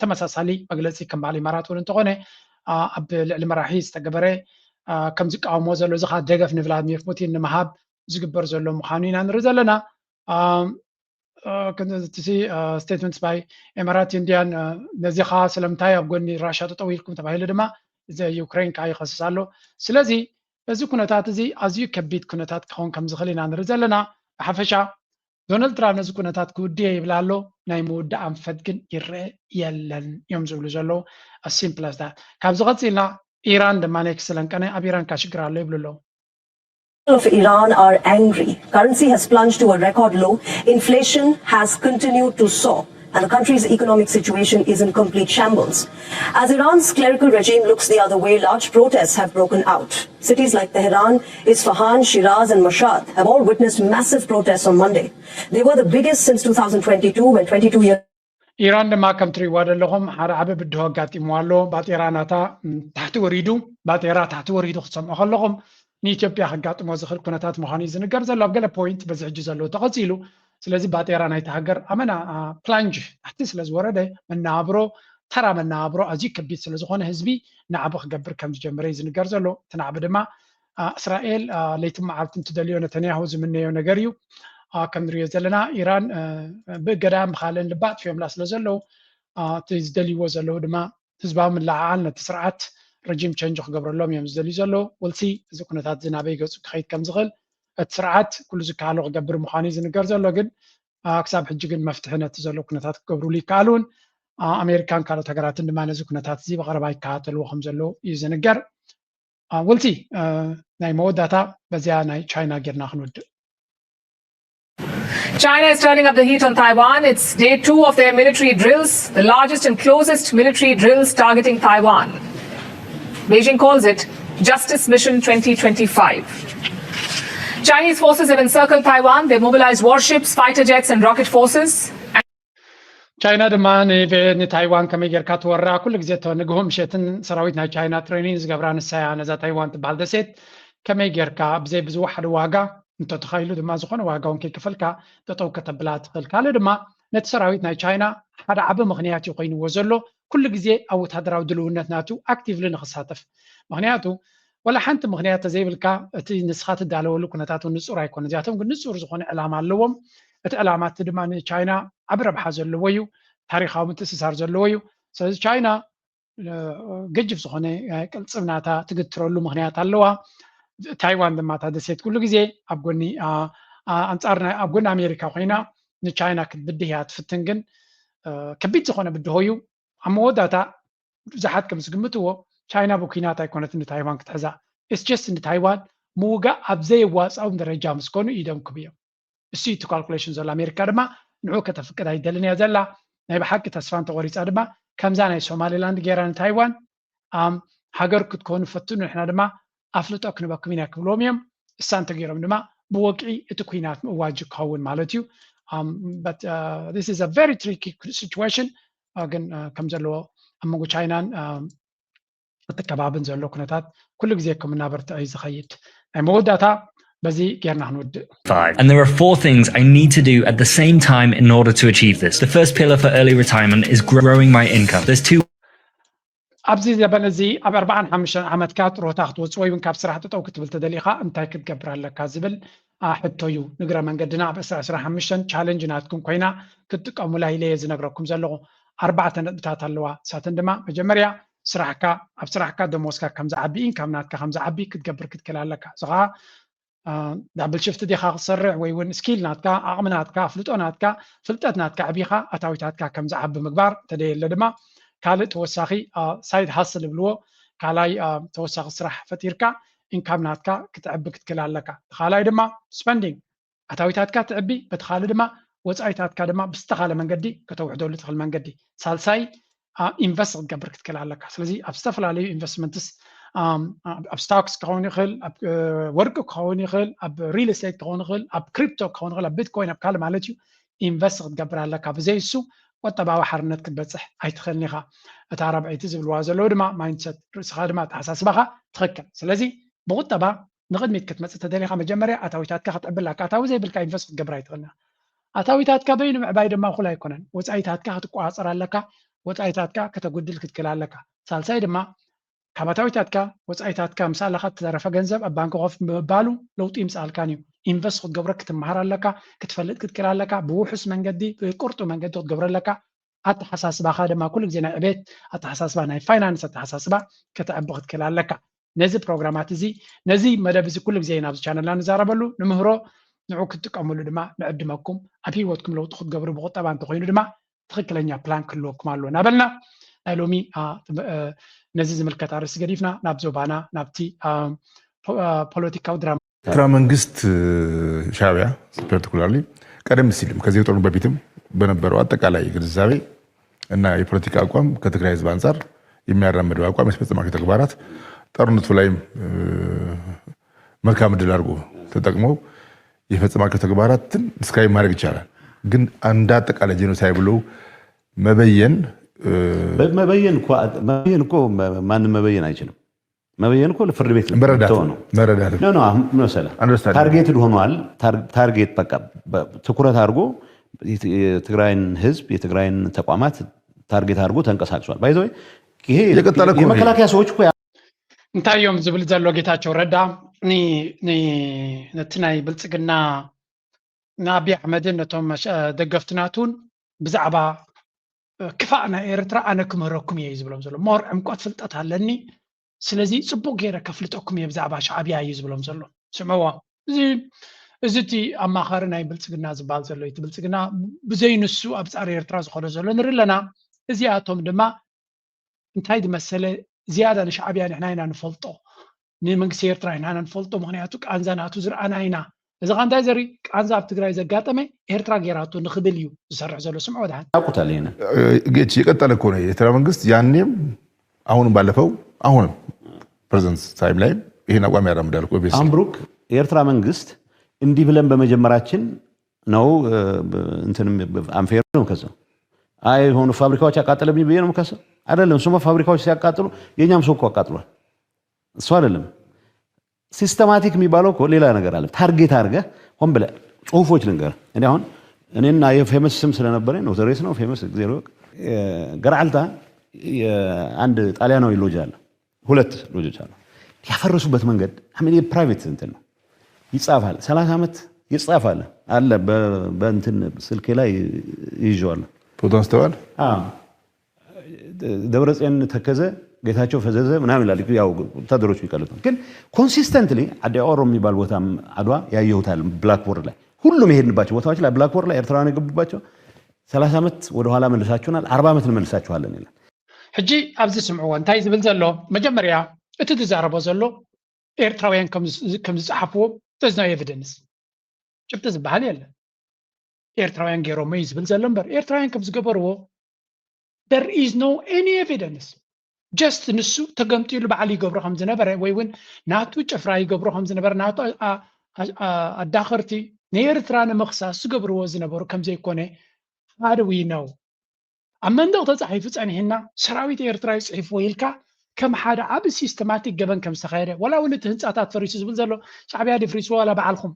ተመሳሳሊ መግለፂ ከም በዓል ኢማራት እውን እንተኾነ ኣብ ልዕሊ መራሒ ዝተገበረ ከም ዝቃወሞ ዘሎ እዚ ከዓ ደገፍ ንቭላድሚር ፑቲን ንምሃብ ዝግበር ዘሎ ምዃኑ ኢና ንርኢ ዘለና። እቲ statements by Emirates Indian ነዚ ከዓ ስለምንታይ ኣብ ጎኒ ራሻ ጠጠው ኢልኩም ተባሂሉ ድማ እዚ ዩክሬን ከዓ ይኸስስ ኣሎ። ስለዚ እዚ ኩነታት እዚ ኣዝዩ ከቢድ ኩነታት ክኸውን ከም ዝኽእል ኢና ንርኢ ዘለና። ብሓፈሻ ዶናልድ ትራምፕ ነዚ ኩነታት ክውድዮ ይብል ኣሎ፣ ናይ ምውዳእ ኣንፈት ግን ይረአ የለን እዮም ዝብሉ ዘለዉ። Simple as that። ካብዚ ቀፂልና ኢራን ድማ ናይ ክስለንቀነ ኣብ ኢራን ከዓ ሽግር ኣሎ ይብሉ ኣለዉ። Of Iran are angry. Currency has plunged to a record low. Inflation has continued to soar. And the country's economic situation is in complete shambles. As Iran's clerical regime looks the other way, large protests have broken out. Cities like Tehran, Isfahan, Shiraz, and Mashhad have all witnessed massive protests on Monday. They were the biggest since two thousand twenty-two, when twenty-two years ኢራን ድማ ከም ትሪእዋ ዘለኹም ሓደ ዓቢ ብድሆ ኣጋጢምዋ ኣሎ። ባጤራ ናታ ታሕቲ ወሪዱ፣ ባጤራ ታሕቲ ወሪዱ ክትሰምዑ ከለኹም ንኢትዮጵያ ከጋጥሞ ዝኽእል ኩነታት ምዃኑ እዩ ዝንገር ዘሎ ኣብ ገለ ፖይንት በዚ ሕጂ ዘሎ ተቐፂሉ። ስለዚ ባጤራ ናይቲ ሃገር ኣመና ፕላንጅ ታሕቲ ስለ ዝወረደ መነባብሮ፣ ተራ መነባብሮ ኣዝዩ ከቢድ ስለ ዝኾነ ህዝቢ ናዕቢ ክገብር ከም ዝጀመረ እዩ ዝንገር ዘሎ። እቲ ናዕቢ ድማ እስራኤል ለይትን መዓልትን ትደልዮ ነተንያሁ ዝምነዮ ነገር እዩ። ከም ንሪኦ ዘለና ኢራን ብእገዳን ብካልእን ልባ ኣጥፊኦምላ ስለ ዘለዉ እቲ ዝደልይዎ ዘለዉ ድማ ህዝባዊ ምልዕዓል ነቲ ስርዓት ረጂም ቸንጅ ክገብረሎም እዮም ዝደልዩ ዘለዉ። ወልሲ እዚ ኩነታት እዚ ናበይ ገፁ ክኸይድ ከም ዝኽእል እቲ ስርዓት ኩሉ ዝከኣሎ ክገብር ምዃኑ እዩ ዝንገር ዘሎ። ግን ክሳብ ሕጂ ግን መፍትሒ ነቲ ዘሎ ኩነታት ክገብርሉ ይከኣሉን። ኣሜሪካን ካልኦት ሃገራትን ድማ ነዚ ኩነታት እዚ ብቐረባ ይከታተልዎ ከም ዘለዉ እዩ ዝንገር። ወልሲ፣ ናይ መወዳእታ በዚያ ናይ ቻይና ጌርና ክንውድእ። China is turning up the heat on Taiwan. It's day two of their military drills, the largest and closest military drills targeting Taiwan. Beijing calls it Justice Mission twenty twenty-five. Chinese forces have encircled Taiwan. They've mobilized warships, fighter jets, and rocket forces. ቻይና ድማ ንታይዋን ከመይ ጌርካ ትወራ ኩሉ ግዜ ንግሆ ምሸትን ሰራዊት ናይ ቻይና ትሬኒንግ ዝገብራ ንሳያ ነዛ ታይዋን ትበሃል ደሴት ከመይ ጌርካ ብዘይ ብዝወሓደ ዋጋ እንተተኻኢሉ ድማ ዝኾነ ዋጋ እውን ከይከፈልካ ጠጠው ከተብላ ትኽእል። ካልእ ድማ ነቲ ሰራዊት ናይ ቻይና ሓደ ዓቢ ምኽንያት እዩ ኮይንዎ ዘሎ። ኩሉ ግዜ ኣብ ወታደራዊ ድልውነት ናቱ ኣክቲቭሊ ንኽሳተፍ። ምኽንያቱ ወላ ሓንቲ ምኽንያት ተዘይብልካ እቲ ንስኻ ትዳለወሉ ኩነታት እውን ንጹር ኣይኮነ። እዚኣቶም ግን ንጹር ዝኾነ ዕላማ ኣለዎም። እቲ ዕላማ እቲ ድማ ንቻይና ዓቢ ረብሓ ዘለዎ እዩ። ታሪኻዊ ምትእስሳር ዘለዎ እዩ። ስለዚ ቻይና ገጅፍ ዝኾነ ቅልፅም ናታ ትግትረሉ ምኽንያት ኣለዋ። ታይዋን ድማ እታ ደሴት ኩሉ ግዜ ኣብ ጎኒ ኣንፃር ኣብ ጎኒ ኣሜሪካ ኮይና ንቻይና ክትብድህ እያ ትፍትን። ግን ከቢድ ዝኾነ ብድሆ እዩ። ኣብ መወዳእታ ብዙሓት ከም ዝግምትዎ ቻይና ብኩናት ኣይኮነትን ንታይዋን ክትሕዛ። ኢትስ ጀስት ንታይዋን ምውጋእ ኣብ ዘየዋፅኦም ደረጃ ምስ ኮኑ ኢዶም ክቡ እዮም። እሱ እዩ እቲ ካልኩሌሽን ዘሎ። ኣሜሪካ ድማ ንዑ ከተፍቅድ ኣይደልን እያ ዘላ። ናይ ብሓቂ ተስፋ እንተቆሪፃ ድማ ከምዛ ናይ ሶማሊላንድ ገይራ ንታይዋን ሃገር ክትኮኑ ፈትኑ፣ ንሕና ድማ ኣፍልጦ ክንበኩም ኢና ክብልዎም እዮም። እሳ እንተገይሮም ድማ ብወግዒ እቲ ኩናት ምእዋጅ ክኸውን ማለት እዩ። This is a very tricky situation። ግን ከም ዘለዎ ኣብ መንጎ ቻይናን እቲ ከባብን ዘሎ ኩነታት ኩሉ ግዜ ከም እናበርትዐ እዩ ዝኸይድ። ናይ መወዳእታ በዚ ጌርና ክንውድእ። And there are four things I need to do at the same time in order to achieve this. The first pillar for early retirement is growing my income. There's two ኣብዚ ዘበን እዚ ኣብ ኣርባዓን ሓሙሽተን ዓመትካ ጥሮታ ክትወፅእ ወይ እውን ካብ ስራሕ ጠጠው ክትብል ተደሊኻ እንታይ ክትገብር ኣለካ ዝብል ሕቶ እዩ። ንግረ መንገድና ኣብ ዕስራ ዕስራ ሓሙሽተን ቻለንጅ ናትኩም ኮይና ክትጥቀሙላ ኢለ እየ ዝነግረኩም ዘለኹ። ኣርባዕተ ነጥብታት ኣለዋ። ንሳተን ድማ መጀመርያ ስራሕካ፣ ኣብ ስራሕካ ደሞዝካ ከም ዝዓቢ፣ ኢንካም ናትካ ከም ዝዓቢ ክትገብር ክትክእል ኣለካ። እዚ ከዓ ዳብል ሽፍት ዲኻ ክትሰርሕ ወይ እውን ስኪል ናትካ፣ ዓቕሚ ናትካ፣ ኣፍልጦ ናትካ፣ ፍልጠት ናትካ ዕቢኻ ኣታዊታትካ ከም ዝዓቢ ምግባር፣ እንተደየለ ድማ ካልእ ተወሳኺ ሳይድ ሃስል ዝብልዎ ካልኣይ ተወሳኺ ስራሕ ፈጢርካ ኢንካም ናትካ ክትዕቢ ክትክእል ኣለካ። እቲ ካልኣይ ድማ ስፐንዲንግ፣ ኣታዊታትካ ትዕቢ፣ በቲ ካልእ ድማ ወፃኢታትካ ድማ ብዝተኻለ መንገዲ ከተውሕደሉ ትኽእል መንገዲ። ሳልሳይ ኢንቨስት ክትገብር ክትክእል ኣለካ። ስለዚ ኣብ ዝተፈላለዩ ኢንቨስትመንትስ ኣብ ስቶክስ ክኸውን ይኽእል፣ ኣብ ወርቂ ክኸውን ይኽእል፣ ኣብ ሪል ስቴት ክኸውን ይኽእል፣ ኣብ ክሪፕቶ ክኸውን ይኽእል፣ ኣብ ቢትኮይን፣ ኣብ ካልእ ማለት እዩ። ኢንቨስት ክትገብር ኣለካ። ብዘይ እሱ ቁጠባዊ ሓርነት ክትበፅሕ ኣይትኽእልን ኢኻ። እታ ራብዐይቲ ዝብልዋ ዘለዉ ድማ ማይንድሰት፣ ርእስኻ ድማ ኣተሓሳስባኻ ትኽክል። ስለዚ ብቁጠባ ንቕድሚት ክትመፅእ ተደሊኻ መጀመርያ ኣታዊታትካ ክትዕቢ ኣለካ። ኣታዊ ዘይብልካ ኢንቨስት ክትገብር ኣይትኽእልን። ኣታዊታትካ በይኑ ምዕባይ ድማ እኹል ኣይኮነን። ወፃኢታትካ ክትቆፃፀር ኣለካ። ወፃኢታትካ ከተጉድል ክትክእል ኣለካ። ሳልሳይ ድማ ካብ ኣታዊታትካ ወፃኢታትካ ምስ ኣለካ እተረፈ ገንዘብ ኣብ ባንክ ኮፍ ብምባሉ ለውጢ ይምፅኣልካን እዩ። ኢንቨስት ክትገብሮ ክትመሃር ኣለካ። ክትፈልጥ ክትክእል ኣለካ። ብውሑስ መንገዲ ብቁርጡ መንገዲ ክትገብሮ ኣለካ። ኣተሓሳስባኻ ድማ ኩሉ ግዜ ናይ ዕቤት ኣተሓሳስባ፣ ናይ ፋይናንስ ኣተሓሳስባ ከተዕቢ ክትክእል ኣለካ። ነዚ ፕሮግራማት እዚ፣ ነዚ መደብ እዚ ኩሉ ግዜ ናብዚ ቻነልና ንዛረበሉ፣ ንምህሮ፣ ንዑ ክትጥቀምሉ ድማ ንዕድመኩም። ኣብ ህይወትኩም ለውጢ ክትገብሩ ብቁጠባ እንተኮይኑ ድማ ትኽክለኛ ፕላን ክህልወኩም ኣለዎ እናበልና ናይ ሎሚ ነዚ ዝምልከት ኣርእስቲ ገዲፍና ናብ ዞባና ናብቲ ፖለቲካዊ ድራማ ኤርትራ መንግስት ሻዕቢያ ፓርቲኩላርሊ ቀደም ሲልም ከዚህ ጦርነት በፊትም በነበረው አጠቃላይ ግንዛቤ እና የፖለቲካ አቋም ከትግራይ ህዝብ አንጻር የሚያራምደው አቋም ያስፈጸማቸው ተግባራት ጦርነቱ ላይም መልካም እድል አድርጎ ተጠቅመው የፈጸማቸው ተግባራትን ዲስክራይብ ማድረግ ይቻላል። ግን አንድ አጠቃላይ ጄኖሳይድ ብሎ መበየን መበየን እኮ መበየን እኮ ማንም መበየን አይችልም። መበየን እኮ ለፍርድ ቤት መረዳት ተው ነው። መረዳት ኖ ኖ አሁን መሰለህ Understand. ታርጌትድ ሆኗል። ታር- ታርጌት በቃ በ- ትኩረት አድርጎ የት- የትግራይን ህዝብ የትግራይን ተቋማት ታርጌት አድርጎ ተንቀሳቅሷል። ባይዘወይ ይሄ የቀጠለ እኮ ነው። የመከላከያ ሰዎች እኮ ያ- እንታይ እዮም ዝብል ዘሎ ጌታቸው ረዳ ኒ- ኒ- ነቲ ናይ ብልፅግና ንኣብይ ኣሕመድን ነቶም መሸ- ደገፍቲ ናቱን ብዛዕባ ክፋእ ናይ ኤርትራ ኣነ ክምህረኩም እየ እዩ ዝብሎም ዘሎ። ሞር ዕምቆት ፍልጠት ኣለኒ፣ ስለዚ ጽቡቕ ገይረ ከፍልጠኩም እየ ብዛዕባ ሻዕብያ እዩ ዝብሎም ዘሎ። ስምዕዎ፣ እዚ እዚ እቲ ኣማኻሪ ናይ ብልጽግና ዝበሃል ዘሎ፣ እቲ ብልጽግና ብዘይ ንሱ ኣብ ጻዕሪ ኤርትራ ዝኸዶ ዘሎ ንርኢ ኣለና። እዚኣቶም ድማ እንታይ ዝመሰለ ዝያዳ ንሻዕብያ ንሕና ኢና ንፈልጦ፣ ንመንግስቲ ኤርትራ ኢና ንፈልጦ። ምክንያቱ ቃንዛ ናቱ ዝረኣና ኢና። እዚ ኸ እንታይ ዘርኢ ቃንዛ ኣብ ትግራይ ዘጋጠመ ኤርትራ ጌራቶ ንኽብል እዩ ዝሰርሕ ዘሎ። ስምዖ ወድሓን። ያውቁታል ይሄንን። ጌች የቀጠለ እኮ ነው የኤርትራ መንግስት ያኔም አሁንም ባለፈው አሁንም ፕሬዘንት ታይም ላይም ይሄን አቋም ያራምዳል እኮ። ኦብቪየስሊ አሁን ብሩክ የኤርትራ መንግስት እንዲህ ብለን በመጀመራችን ነው እንትንም አንፌር ነው ከሰው አይ የሆኑ ፋብሪካዎች አቃጠለብኝ ብዬ ነው ከሰው አይደለም። እሱማ ፋብሪካዎች ሲያቃጥሉ የእኛም ሰው እኮ አቃጥሏል። እሱ አይደለም ሲስተማቲክ የሚባለው እኮ ሌላ ነገር አለ። ታርጌት አድርገህ ሆን ብለህ ጽሁፎች ልንገር። እኔ አሁን እኔና የፌመስ ስም ስለነበረ ኖተሬስ ነው ፌመስ ጊዜ ገርዓልታ አንድ ጣሊያናዊ ሎጅ አለ፣ ሁለት ሎጆች አሉ። ያፈረሱበት መንገድ ምን ፕራይቬት እንትን ነው ይጻፋል። ሰላሳ ዓመት ይጻፋል አለ በእንትን ስልኬ ላይ ይይዋል። ፎቶ አንስተዋል። ደብረጽዮን ተከዘ፣ ጌታቸው ፈዘዘ ምናምን ይላል። ያው ወታደሮች የሚቀሉት ነው። ግን ኮንሲስተንትሊ አዲ ኦሮ የሚባል ቦታ አድዋ ያየሁታል። ብላክቦርድ ላይ ሁሉም የሄድንባቸው ቦታዎች ላይ ብላክቦርድ ላይ ኤርትራውያን የገቡባቸው ሰላሳ ዓመት ወደኋላ መልሳችሁናል፣ አርባ ዓመት እንመልሳችኋለን ይላል። ሕጂ ኣብዚ ስምዕዎ እንታይ ዝብል ዘሎ? መጀመርያ እቲ ዝዛረቦ ዘሎ ኤርትራውያን ከም ዝጸሓፍዎ there's no evidence። ጭብጢ ዝበሃል የለን። ኤርትራውያን ገይሮሞ እዩ ዝብል ዘሎ እምበር ኤርትራውያን ከም ዝገበርዎ there is no any evidence። ጀስት ንሱ ተገምጢሉ በዓል ይገብሮ ከም ዝነበረ ወይ እውን ናቱ ጭፍራ ይገብሮ ከም ዝነበረ ናቱ ኣዳኸርቲ ንኤርትራ ንምኽሳስ ዝገብርዎ ዝነበሩ ከም ዘይኮነ how do we know? ኣብ መንደቕ ተጻሒፉ ጸኒሕና ሰራዊት ኤርትራ እዩ ጽሒፍዎ ኢልካ ከም ሓደ ዓቢ ሲስተማቲክ ገበን ከም ዝተኻየደ ዋላ እውን እቲ ህንጻታት ፈሪሱ ዝብል ዘሎ ሻዕብያ ድፍሪስዎ ዋላ በዓልኹም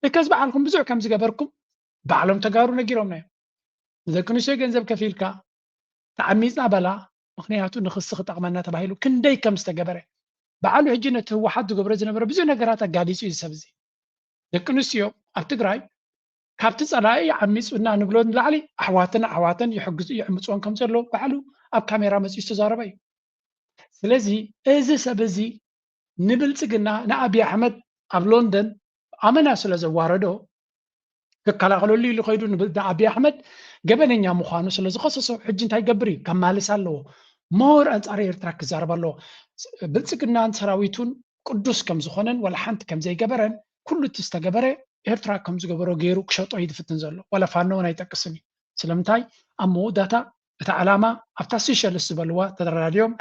because በዓልኹም ብዙሕ ከም ዝገበርኩም ባዕሎም ተጋሩ ነጊሮምና እዮም። ንደቂ ኣንስትዮ ገንዘብ ከፊልካ ተዓሚፅና በላ ምክንያቱ ንክሲ ክጠቕመና ተባሂሉ ክንደይ ከም ዝተገበረ በዓሉ ሕጂ ነቲ ህወሓት ዝገብሮ ዝነበረ ብዙሕ ነገራት ኣጋሊፁ እዩ። ሰብ እዚ ደቂ ኣንስትዮ ኣብ ትግራይ ካብቲ ፀላኢ ዓሚፁና ንብሎ ንላዕሊ ኣሕዋትን ኣሕዋተን ይሕግዙ ይዕምፅዎም ከም ዘሎ ባዕሉ ኣብ ካሜራ መፂኡ ዝተዛረበ እዩ። ስለዚ እዚ ሰብ እዚ ንብልፅግና ንኣብይ ኣሕመድ ኣብ ሎንደን ኣመና ስለ ዘዋረዶ ክከላኸለሉ ኢሉ ከይዱ ንኣብይ ኣሕመድ ገበነኛ ምዃኑ ስለ ዝኸሰሶ ሕጂ እንታይ ይገብር እዩ? ከማልስ ኣለዎ። ሞር ኣንፃር ኤርትራ ክዛረብ ኣለዎ። ብልፅግናን ሰራዊቱን ቅዱስ ከም ዝኾነን ዋላ ሓንቲ ከም ዘይገበረን ኩሉ እቲ ዝተገበረ ኤርትራ ከም ዝገበሮ ገይሩ ክሸጦ እዩ ዝፍትን ዘሎ። ዋላ ፋኖ እውን ኣይጠቅስን እዩ። ስለምንታይ ኣብ መወዳእታ እቲ ዓላማ ኣብታ ሲሸልስ ዝበልዋ ተደራድዮም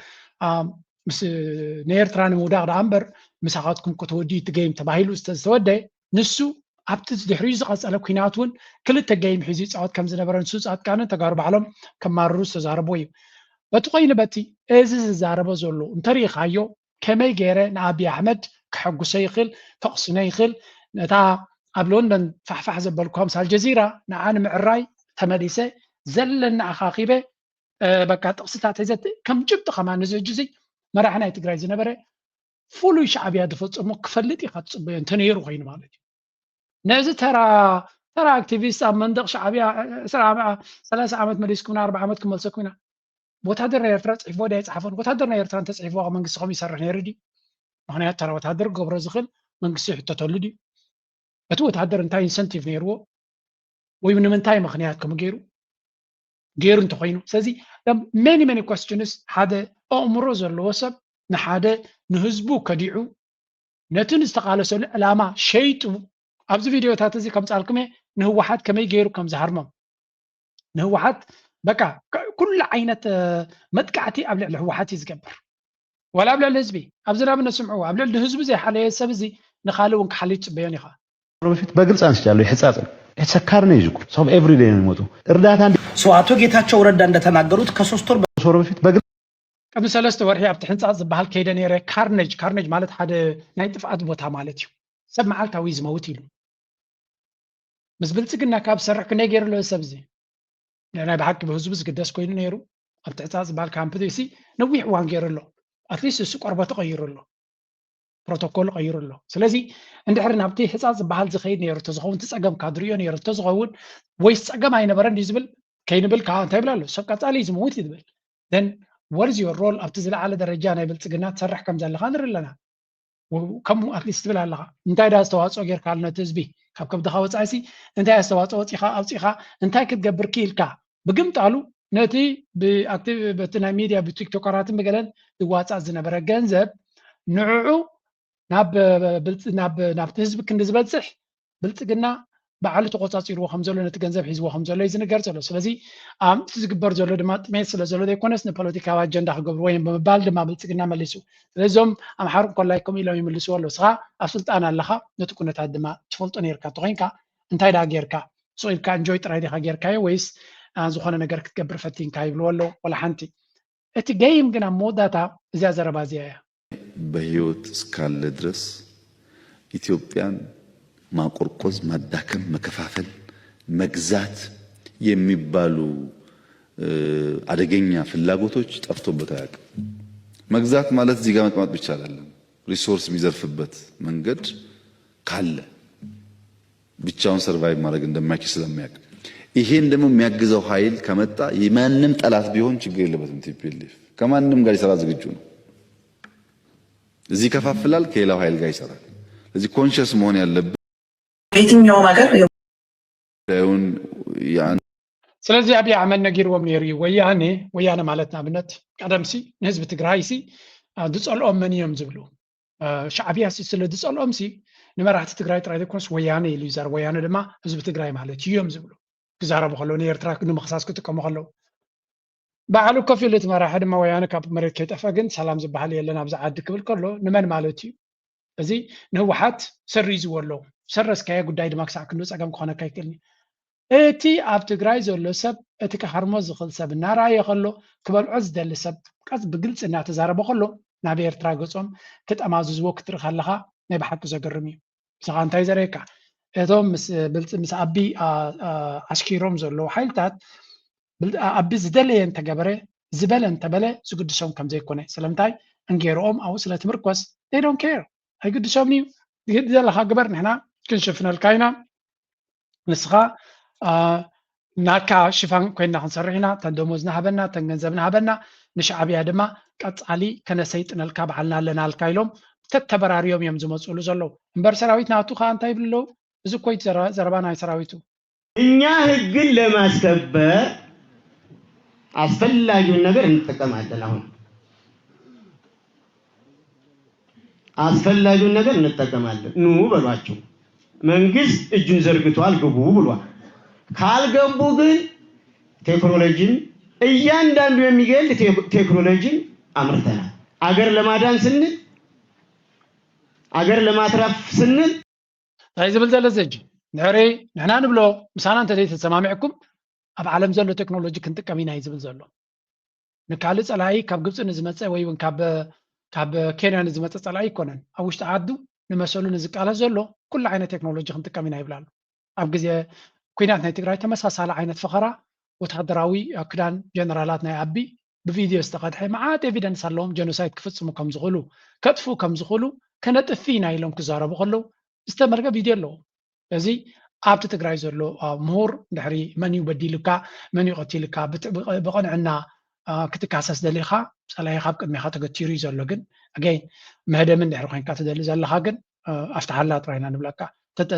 ምስ ንኤርትራ ንምውዳቕ ደኣ እምበር ምሳኻትኩም ክትወዲ እቲ ገይም ተባሂሉ ዝተወደ ንሱ ኣብቲ ድሕሪኡ ዝቐጸለ ኲናት እውን ክልተ ገይም ሒዙ ይጻወት ከም ዝነበረ ንሱ ጻድቃንን ተጋሩ ባዕሎም ከማርሩ ዝተዛረብዎ እዩ። በቲ ኮይኑ በቲ እዚ ዝዛረቦ ዘሎ እንተሪኢኻዮ ከመይ ገይረ ንኣብይ ኣሕመድ ከሐጉሶ ይኽእል ከቕስኖ ይኽእል ነታ ኣብ ሎንደን ፋሕፋሕ ዘበልኳ ምስ ኣልጀዚራ ንዓ ንምዕራይ ተመሊሰ ዘለኒ ኣኻኺበ በቃ ጥቕስታት ሒዘ ከም ጭብጢ ከማን እዚ ሕጂ እዚ መራሒ ናይ ትግራይ ዝነበረ ፍሉይ ሻዕብያ ዝፈፀሞ ክፈልጥ ኢኻ ትፅበዮ እንተነይሩ ኮይኑ ማለት እዩ። ነዚ ተራ ተራ ኣክቲቪስት ኣብ መንደቕ ሻዕብያ ሰላሳ ዓመት መሊስኩምና ኣርባ ዓመት ክመልሰኩም ኢና። ወታደር ናይ ኤርትራ ፅሒፍዎ ዳ ይፅሓፎን ወታደር ናይ ኤርትራ እንተፅሒፍዎ መንግስቲ ከምኡ ይሰርሕ ነይሩ ድዩ? ምክንያቱ ተራ ወታደር ክገብሮ ዝኽእል መንግስቲ ይሕተተሉ ድዩ? እቲ ወታደር እንታይ ኢንሰንቲቭ ነይርዎ ወይ ንምንታይ ምክንያት ከም ገይሩ ገይሩ እንተኮይኑ ስለዚ many many questions ሓደ ኣእምሮ ዘለዎ ሰብ ንሓደ ንህዝቡ ከዲዑ ነቲ ዝተቃለሰሉ ዕላማ ሸይጡ ኣብዚ ቪድዮታት እዚ ከምፃልኩም እየ ንህወሓት ከመይ ገይሩ ከም ዝሃርሞም ንህወሓት በቃ ኩሉ ዓይነት መጥቃዕቲ ኣብ ልዕሊ ህወሓት እዩ ዝገብር ዋላ ኣብ ልዕሊ ህዝቢ ኣብዚ ናብ ነስምዕዎ ኣብ ልዕሊ ህዝቢ ዘይሓለየ ሰብ እዚ ንካልእ እውን ክሓልዩ ትፅበዮን ኢኻ በፊት በግልጽ አንስቻለሁ። የሕጻጽን it's a carnage እኮ ሰው every day ነው የሚሞተው። እርዳታ እንዲ So አቶ ጌታቸው ረዳ እንደተናገሩት ከሶስት ወር ሶሮ በፊት በግልጽ ቅድሚ ሰለስተ ወርሒ ኣብቲ ሕንጻጽ ዝበሃል ከይደ ነይረ ካርነጅ ካርነጅ ማለት ሓደ ናይ ጥፍኣት ቦታ ማለት እዩ ሰብ መዓልታዊ ዝመውት ኢሉ ምስ ብልጽግና ካብ ዝሰርሕ ክንደይ ገይሩ ኣሎ ሰብ እዚ ናይ ብሓቂ ብህዝቡ ዝግደስ ኮይኑ ነይሩ ኣብቲ ሕንጻጽ ዝበሃል ካምፕ ሲ ነዊሕ እዋን ገይሩ ኣሎ ኣትሊስት እሱ ቆርበቱ ቀይሩ ኣሎ ፕሮቶኮል ቀይሩ ኣሎ ስለዚ እንድሕር ናብቲ ሕፃፅ ዝበሃል ዝኸይድ ነይሩ ተዝኸውን እቲ ፀገም ካድሪዮ ነይሩ ተዝኸውን ወይስ ፀገም ኣይነበረን ድዩ ዝብል ከይንብል ከዓ እንታይ ይብል ኣሎ? ሰብ ቀጻሊ እዩ ዝምውት እዩ ዝብል። Then what is your role ኣብቲ ዝለዓለ ደረጃ ናይ ብልጽግና ትሰርሕ ከም ዘለኻ ንርኢ ኣለና። ከምኡ ኣትሊስት ትብል ኣለኻ። እንታይ ዳ ኣስተዋፅኦ ጌርካ ኣሎ ነቲ ህዝቢ? ካብ ከብድኻ ወፃኢሲ እንታይ ኣስተዋፅኦ ወፂኻ ኣውፂኻ እንታይ ክትገብር ክኢልካ? ብግምጣሉ ነቲ ብኣክቲቭ በቲ ናይ ሚድያ ብቲክቶከራትን ብገለን ዝዋፃእ ዝነበረ ገንዘብ ንዕዑ ናብ ብልፅ ናብ ናብቲ ህዝቢ ክንዲ ዝበፅሕ ብልፅግና ባዕሉ ተቆፃፂርዎ ከም ዘሎ ነቲ ገንዘብ ሒዝዎ ከም ዘሎ እዩ ዝንገር ዘሎ። ስለዚ እቲ ዝግበር ዘሎ ድማ ጥሜት ስለ ዘሎ ዘይኮነስ ንፖለቲካዊ ኣጀንዳ ክገብርዎ እዮም ብምባል ድማ ብልፅግና መሊሱ። ስለዚ እዞም ኣምሓሩ እንኮላይ ከምኡ ኢሎም ይምልስዎ ኣለዉ። እስኻ ኣብ ስልጣን ኣለኻ፣ ነቲ ኩነታት ድማ ትፈልጦ ነርካ እንተኮይንካ እንታይ ዳ ጌርካ? ስቕ ኢልካ እንጆይ ጥራይ ዲኻ ጌርካዮ ወይስ ዝኾነ ነገር ክትገብር ፈቲንካ ይብልዎ ኣለዉ። ወላ ሓንቲ። እቲ ገይም ግን ኣብ መወዳእታ እዚኣ ዘረባ እዚኣ እያ። በህይወት እስካለ ድረስ ኢትዮጵያን ማቆርቆዝ፣ ማዳከም፣ መከፋፈል፣ መግዛት የሚባሉ አደገኛ ፍላጎቶች ጠፍቶበት አያውቅም። መግዛት ማለት እዚህ ጋር መቀመጥ ብቻ አይደለም። ሪሶርስ የሚዘርፍበት መንገድ ካለ ብቻውን ሰርቫይቭ ማድረግ እንደማይችል ስለሚያውቅ፣ ይሄን ደግሞ የሚያግዘው ኃይል ከመጣ የማንም ጠላት ቢሆን ችግር የለበትም። ቲፒኤልኤፍ ከማንም ጋር ሊሰራ ዝግጁ ነው። እዚህ ይከፋፍላል፣ ከሌላው ኃይል ጋር ይሰራል። ስለዚህ ኮንሽስ መሆን ያለብን በየትኛውም ሀገር ጉዳዩን ያን ስለዚ ኣብይ ኣሕመድ ነጊርዎም ነይሩ እዩ። ወያነ ወያነ ማለት ንኣብነት ቀደምሲ ንህዝቢ ትግራይሲ ዝፀልኦም መን እዮም ዝብሉ ሻዕብያሲ ስለ ዝፀልኦምሲ ንመራሕቲ ትግራይ ጥራይ ዘይኮነስ ወያነ ኢሉ ይዛረብ። ወያነ ድማ ህዝቢ ትግራይ ማለት እዩ እዮም ዝብሉ ክዛረቡ ከለዉ ንኤርትራ ንምኽሳስ ክጥቀሙ ከለዉ ባዕሉ ኮፍ ኢሉ እቲ መራሒ ድማ ወያነ ካብ መሬት ከይጠፍአ ግን ሰላም ዝበሃል የለን ኣብዚ ዓዲ ክብል ከሎ ንመን ማለት እዩ? እዚ ንህወሓት ሰሪዝዎ ኣሎ። ሰረዝካዮ ጉዳይ ድማ ክሳዕ ክንዱ ፀገም ክኾነካ ይክእልኒ። እቲ ኣብ ትግራይ ዘሎ ሰብ እቲ ክሃርሞ ዝኽእል ሰብ እናረኣየ ከሎ ክበልዖ ዝደሊ ሰብ ቀስ ብግልፂ እናተዛረበ ከሎ ናብ ኤርትራ ገፆም ክጠማዝዝዎ ክትርኢ ከለኻ ናይ ብሓቂ ዘገርም እዩ። ንስኻ እንታይ ዘርእየካ? እቶም ምስ ብልፂ ምስ ኣቢ ኣሽኪሮም ዘለዉ ሓይልታት ኣቢ ዝደለየ እንተገበረ ዝበለ እንተበለ ዝግድሶም ከም ዘይኮነ ስለምንታይ እንጌርኦም ኣብኡ ስለ ትምርኮስ they don't care ኣይግድሶምን እዩ። ትግዲ ዘለካ ግበር ንሕና ክንሽፍነልካ ኢና። ንስኻ ናካ ሽፋን ኮይና ክንሰርሕ ኢና። ተን ደሞዝ ንሃበና ተን ገንዘብ ንሃበና ንሻዕብያ ድማ ቀፃሊ ከነሰይጥነልካ ባዕልና ኣለናልካ ኢሎም ተተበራርዮም እዮም ዝመፅሉ ዘለዉ። እምበር ሰራዊት ናቱ ከዓ እንታይ ይብሉ ኣለዉ? እዚ እኮ እዩ ዘረባ ናይ ሰራዊቱ። እኛ ህግን ለማስከበር አስፈላጊውን ነገር እንጠቀማለን። አሁን አስፈላጊውን ነገር እንጠቀማለን። ኑ በሏቸው። መንግስት እጁን ዘርግቷል፣ ግቡ ብሏል። ካልገቡ ግን ቴክኖሎጂን እያንዳንዱ የሚገል ቴክኖሎጂን አምርተናል። አገር ለማዳን ስንል አገር ለማትረፍ ስንል እንታይ ዝብል ዘሎ ዘጂ ድሕሪ ንሕና ንብሎ ምሳና እንተዘይተሰማሚዕኩም ኣብ ዓለም ዘሎ ቴክኖሎጂ ክንጥቀም ኢና እዩ ዝብል ዘሎ። ንካልእ ፀላኢ ካብ ግብፂ ንዝመፀ ወይ እውን ካብ ኬንያ ንዝመፀ ፀላኢ ኣይኮነን። ኣብ ውሽጢ ዓዱ ንመሰሉ ንዝቃለስ ዘሎ ኩሉ ዓይነት ቴክኖሎጂ ክንጥቀም ኢና ይብል ኣሎ። ኣብ ግዜ ኩናት ናይ ትግራይ ተመሳሳሊ ዓይነት ፈኸራ ወታደራዊ ክዳን ጀነራላት ናይ ኣቢ ብቪድዮ ዝተቐድሐ መዓት ኤቪደንስ ኣለዎም። ጀኖሳይድ ክፍፅሙ ከም ዝኽእሉ ከጥፍኡ ከም ዝኽእሉ ከነጥፊ ኢና ኢሎም ክዛረቡ ከለዉ ዝተመርገ ቪድዮ ኣለዎም። እዚ ኣብቲ ትግራይ ዘሎ ምሁር ድሕሪ መን እዩ በዲሉካ መን እዩ ቀቲሉካ ብቕንዕና ክትካሰስ ደሊኻ ፀላኢኻ ኣብ ቅድሜኻ ተገቲሩ እዩ ዘሎ። ግን ኣገይን መህደምን ድሕሪ ኮይንካ ትደሊ ዘለኻ ግን ኣፍትሓላ ጥራይና ንብለካ።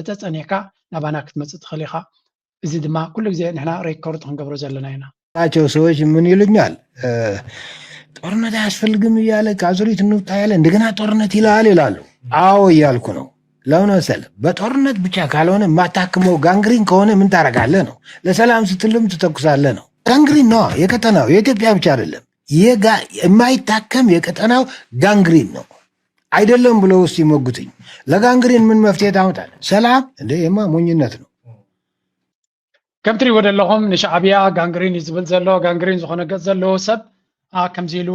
ተጸኒሕካ ናባና ክትመፅእ ትኽእል ኢኻ። እዚ ድማ ኩሉ ግዜ ንሕና ሬኮርድ ክንገብሮ ዘለና ኢና። ናቸው ሰዎች ምን ይሉኛል፣ ጦርነት አያስፈልግም እያለ ከአዙሪት እንውጣ ያለ እንደገና ጦርነት ይላል ይላሉ። አዎ እያልኩ ነው። ለምን መሰለህ? በጦርነት ብቻ ካልሆነ የማታክመው ጋንግሪን ከሆነ ምን ታረጋለህ ነው። ለሰላም ስትልም ትተኩሳለህ ነው። ጋንግሪን ነው የቀጠናው፣ የኢትዮጵያ ብቻ አይደለም። የማይታከም የቀጠናው ጋንግሪን ነው። አይደለም ብለው እስቲ ሞግቱኝ። ለጋንግሪን ምን መፍትሄ ታመጣለህ? ሰላም እንደ የማ ሞኝነት ነው። ከም ትሪእዎ ዘለኹም ንሻዕብያ ጋንግሪን እዩ ዝብል ዘሎ። ጋንግሪን ዝኾነ ገፅ ዘለዎ ሰብ ከምዚ ኢሉ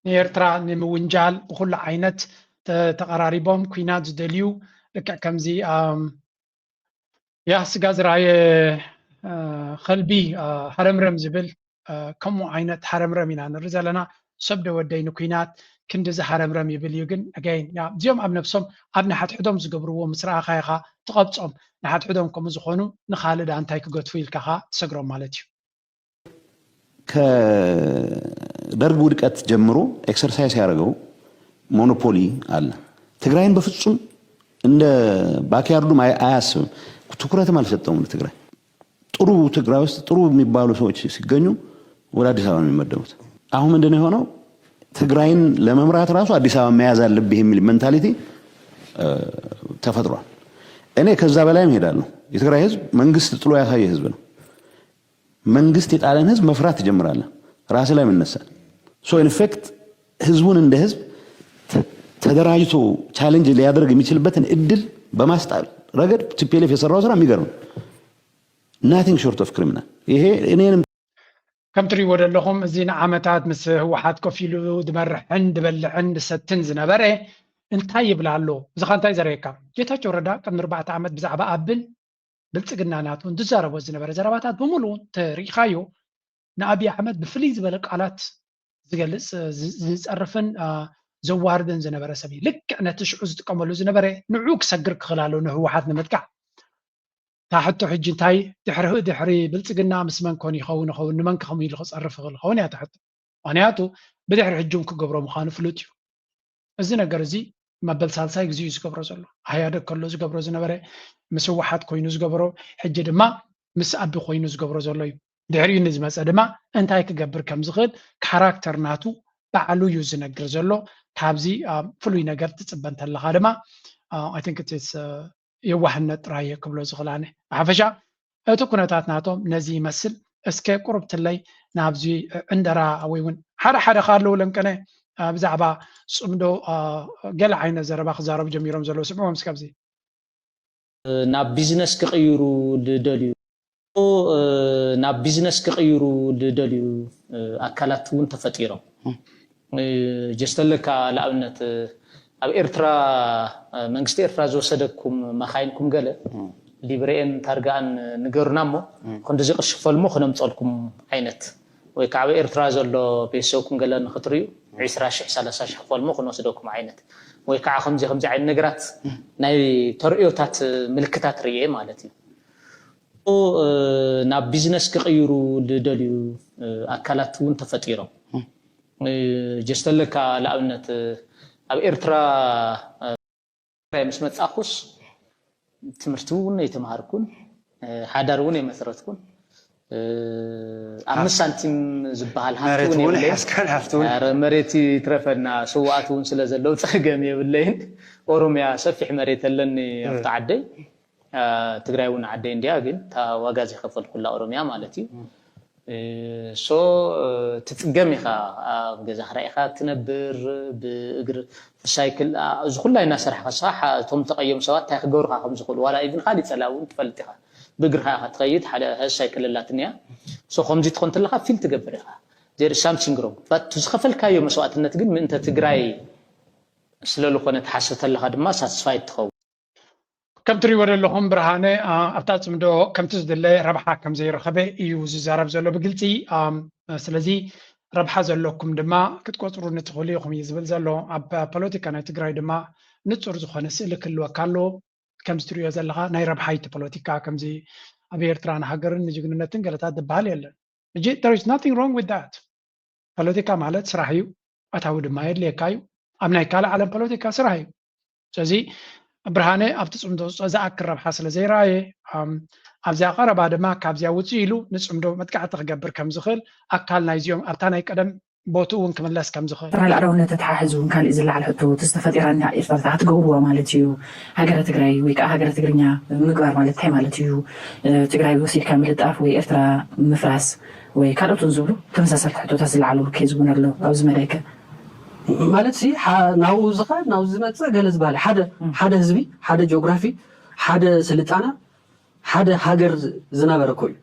ንኤርትራ ንምውንጃል ብኩሉ ዓይነት ተቐራሪቦም ኩናት ዝደልዩ ልክዕ ከምዚ ያ ስጋ ዝረኣየ ከልቢ ሃረምረም ዝብል ከምኡ ዓይነት ሃረምረም ኢና ንርኢ ዘለና። ሰብ ዶ ወደይ ንኩናት ክንድዚ ሃረምረም ይብል እዩ። ግን ኣገይን እዚኦም ኣብ ነብሶም ኣብ ንሓድሕዶም ዝገብርዎ ምስ ረኣኻ ኢኻ ትቐብጾም። ንሓድሕዶም ከምኡ ዝኾኑ ንኻልእ ደኣ እንታይ ክገድፉ ኢልካ ኸኣ ትሰግሮም ማለት እዩ። ከደርግ ውድቀት ጀምሮ ኤክሰርሳይዝ ያደረገው ሞኖፖሊ አለ። ትግራይን በፍጹም እንደ ባክያርዱም አያስብም፣ ትኩረትም አልሰጠውም ለትግራይ። ጥሩ ትግራይ ውስጥ ጥሩ የሚባሉ ሰዎች ሲገኙ ወደ አዲስ አበባ ነው የሚመደቡት። አሁን ምንድነው የሆነው? ትግራይን ለመምራት ራሱ አዲስ አበባ መያዝ አለብህ የሚል ሜንታሊቲ ተፈጥሯል። እኔ ከዛ በላይ እሄዳለሁ። የትግራይ ህዝብ መንግስት ጥሎ ያሳየ ህዝብ ነው። መንግስት የጣለን ህዝብ መፍራት ትጀምራለህ። ራስ ላይ መነሳት። So in effect ህዝቡን እንደ ህዝብ ተደራጅቶ ቻሌንጅ ሊያደርግ የሚችልበትን እድል በማስጣል ረገድ ቲፒኤልኤፍ የሰራው ስራ የሚገርም። Nothing short of criminal። ይሄ እኔንም ከም ትሪእዎ ዘለኹም እዚ ንዓመታት ምስ ህወሓት ኮፍ ኢሉ ዝመርሕን ዝበልዕን ዝሰትን ዝነበረ እንታይ ይብል ኣሎ? እዚ ኸ እንታይ ዘርእየካ? ጌታቸው ረዳ ቅድሚ ኣርባዕተ ዓመት ብዛዕባ ኣፕል ብልፅግና ናቱ ዝዛረቦ ዝነበረ ዘረባታት ብምሉኡ ተሪኢኻዮ ንኣብይ ኣሕመድ ብፍልይ ዝበለ ቃላት ዝገልፅ ዝፀርፍን ዘዋርድን ዝነበረ ሰብ እዩ። ልክዕ ነቲ ሽዑ ዝጥቀመሉ ዝነበረ ንዑ ክሰግር ክኽእል ኣለዎ ንህወሓት ንምጥቃዕ። እታ ሕቶ ሕጂ እንታይ ድሕሪ ድሕሪ ብልፅግና ምስ መን ኮን ይኸውን ይኸውን ንመን ከኸም ኢሉ ክፀርፍ ይኽእል ይኸውን እያ እታ ሕቶ። ምክንያቱ ብድሕሪ ሕጂ እውን ክገብሮ ምዃኑ ፍሉጥ እዩ። እዚ ነገር እዚ መበል ሳልሳይ ግዜ እዩ ዝገብሮ ዘሎ። ኣህያደግ ከሎ ዝገብሮ ዝነበረ ምስ ህወሓት ኮይኑ ዝገብሮ ሕጂ ድማ ምስ ኣቢ ኮይኑ ዝገብሮ ዘሎ እዩ። ድሕሪኡ ንዝመፀ ድማ እንታይ ክገብር ከም ዝኽእል ካራክተር ናቱ ባዕሉ እዩ ዝነግር ዘሎ። ካብዚ ፍሉይ ነገር ትፅበ እንተለኻ ድማ የዋህነት ጥራይ እየ ክብሎ ዝኽእል ኣነ። ብሓፈሻ እቲ ኩነታት ናቶም ነዚ ይመስል። እስከ ቁሩብ ትለይ ናብዚ ዕንደራ ወይ እውን ሓደ ሓደ ካልው ለንቀነ ብዛዕባ ፅምዶ ገለ ዓይነት ዘረባ ክዛረቡ ጀሚሮም ዘለዉ ስምዕዎም እስከ ኣብዚ። ናብ ቢዝነስ ክቕይሩ ዝደልዩ ናብ ቢዝነስ ክቕይሩ ዝደልዩ ኣካላት እውን ተፈጢሮም። ጀስተለካ ንኣብነት ኣብ ኤርትራ መንግስቲ ኤርትራ ዝወሰደኩም መኻይንኩም ገለ ሊብሬኤን ታርጋኣን ንገሩና እሞ ክንዲዚ ቅርሺ ክፈልሞ ክነምፀልኩም ዓይነት ወይ ከዓ ኣብ ኤርትራ ዘሎ ቤተሰብኩም ገለ ንክትርእዩ ዒስራ ሽሕ ሰላሳ ሽሕ ክፈልሞ ክንወስደኩም ዓይነት ወይ ከዓ ከምዚ ከምዚ ዓይነት ነገራት ናይ ተርእዮታት ምልክታት ርእየ ማለት እዩ። ናብ ቢዝነስ ክቕይሩ ዝደልዩ ኣካላት እውን ተፈጢሮም። ጀስተለካ ንኣብነት ኣብ ኤርትራ ምስ መጻእኩስ ትምህርቲ እውን ኣይተማሃርኩን፣ ሓዳር እውን ኣይመስረትኩን። ኣምስት ሳንቲም ዝበሃል ሃፍቲ እውን የብለይን። ኧረ መሬት ይትረፈና፣ ስውኣት እውን ስለ ዘለዉ ጸገም የብለይን። ኦሮምያ ሰፊሕ መሬት ኣለኒ ኣብቲ ዓደይ። ትግራይ እውን ዓደይ እንድያ፣ ግን እታ ዋጋ ዘይከፈልኩላ ኦሮምያ ማለት እዩ። ሶ ትፅገም ኢኻ፣ ኣብ ገዛ ክራይ ኢኻ ትነብር፣ ብእግሪ ሳይክል እዚ ኩላ እናሰራሕካ እቶም ተቀየሙ ሰባት እንታይ ክገብሩካ ከም ዝኽእሉ ዋላ ኢቭን ካሊእ ፀላ እውን ትፈልጥ ኢኻ። ብእግርካ ኢኻ ትኸይድ፣ ሓደ ሳይክል ኣላትኒ እያ። ሶ ከምዚ ትኾን ተለካ ፊል ትገብር ኢኻ። There is something wrong but ዝኸፈልካዮ መስዋእትነት ግን ምእንተ ትግራይ ስለልኾነ ትሓስብ ተለካ ድማ ሳትስፋይድ ትኸውን። ከም ትሪእዎ ዘለኹም ብርሃነ ኣብታ ፅምዶ ከምቲ ዝድለ ረብሓ ከም ዘይረኸበ እዩ ዝዛረብ ዘሎ ብግልፂ። ስለዚ ረብሓ ዘለኩም ድማ ክትቆፅሩ ንትኽእሉ ኢኹም እዩ ዝብል ዘሎ። ኣብ ፖለቲካ ናይ ትግራይ ድማ ንፁር ዝኾነ ስእሊ ክህልወካ ኣለዎ። ከምዚ ትሪኦ ዘለኻ ናይ ረብሓ እዩ እቲ ፖለቲካ። ከምዚ ኣብ ኤርትራ ንሃገርን ንጅግንነትን ገለታት ዝበሃል የለን። ሕጂ there is nothing wrong with that። ፖለቲካ ማለት ስራሕ እዩ፣ ኣታዊ ድማ የድልየካ እዩ። ኣብ ናይ ካልእ ዓለም ፖለቲካ ስራሕ እዩ። ስለዚ ብርሃነ ኣብቲ ፅምዶ ዝኣክል ረብሓ ስለ ዘይረኣየ ኣብዚኣ ቀረባ ድማ ካብዚኣ ውፅእ ኢሉ ንፅምዶ መጥቃዕቲ ክገብር ከም ዝኽእል ኣካል ናይዚኦም ኣብታ ናይ ቀደም ቦትኡ እውን ክምለስ ከም ዝኽእል። ኤርትራ ልዕላውነት ተተሓሒዙ እውን ካሊእ ዝለዓል ሕቶ እቲ ዝተፈጢራና ኤርትራ ክትገብርዋ ማለት እዩ። ሃገረ ትግራይ ወይ ከዓ ሃገረ ትግርኛ ምግባር ማለት እንታይ ማለት እዩ? ትግራይ ወሲድካ ምልጣፍ ወይ ኤርትራ ምፍራስ ወይ ካልኦት እውን ዝብሉ ተመሳሰልቲ ሕቶታት ዝለዓሉ ኬዝ እውን ኣሎ ኣብዚ መዳይከ? ማለት ሲ ናብኡ ዝኸድ ናብኡ ዝመፅእ ገለ ዝበሃል ሓደ ሓደ ህዝቢ ሓደ ጂኦግራፊ ሓደ ስልጣነ ሓደ ሃገር ዝነበረ እኮ እዩ።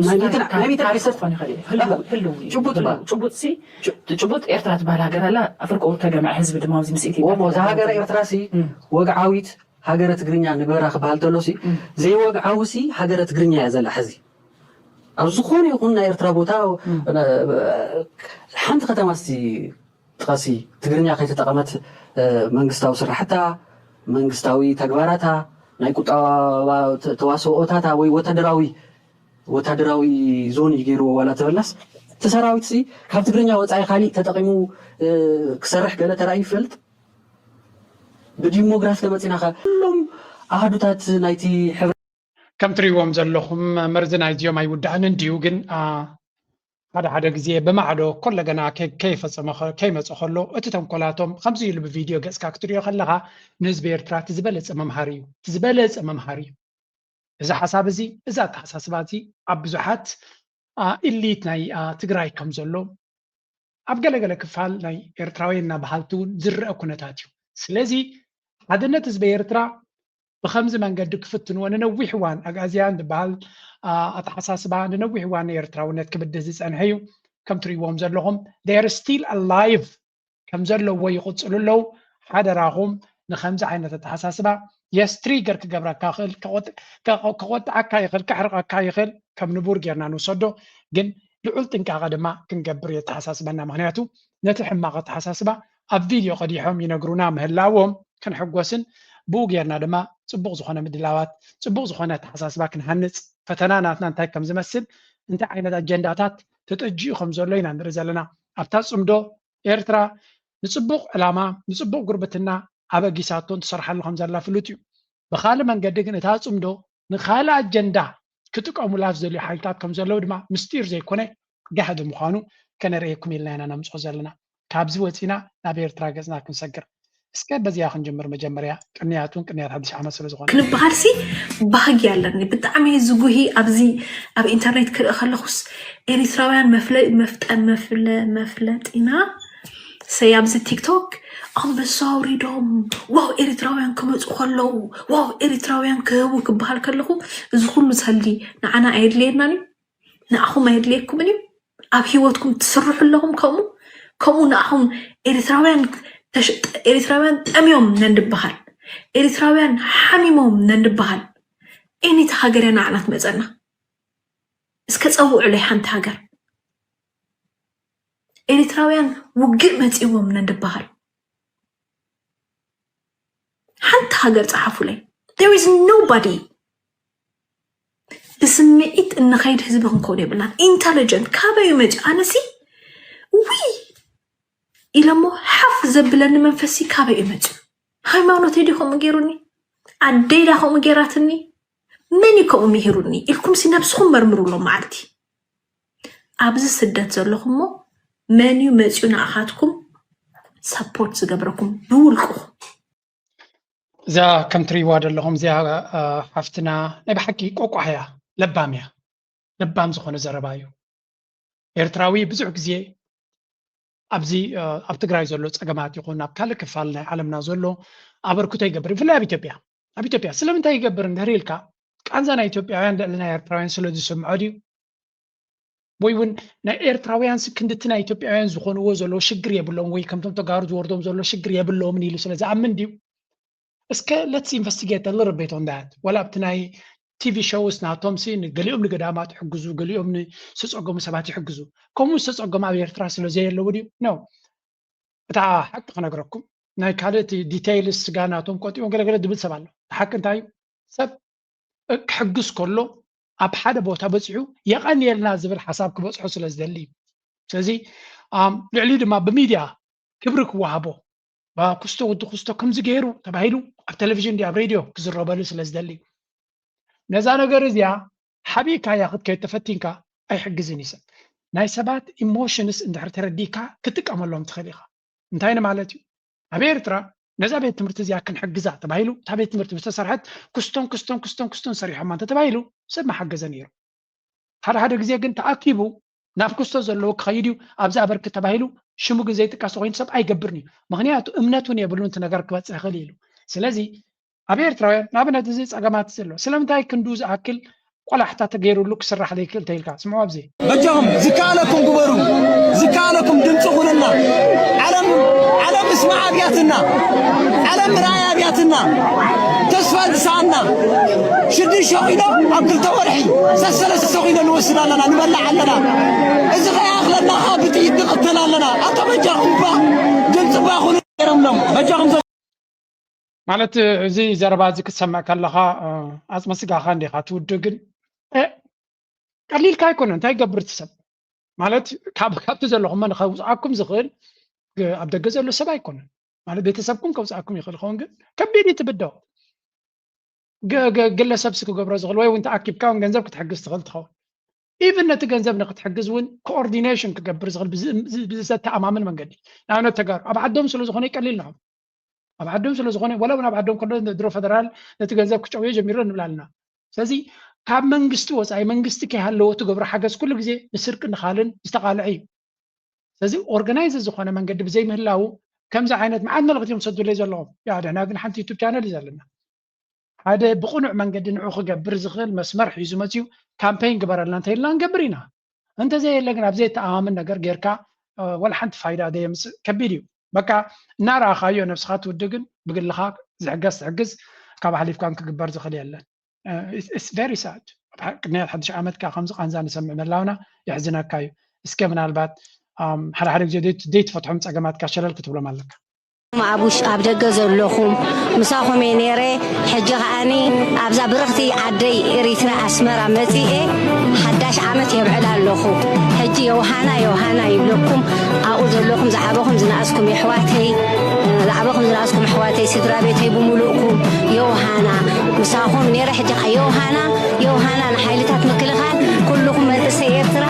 ናይ ሚእትን ናይ ሚእትን ዓሰርተ ጭቡጥ ባ- ጭቡጥ ሲ ጭቡጥ ኤርትራ ትበሃል ሃገር ኣላ። ፍርቁ ተገምዐ ህዝቢ ድማ ኣብዚ ምስ ኢትዮጵያ ወሞ እዛ ሃገረ ኤርትራ ሲ ወግዓዊት ሃገረ ትግርኛ ንግበራ ክበሃል ተሎ ሲ ዘይወግዓዊ ሲ ሃገረ ትግርኛ እያ ዘላ ሕዚ ኣብ ዝኾነ ይኹን ናይ ኤርትራ ቦታ ሓንቲ ከተማ ሲ ጥቀሲ ትግርኛ ከይተጠቐመት መንግስታዊ ስራሕታ መንግስታዊ ተግባራታ ናይ ቁጠባ ተዋስኦታታ ወይ ወታደራዊ ወታደራዊ ዞን እዩ ገይርዎ ዋላ ተበላስ፣ እቲ ሰራዊት ሲ ካብ ትግርኛ ወፃኢ ካሊእ ተጠቂሙ ክሰርሕ ገለ ተራእዩ ይፈልጥ? ብዲሞግራፊ ተመፂና ከ ኩሎም ኣሃዱታት ናይቲ ሕብረ ከም ትሪእዎም ዘለኹም መርዚ ናይዚኦም ኣይውዳእን እንድዩ፣ ግን ሓደ ሓደ ግዜ ብማዕዶ ኮለገና ከይፈፀመ ከይመፀ ከሎ እቲ ተንኮላቶም ከምዚ ኢሉ ብቪድዮ ገፅካ ክትሪኦ ከለካ ንህዝቢ ኤርትራ እቲ ዝበለፀ መምሃሪ እዩ። እቲ ዝበለፀ መምሃሪ እዩ። እዚ ሓሳብ እዚ፣ እዚ ኣተሓሳስባ እዚ ኣብ ብዙሓት ኢሊት ናይ ትግራይ ከም ዘሎ ኣብ ገለገለ ክፋል ናይ ኤርትራውያን እና በሃልቲ እውን ዝረአ ኩነታት እዩ። ስለዚ ሓድነት ህዝቢ ኤርትራ ብከምዚ መንገዲ ክፍትንዎ ንነዊሕ እዋን ኣግኣዝያን ዝበሃል ኣተሓሳስባ ንነዊሕ እዋን ንኤርትራውነት ክብድህ ዝፀንሐ እዩ። ከም ትሪእዎም ዘለኹም they are still alive ከም ዘለዎ ይቕፅሉ ኣለዉ። ሓደራኹም ንከምዚ ዓይነት ኣተሓሳስባ yes trigger ክገብረካ ይኽእል፣ ከቆጥዓካ ይኽእል፣ ከሕርቐካ ይኽእል። ከም ንቡር ጌርና ንውሰዶ፣ ግን ልዑል ጥንቃቐ ድማ ክንገብር የተሓሳስበና። ምክንያቱ ነቲ ሕማቕ ኣተሓሳስባ ኣብ ቪድዮ ቀዲሖም ይነግሩና ምህላዎም ክንሕጎስን ብኡ ጌርና ድማ ፅቡቕ ዝኾነ ምድላዋት ፅቡቕ ዝኾነ ኣተሓሳስባ ክንሃንፅ ፈተና ናትና እንታይ ከም ዝመስል እንታይ ዓይነት ኣጀንዳታት ተጠጂኡ ከም ዘሎ ኢና ንርኢ ዘለና። ኣብታ ፅምዶ ኤርትራ ንፅቡቕ ዕላማ ንፅቡቕ ጉርብትና ኣበጊሳቶ ትሰርሓሉ ከም ዘላ ፍሉጥ እዩ። ብካልእ መንገዲ ግን እታ ፅምዶ ንካልእ ኣጀንዳ ክጥቀሙላ ዝደልዩ ሓይልታት ከም ዘለዉ ድማ ምስጢር ዘይኮነ ጋህዲ ምዃኑ ከነርእየኩም ኢልና ኢና ነምፅኦ ዘለና። ካብዚ ወፂና ናብ ኤርትራ ገፅና ክንሰግር። እስከ በዚኣ ክንጅምር መጀመርያ ቅንያቱን ቅንያት ሓድሽ ዓመት ስለ ዝኾነ። ክንበሃል ሲ ባህጊ ኣለኒ ብጣዕሚ ዝጉሂ ኣብዚ ኣብ ኢንተርኔት ክርኢ ከለኹስ ኤሪትራውያን መፍለ መፍጠ መፍለ መፍለጢና ሰይ ኣብዚ ቲክቶክ ኣንበሳ ኣውሪዶም ዋው ኤሪትራውያን ክመፁ ከለዉ ዋው ኤሪትራውያን ክህቡ ክበሃል ከለኹ እዚ ኩሉ ሰልዲ ንዓና ኣየድልየናን እዩ ንኣኹም ኣየድልየኩምን እዩ ኣብ ሂወትኩም ትስርሑ ኣለኹም ከምኡ ከምኡ ንኣኹም ኤሪትራውያን ኤሪትራውያን ጠምዮም ነንድበሃል ኤሪትራውያን ሓሚሞም ነንድበሃል ኤኒታ ሃገር እያ ንዓና ትመፀና እስከ ፀውዑለይ ሓንቲ ሃገር ኤሪትራውያን ውግእ መፂዎም ነንድበሃል ሓንቲ ሃገር ፀሓፉለይ there is nobody ብስምዒት እንኸይድ ህዝቢ ክንከውን የብልናን intelligent ካበይ እዩ መፂኡ ኣነሲ ውይ ኢለሞ ሓፍ ዘብለኒ መንፈሲ ካበይ እዩ መፂኡ ሃይማኖተይ ድዩ ከምኡ ገይሩኒ ኣደይ ዳ ከምኡ ገይራትኒ መን እዩ ከምኡ ምሂሩኒ ኢልኩምሲ ነብስኹም መርምሩ ሎም መዓልቲ ኣብዚ ስደት ዘለኹም እሞ መን እዩ መፂኡ ንኣኻትኩም support ዝገብረኩም ብውልቅኹም እዛ ከም ትሪእዋ ዘለኹም እዚኣ ሓፍትና ናይ ብሓቂ ቆቋሕ እያ ለባም እያ ለባም ዝኾነ ዘረባ እዩ ኤርትራዊ ብዙሕ ግዜ ኣብዚ ኣብ ትግራይ ዘሎ ፀገማት ይኹን ኣብ ካልእ ክፋል ናይ ዓለምና ዘሎ ኣበርክቶ ይገብር ብፍላይ ኣብ ኢትዮጵያ ኣብ ኢትዮጵያ ስለምንታይ ይገብር እንድሕር ኢልካ ቃንዛ ናይ ኢትዮጵያውያን ልዕሊ ናይ ኤርትራውያን ስለ ዝስምዖ ድዩ ወይ እውን ናይ ኤርትራውያን ክንድቲ ናይ ኢትዮጵያውያን ዝኾንዎ ዘለዎ ሽግር የብሎም ወይ ከምቶም ተጋሩ ዝወርዶም ዘሎ ሽግር የብለምን ኢሉ ስለ ዝኣምን ድዩ እስከ let's investigate a little bit on that ወላ ኣብቲ ናይ ቲቪ ሾውስ ናቶም ሲ ገሊኦም ንገዳማት ይሕግዙ ገሊኦም ንዝተፀገሙ ሰባት ይሕግዙ ከምኡ ዝተፀገሙ ኣብ ኤርትራ ስለ ዘየለዉ ድዩ ነው እታ ሓቂ ክነግረኩም ናይ ካልእ ዲቴይልስ ስጋ ናቶም ቆጢቦም ገለገለ ድብል ሰብ ኣሎ ሓቂ እንታይ እዩ ሰብ ክሕግዝ ከሎ ኣብ ሓደ ቦታ በፂሑ የቐንየልና ዝብል ሓሳብ ክበፅሖ ስለ ዝደሊ እዩ ስለዚ ልዕሊኡ ድማ ብሚድያ ክብሪ ክወሃቦ ኩስቶ ወዲ ኩስቶ ከምዚ ገይሩ ተባሂሉ ኣብ ቴሌቪዥን ኣብ ሬድዮ ክዝረበሉ ስለ ዝደሊ እዩ ነዛ ነገር እዚኣ ሓቢእካያ ክትከይድ ተፈቲንካ ኣይሕግዝን እዩ ሰብ ናይ ሰባት ኢሞሽንስ እንድሕር ተረዲእካ ክትጥቀመሎም ትኽእል ኢኻ እንታይ ንማለት እዩ ኣብ ኤርትራ ነዛ ቤት ትምህርቲ እዚኣ ክንሕግዛ ተባሂሉ እታ ቤት ትምህርቲ ዝተሰርሐት ክስቶን ክስቶን ክስቶን ክስቶን ሰሪሖማ እንተ ተባሂሉ ሰብ መሓገዘ ነይሩ ሓደ ሓደ ግዜ ግን ተኣኪቡ ናብ ክስቶ ዘለዎ ክኸይድ እዩ ኣብዚ ኣበርክት ተባሂሉ ሽሙ ግን ዘይጥቀስ ኮይኑ ሰብ ኣይገብርን እዩ ምክንያቱ እምነት እውን የብሉን እቲ ነገር ክበፅሕ ይኽእል ኢሉ ስለዚ ኣብ ኤርትራውያን ንኣብነት እዚ ፀገማት ዘሎ ስለምንታይ ክንዱ ዝኣክል ቆላሕታ ተገይሩሉ ክስራሕ ዘይክእል ተይልካ ስምዑ ኣብዚ በጃኹም ዝከኣለኩም ግበሩ ዝከኣለኩም ድምፂ ኩንና ዓለም ዓለም እስማዕ ኣብያትና ዓለም ርኣይ ኣብያትና ተስፋ ዝሰኣና ሽዱሽተ ኪሎ ኣብ ክልተ ወርሒ ሰሰለስተ ኪሎ ንወስድ ኣለና ንበላዕ ኣለና እዚ ከይኣኽለና ከዓ ብጥይት ንቕተል ኣለና ኣቶ በጃኹም ባ ድምፂ ባ ኩኑ ነይሮምሎም በጃኹም ማለት እዚ ዘረባ እዚ ክትሰምዕ ከለኻ ኣፅመ ስጋኻ እንዲኻ ትውድእ ግን ቀሊልካ ኣይኮነን። እንታይ ይገብር እቲ ሰብ ማለት ካብ ካብቲ ዘለኹም ንኸውፅኣኩም ዝኽእል ኣብ ደገ ዘሎ ሰብ ኣይኮነን። ማለት ቤተሰብኩም ከውፅኣኩም ይኽእል ኸውን፣ ግን ከቢድ እዩ ትብደው። ግለሰብ ክገብሮ ዝኽእል ወይ እውን ተኣኪብካ እውን ገንዘብ ክትሕግዝ ትኽእል ትኸውን። ኢቭን ነቲ ገንዘብ ንክትሕግዝ እውን ኮኦርዲኔሽን ክገብር ዝኽእል ብዘተኣማምን መንገዲ። ንኣብነት ተጋሩ ኣብ ዓዶም ስለ ዝኾነ ይቀሊል ንዖም ኣብ ዓዶም ስለ ዝኾነ ወላ እውን ኣብ ዓዶም ከሎ ድሮ ፈደራል ነቲ ገንዘብ ክጨውዮ ጀሚሩ ንብል ኣለና። ስለዚ ካብ መንግስቲ ወፃኢ መንግስቲ ከይሃለዎ ትገብሮ ሓገዝ ኩሉ ግዜ ንስርቂ ንኻልን ዝተቓልዐ እዩ። ስለዚ ኦርጋናይዝ ዝኾነ መንገዲ ብዘይምህላው ከምዚ ዓይነት መዓት መልእኽቲ እዮም ሰዱለይ ዘለኹም። ያ ደህና ግን ሓንቲ ዩቱብ ቻነል እዩ ዘለና። ሓደ ብቕኑዕ መንገዲ ንዑ ክገብር ዝኽእል መስመር ሒዙ መፅዩ ካምፔይን ግበረልና እንተኢልና ንገብር ኢና። እንተዘየለ ግን ኣብ ዘይተኣማምን ነገር ጌርካ ወላ ሓንቲ ፋይዳ ዘየምፅእ ከቢድ እዩ። በቃ እናረኣኻዮ ነብስኻ ትውድግን ብግልኻ ዝሕገዝ ትሕግዝ ካብ ሓሊፍካን ክግበር ዝኽእል የለን። ቨሪ ሳድ። ቅድሚያት ሓድሽ ዓመት ከዓ ከምዚ ቃንዛ ንሰምዕ ምላውና የሕዝነካ እዩ። እስከ ምናልባት ሓደ ሓደ ግዜ ዘይትፈትሖም ፀገማትካ ሸለል ክትብሎም ኣለካ። ኣብ ውሽ ኣብ ደገ ዘለኹም ምሳኹም እየ ነይረ። ሕጂ ከዓኒ ኣብዛ ብርኽቲ ዓደይ ኤሪትራ ኣስመራ መጺኤ ሓዳሽ ዓመት የብዕል ኣለኹ። ሕጂ ዮሃና ዮሃና ይብለኩም ኣብኡ ዘለኹም ዝዓበኹም ዝነኣስኩም የሕዋተይ ዝዓበኹም ዝነኣስኩም ኣሕዋተይ ስድራ ቤተይ ብምሉእኩም ዮሃና ምሳኹም ነይረ። ሕጂ ከኣ ዮሃና ዮሃና ንሓይልታት ምክልኻል ኩልኹም መንእሰይ ኤርትራ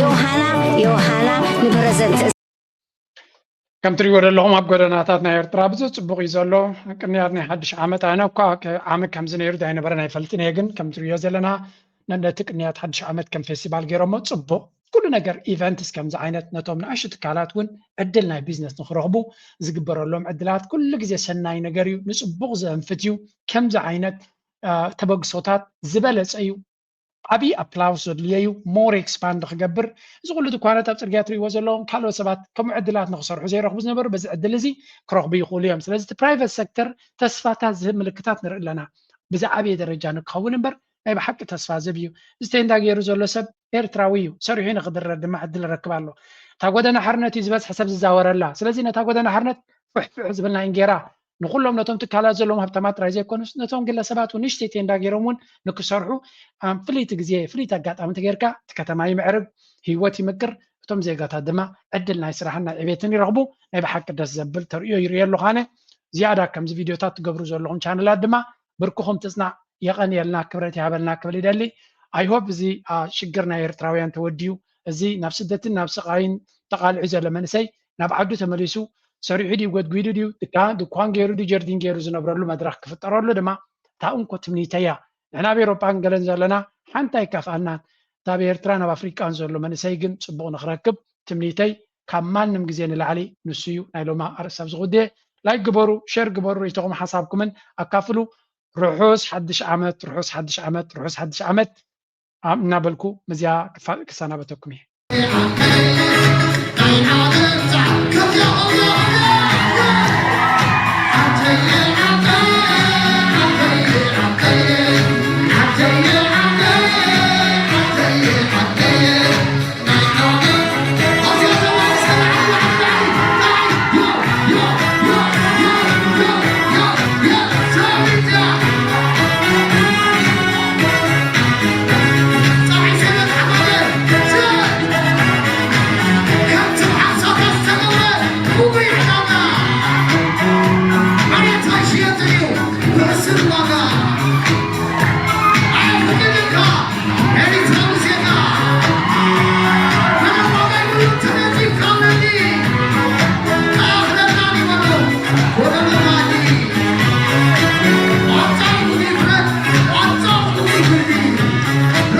ዮሃና ዮሃና ንፕረዘንት ከም ትሪእዎ ዘለኹም ኣብ ጎደናታት ናይ ኤርትራ ብዙሕ ፅቡቕ እዩ ዘሎ። ቅንያት ናይ ሓድሽ ዓመት ኣነ እኳ ዓመት ከምዚ ነይሩ ኣይነበረን ኣይፈልጥን እየ፣ ግን ከም ትሪእዮ ዘለና ነቲ ቅንያት ሓድሽ ዓመት ከም ፌስቲቫል ገይሮሞ ፅቡቕ ኩሉ ነገር ኢቨንትስ ከምዚ ዓይነት ነቶም ንኣሽቱ ትካላት እውን ዕድል ናይ ቢዝነስ ንክረኽቡ ዝግበረሎም ዕድላት ኩሉ ግዜ ሰናይ ነገር እዩ፣ ንፅቡቕ ዘንፍት እዩ። ከምዚ ዓይነት ተበግሶታት ዝበለፀ እዩ። ዓብዪ ኣፕላውስ ዘድልዮ እዩ ሞር ኤክስፓንድ ክገብር። እዚ ኩሉ ድኳናት ኣብ ፅርግያ ትሪእዎ ዘለኹም ካልኦት ሰባት ከምኡ ዕድላት ንክሰርሑ ዘይረኽቡ ዝነበሩ በዚ ዕድል እዚ ክረኽቡ ይኽእሉ እዮም። ስለዚ እቲ ፕራይቨት ሴክተር ተስፋታት ዝህብ ምልክታት ንርኢ ኣለና። ብዝዓበየ ደረጃ ንክኸውን እምበር ናይ ብሓቂ ተስፋ ዝህብ እዩ። እዚ ቴንዳ ገይሩ ዘሎ ሰብ ኤርትራዊ እዩ። ሰሪሑ ንክድረር ድማ ዕድል ረክብ ኣሎ። እታ ጎደና ሓርነት እዩ ዝበዝሐ ሰብ ዝዛወረላ። ስለዚ ነታ ጎደና ሓርነት ፍሕፍሕ ዝብል ናይ እንጌራ ንኩሎም ነቶም ትካላት ዘለዎም ሃብታማት ጥራይ ዘይኮኑስ ነቶም ግለሰባት እውን ንእሽተይ ቴንዳ ገይሮም እውን ንክሰርሑ ኣብ ፍልይቲ ግዜ ፍልይቲ ኣጋጣሚ ተገይርካ እቲ ከተማ ይምዕርግ፣ ህይወት ይምቅር፣ እቶም ዜጋታት ድማ ዕድል ናይ ስራሕን ናይ ዕቤትን ይረኽቡ። ናይ ብሓቂ ደስ ዘብል ተርእዮ ይርእየ ኣለኹ ኣነ። ዝያዳ ከምዚ ቪድዮታት ትገብሩ ዘለኹም ቻነላት ድማ ብርክኹም ትጽናዕ። የቐንየልና፣ ክብረት ይሃበልና ክብል ይደሊ። I hope እዚ ሽግር ናይ ኤርትራውያን ተወዲኡ እዚ ናብ ስደትን ናብ ስቓይን ተቓልዑ ዘሎ መንእሰይ ናብ ዓዱ ተመሊሱ ሰሪሑ ድዩ ጎድጒዱ ድዩ ድካ ድኳን ገይሩ ድዩ ጀርዲን ገይሩ ዝነብረሉ መድረኽ ክፍጠረሉ ድማ እታ እንኮ ትምኒተይ እያ። ንሕና ኣብ ኤሮጳን ገለን ዘለና ሓንቲ ኣይካፍኣናን። እታ ኣብ ኤርትራን ኣብ ኣፍሪቃን ዘሎ መንእሰይ ግን ጽቡቕ ንክረክብ ትምኒተይ ካብ ማንም ግዜ ንላዕሊ ንሱ እዩ። ናይ ሎማ ኣርእስቲ ኣብዚ ጉድየ። ላይክ ግበሩ፣ ሸር ግበሩ፣ ርእይቶኹም ሓሳብኩምን ኣካፍሉ። ርሑስ ሓድሽ ዓመት፣ ርሑስ ሓድሽ ዓመት፣ ርሑስ ሓድሽ ዓመት። እናበልኩ ምስዚኣ ክሰናበተኩም እየ።